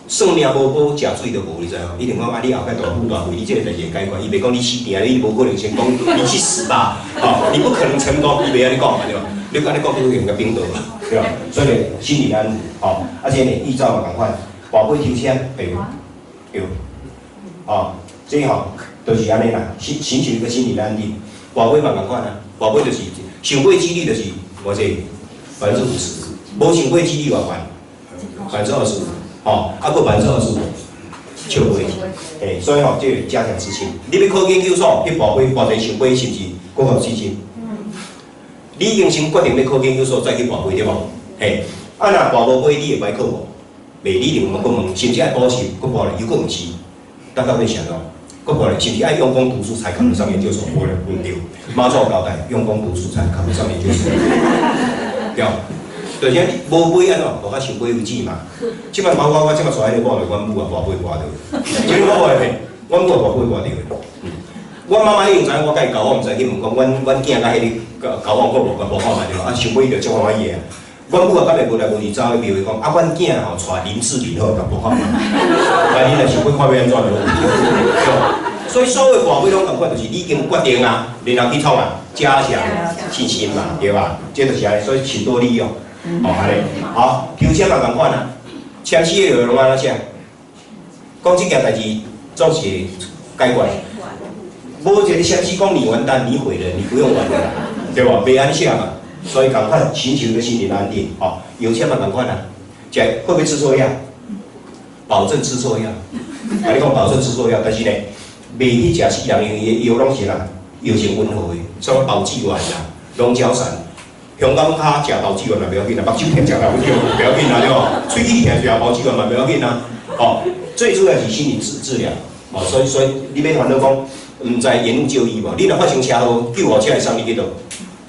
算命無保，食水都無，你知無？一定講啊，你後擺大富大貴，你這個代誌會解決。伊袂講你死定，你無可能成功，你去死吧！吼，你不可能成功，伊袂按呢講嘛，對無？你按呢講，你會用共冰倒啊，對吧？所以心理安撫，吼，啊，這個預兆嘛仝款，跋杯抽籤，對，對，哦，這吼就是按呢啦，尋求一個心理安定。跋杯嘛仝款啊，跋杯就是上尾幾率就是偌濟，50%，無上尾幾率偌懸，25%，吼，啊，閣25%，笑杯，嘿，所以吼，這個加強自信。你欲考研究所去跋杯，跋一個聖杯是毋是閣較有信心？你已經先決定欲考研究所，再去跋杯對無？嘿，啊若跋無杯，你會歹考無？袂，你一定閣問，甚至愛補習，閣跋咧，又閣毋是，等到尾是按怎？閣跋咧，是毋是愛用功讀書才考得上研究所？無咧，毋對。媽祖交代，用功讀書才考得上研究所。對，就是無杯按怎？無較聖杯為止嘛。這擺包括我這擺帶彼個某，就阮母啊跋杯跋著，這個我會騙，阮母跋杯跋著的。我媽媽已經知影我佮伊交往，毋知去問講，阮囝佮彼个交往過無？無看覓著，啊，想尾就足歡喜的。阮母啊，敢會無來無去走去廟會講，啊，阮囝吼娶林志玲好，共報看覓。但你若想欲看欲按怎就好。所以所有跋杯攏仝款，就是你已經決定啊，然後去創啊，加強信心嘛，對吧？這就是按呢，所以請多利用，哦，按呢，好，抽籤嘛仝款啊，籤詩的內容按怎寫？講這件代誌總是會解決。無一個籤詩講你完蛋，你毀了，你不用玩了啦，對無？袂按呢寫嘛，所以仝款尋求個心理安定，哦，有錢嘛仝款啊，食會不會吃錯藥？保證吃錯藥，共你講保證吃錯藥，但是呢，袂去食死人，因為伊的藥攏是啥？藥性溫和的，啥物保濟丸啦、龍角散，香港跤食保濟丸嘛袂要緊啊，目睭疼食保濟丸袂要緊啊，對無？喙齒疼食保濟丸嘛袂要緊啊，哦，最主要是心理治療，哦，所以你免煩惱講，毋知延誤就醫無？你若發生車禍，救護車會送你去佗？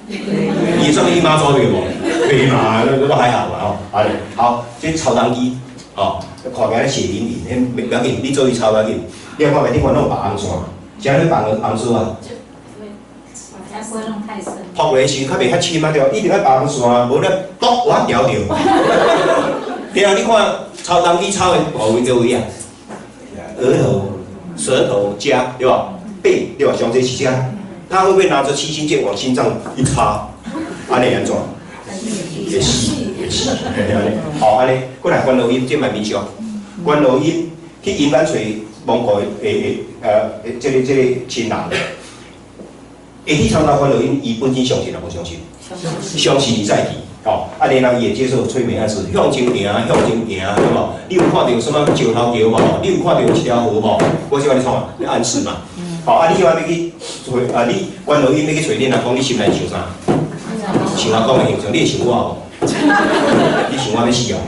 伊會送你去媽祖廟無？袂嘛，那都還好嘛吼。好，好，這抄東機，哦，看起來血淋淋，彼袂要緊，你做伊抄要緊。你看覓頂懸攏有綁紅線，啥物綁紅線啊？撲落時較袂遐深啊，對，一定愛綁紅線，無咧篤我牢著。對啊，你看抄東機抄的部位佗位啊？額頭、舌頭、頰，對吧？背，對吧？上濟是這，他會不會拿着七星劍往心臟一插？按呢按怎？會死，會死，嘿按呢。好，按呢，過來觀落陰，這嘛民俗。觀落陰去陰間找亡故的這個親人，會去參加觀落陰，伊本身相信抑無相信？相信伊再去，吼，啊，然後伊會接受催眠暗示，向前行，向前行，對無？你有看著啥物石頭橋無？你有看著一條河無？我是按呢創啊，咧暗示嘛。吼，啊，你彼擺欲去揣啊，你觀落陰欲去揣恁阿公，你心內想啥？想阿公的形象，你會想我無？你想我欲死哦？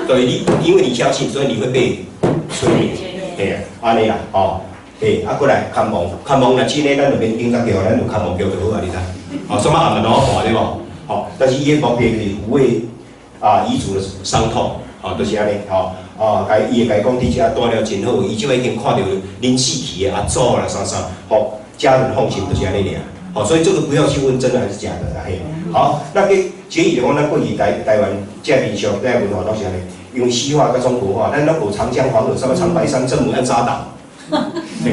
對，你因為你相信，所以你會被催眠。嘿啊，按呢啦，吼，嘿，啊，過來牽夢，牽夢若真的，咱就免警察叫，咱就牽夢叫就好啊，你知？哦，啥物暗暗看對無？吼，但是伊的目的就是撫慰啊遺族的傷痛，吼，就是按呢，吼，啊，伊會共講佇遮蹛了真好，伊這擺已經看著恁死去的阿祖啦啥啥，吼，家人放心，就是按呢爾。吼，所以這個不要去問真的還是假的啦，嘿。好，那個結語就講，咱過去台灣這民俗、這文化攏是按呢，因為西化佮中國化，咱攏無長江黃河，啥物長白山、鄭母暗沙島，嘿，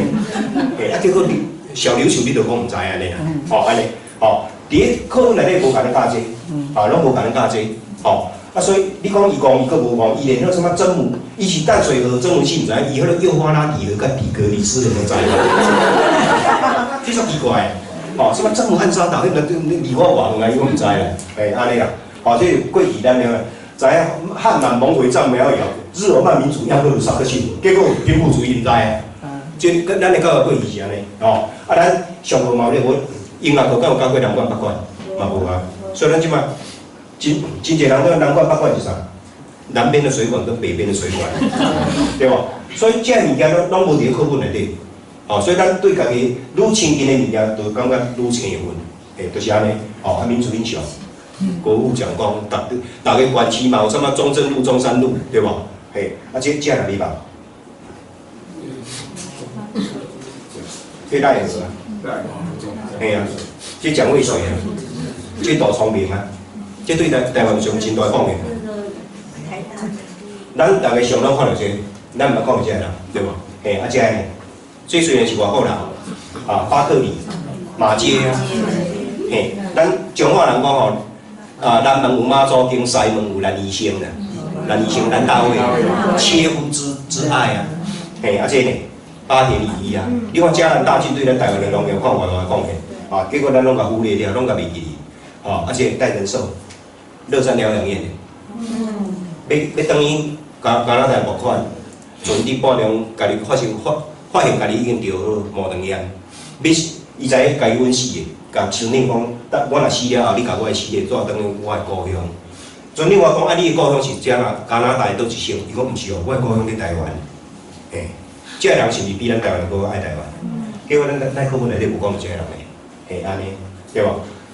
嘿，啊，結果你小琉球你就講毋知按呢啦，吼，按呢，吼，佇咧課本內底無共你教這個，啊，攏無共你教這個，吼，啊，所以你講伊戇，伊閣無戇，伊連彼個啥物曾母，伊是淡水河曾母溪毋知影，伊彼個幼發拉底河佮底格里斯你攏知無？這足奇怪。吼，什麼曾漢沙島，彼個離我偌遠啊，伊我毋知啦，嘿，按呢啦，吼，這過去咱了，知影漢滿蒙回藏苗瑤，日耳曼民族盎格魯撒克遜，結果平埔族伊毋知啊。這跟咱的教育過去是按呢，吼，啊，咱上課嘛有咧，我音樂課敢有教過南管北管？嘛無啊，所以咱這擺真真濟人講南管北管是啥？南邊的水管跟北邊的水管，對無？所以這物件攏攏無佇課本內底，哦，所以咱對家己愈親近的物件，就感覺愈生分，嘿，就是按呢，哦，啊，民族英雄，國父蔣公，逐逐个縣市嘛有啥物中正路、中山路，對無？嘿，啊，這這哪裡吧？這哪會啊？嘿啊，這蔣渭水啊，這杜聰明啊，這對台台灣上真大貢獻。咱逐个上攏看著這個，咱毋捌看過這个人，對無？嘿，啊，這个呢？這雖然是外國人，啊，巴克里、馬偕啊，嘿，咱彰化人講吼，啊，南門有媽祖宮，西門有蘭醫生啦，蘭醫生蘭大衛，切膚之之愛啊，嘿，啊，這個呢？八田與一啊，你看嘉南大進對咱台灣的農業看偌大貢獻，啊，結果咱攏共忽略掉，攏共袂記哩，啊，這個戴仁壽，樂山療養院的，欲欲轉去加加拿大募款，船佇半中家己發生發發現家己已經著毛腸炎，欲伊知影家己穩死的，共村長講，等我若死了後，你共我的屍體帶轉去我的故鄉。船長我講，啊，你的故鄉是遮啊加拿大佗一省？伊講毋是哦，我的故鄉佇台灣，嘿。這個人是毋是比咱台灣閣愛台灣？結果咱咱課本內底無講這個人的，嘿，按呢，對無？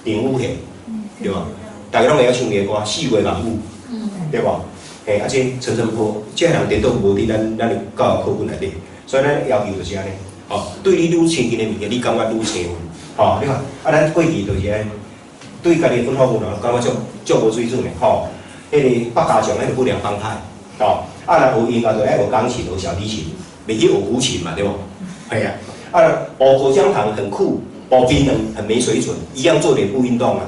鄭武賢，對無？逐家攏會曉唱伊的歌《四月望雨》，對無？嘿，啊，這陳澄波，這個人顛倒無佇咱咱的教育課本內底，所以咱要求就是按呢，吼，對你愈親近的物件，你感覺愈生分，吼，你看，啊，咱過去就是按呢，對家己的本土文化感覺足足無水準的，吼，彼個百家將，彼個不良幫派，吼，啊，若學音樂就愛學鋼琴、學小提琴。袂去學胡琴嘛，對無？係啊，啊，學口香糖很酷，學檳榔很沒水準，一樣做臉部運動啊，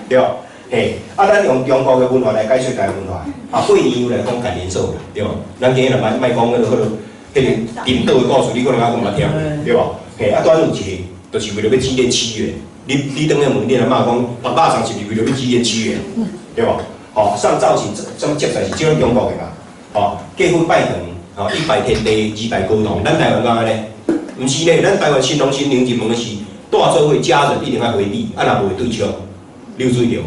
對無？嘿，啊，咱用中國的文化來解說台灣文化，啊，過年又來講感年獸，對無？咱今日若莫莫講彼個彼個彼個顛倒的故事，你可能猶閣毋捌聽過，對無？嘿，啊，端午節就是為了欲紀念屈原，你你轉去問恁阿嬤講，縛肉粽是毋是為了欲紀念屈原，對無？吼，送灶神，啥物節菜是這種中國的嘛？吼，結婚拜堂。吼，一拜天地，二拜高堂。咱台灣敢按呢？毋是咧，咱台灣新郎新娘入門的是帶做伙家人一定愛回避，啊若無會對笑，你有注意著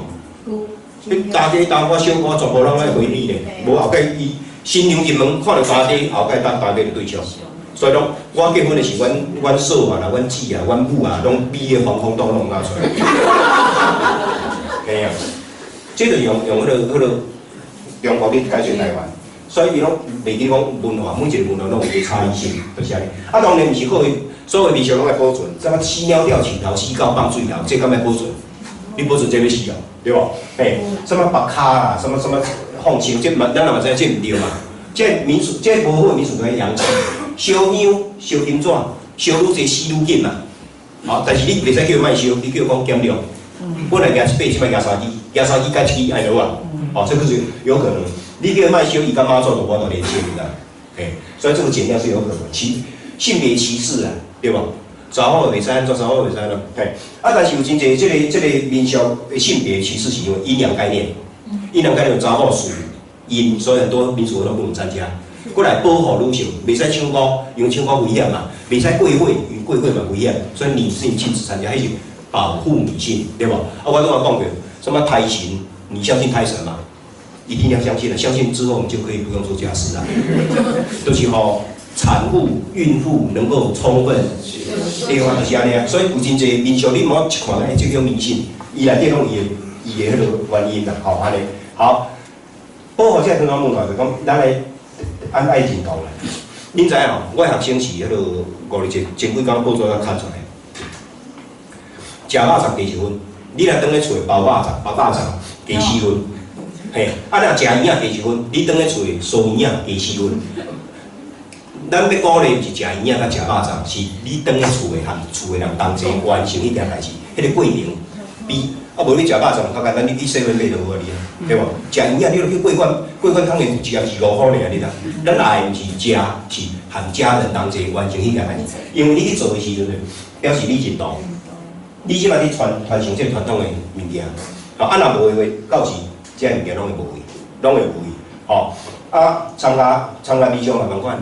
無？你大家大我小我全部攏愛回避咧，無後蓋伊新娘入門看著大家，後蓋大大家就對笑。所以講，我結婚的時，阮阮嫂啊啦、阮姊啊、阮母啊，攏美个防空洞攏毋敢出來。嘿啊，這就用用彼个彼个中國去解說台灣。所以伊攏袂記講文化，每一個文化攏有伊差異性，就是按呢。啊，當然毋是好，所有民俗攏愛保存。啥物死鳥吊樹頭，死狗放水喉，這敢愛保存？你保存這欲死哦，對無？嘿，啥物縛跤啦，啥物啥物放生，這嘛咱嘛知影這毋對嘛。這民俗，這無好的民俗，就揚棄。燒香、燒金紙，燒愈濟死愈緊嘛。好，但是你袂使叫伊莫燒，你叫伊講減量。本來舉一百，這擺舉三支，舉三支改一支愛落啊。哦，這個是有可能。你叫伊莫燒，伊佮媽祖就無法度連線，你知？嘿，所以這個減量是有可能。歧性別歧視啊，對無？查某袂使按怎，查某袂使按怎，嘿。啊，但是有真濟這個這個民俗的性別歧視是因為陰陽概念，陰陽概念查某屬陰，所以很多民俗活動不能參加。過來保護女性，袂使唱歌，因為唱歌危險嘛；袂使過火，因為過火嘛危險，所以女性禁止參加，彼是保護女性，對無？啊，我拄仔講過，什麼胎神，你相信胎神嗎？一定要相信的，相信之後我們就可以不用做家事了。就是吼，產婦、孕婦能夠充分對啊，就是按呢啊。所以有真濟民俗，你毋好一看，欸，這叫迷信，伊內底攏有伊的伊的彼個原因啦，吼，按呢。好，保護這個傳統文化就講，咱來按愛認同啦。恁知影吼？我學生是彼個五日前前幾工報紙才刊出來，食肉粽加一分，你若轉去厝包肉粽，包肉粽加四分。嘿，啊，若食圓仔加一分，你轉去厝酥圓仔加四分。咱欲鼓勵毋是食圓仔佮食肉粽，是你轉去厝的和厝的人同齊完成彼件代誌，彼個過程比啊，無你食肉粽較簡單，你去 seven 買就好啊，你啊，對無？食圓仔你就去桂冠，桂冠湯圓一盒25箍爾，你知？咱愛的毋是食，是和家人同齊完成彼件代誌。因為你去做的時陣，表示你認同，你這擺佇傳傳承這個傳統的物件。啊，若無的話，到時這個物件攏會無去，攏會無去。吼，啊，參加參加民俗嘛仝款，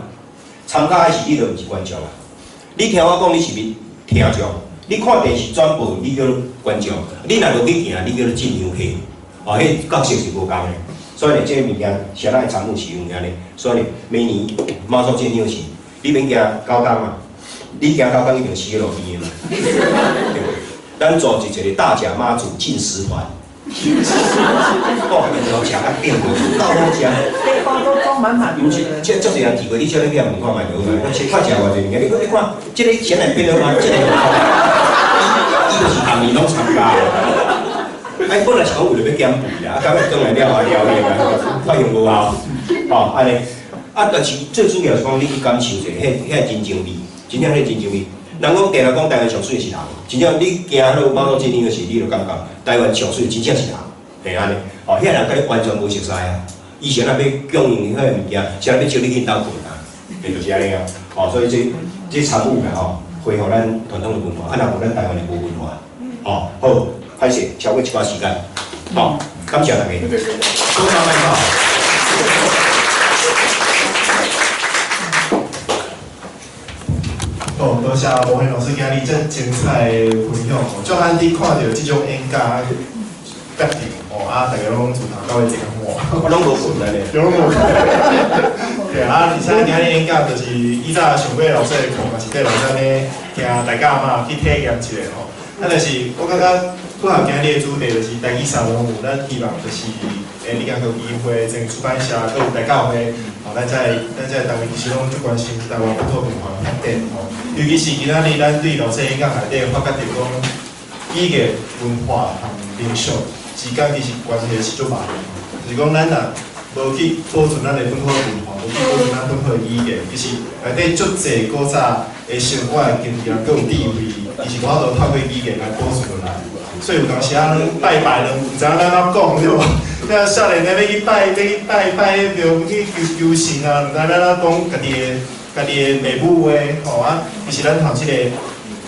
參加的時你就毋是觀眾啊。你聽我講，你是毋是聽眾？你看電視轉播，你叫做觀眾；你若落去行，你叫做進場客。哦，彼角色是無仝的。所以呢，這個物件啥人會參與是因為按呢。所以呢，每年媽祖進香時，你免驚九工啊，你行九工一定死佇路邊的嘛。對無？咱組織一個大甲媽祖進食團。哦，然後食較頂過，夠好食。背包都裝滿滿。毋是，這足濟人提過，你少你去問看覓就好啦。我看食偌濟物件，你你看，這個顯然變了嘛，這個伊就是逐年攏參加。哎，本來是講為著欲減肥啦，啊，到尾轉來了啊了了啊，發現無效，吼，按呢。啊，但是最主要是講你去感受者，彼彼人情味，真正彼人情味。人講定定講台灣上媠是人，真正你行彼個媽祖進香時，你就感覺台灣上媠真正是人，嘿按呢。哦，遐人佮你完全無熟似啊，伊是按怎欲供應彼個物件，是按怎欲招你去𪜶兜睏啊，嘿，就是按呢啊。哦，所以這這參與啦吼，恢復咱傳統的文化，啊，若無咱台灣就無文化。哦，好，歹勢，超過一寡時間，好，感謝大家。多謝麥克。哦，多謝吳賢老師今日這精彩的分享哦，就咱佇看著這種演講決定哦，啊，大家攏自頭到尾坐較滿，我攏無睏按呢，攏無睏。對啊，而且今日演講就是以早上過老師的課，嘛是綴來咱咧聽大家嘛去體驗一下吼。啊，但是我感覺符合今日的主題，就是台語沙龍有咱希望就是李家國基金會、前出版社，閣有台教會，吼，咱這單位其實攏足關心台灣本土文化的發展吼。尤其是今仔日咱對老師演講內底發覺著講，語言文化和民俗之間其實關係是足密的，就是講咱若無去保存咱的本土文化，無去保存咱本土的語言，其實內底足濟古早的生活的經驗，閣有智慧，伊是無法度透過語言來保存落來。所以有當時啊，攏拜拜攏毋知影按怎講對無？你少年的欲去拜，欲去拜拜彼廟去求求神啊，毋知按怎講家己的家己的父母話吼啊。其實咱和這個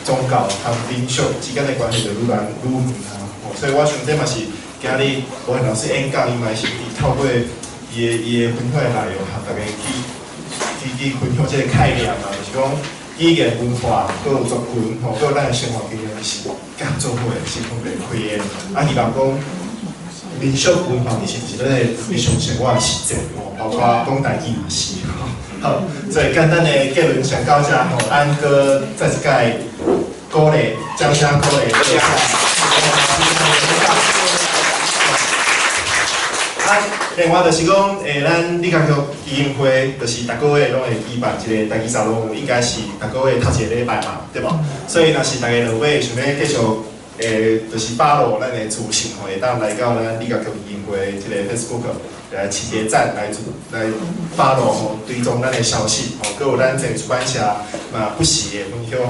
宗教和民俗之間的關係就愈來愈遠啊。吼，所以我想這嘛是今日吳賢老師演講，伊嘛是透過伊的分享的內容，和大家去分享這個概念啊，就是講語言文化，閣有族群吼，閣有咱的生活經驗是佮做伙的，是分袂開的。啊，希望講民俗文化其實是咱的日常生活的實踐吼，包括講台語嘛是。好，所以簡單的結論先到這吼，咱閣再一擺鼓勵，掌聲鼓勵，多謝。啊，另外就是講，咱李家國基金會就是逐個月攏會舉辦一個台語沙龍，應該是逐個月頭一個禮拜嘛，對無？所以若是大家落尾想欲繼續，就是 follow 咱的資訊吼，會當來到咱李家國基金會這個 Facebook 來揤一個讚來來 follow 吼，追蹤咱的消息吼，閣有咱這個出版社嘛不時會分享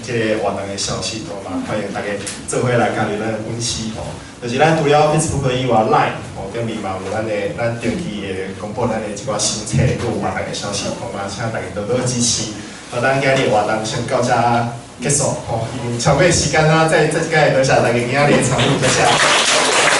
這個活動的消息吼，嘛歡迎大家做伙來加入咱的粉絲吼。就是咱除了 Facebook 以外，Line 吼頂面嘛有咱的，咱定期會公布咱的一寡新冊閣有活動的消息吼，嘛請大家多多支持。好，咱今日活動先到這結束吼，因為超過時間啦，再再一擺多謝大家今仔日的參與，多謝。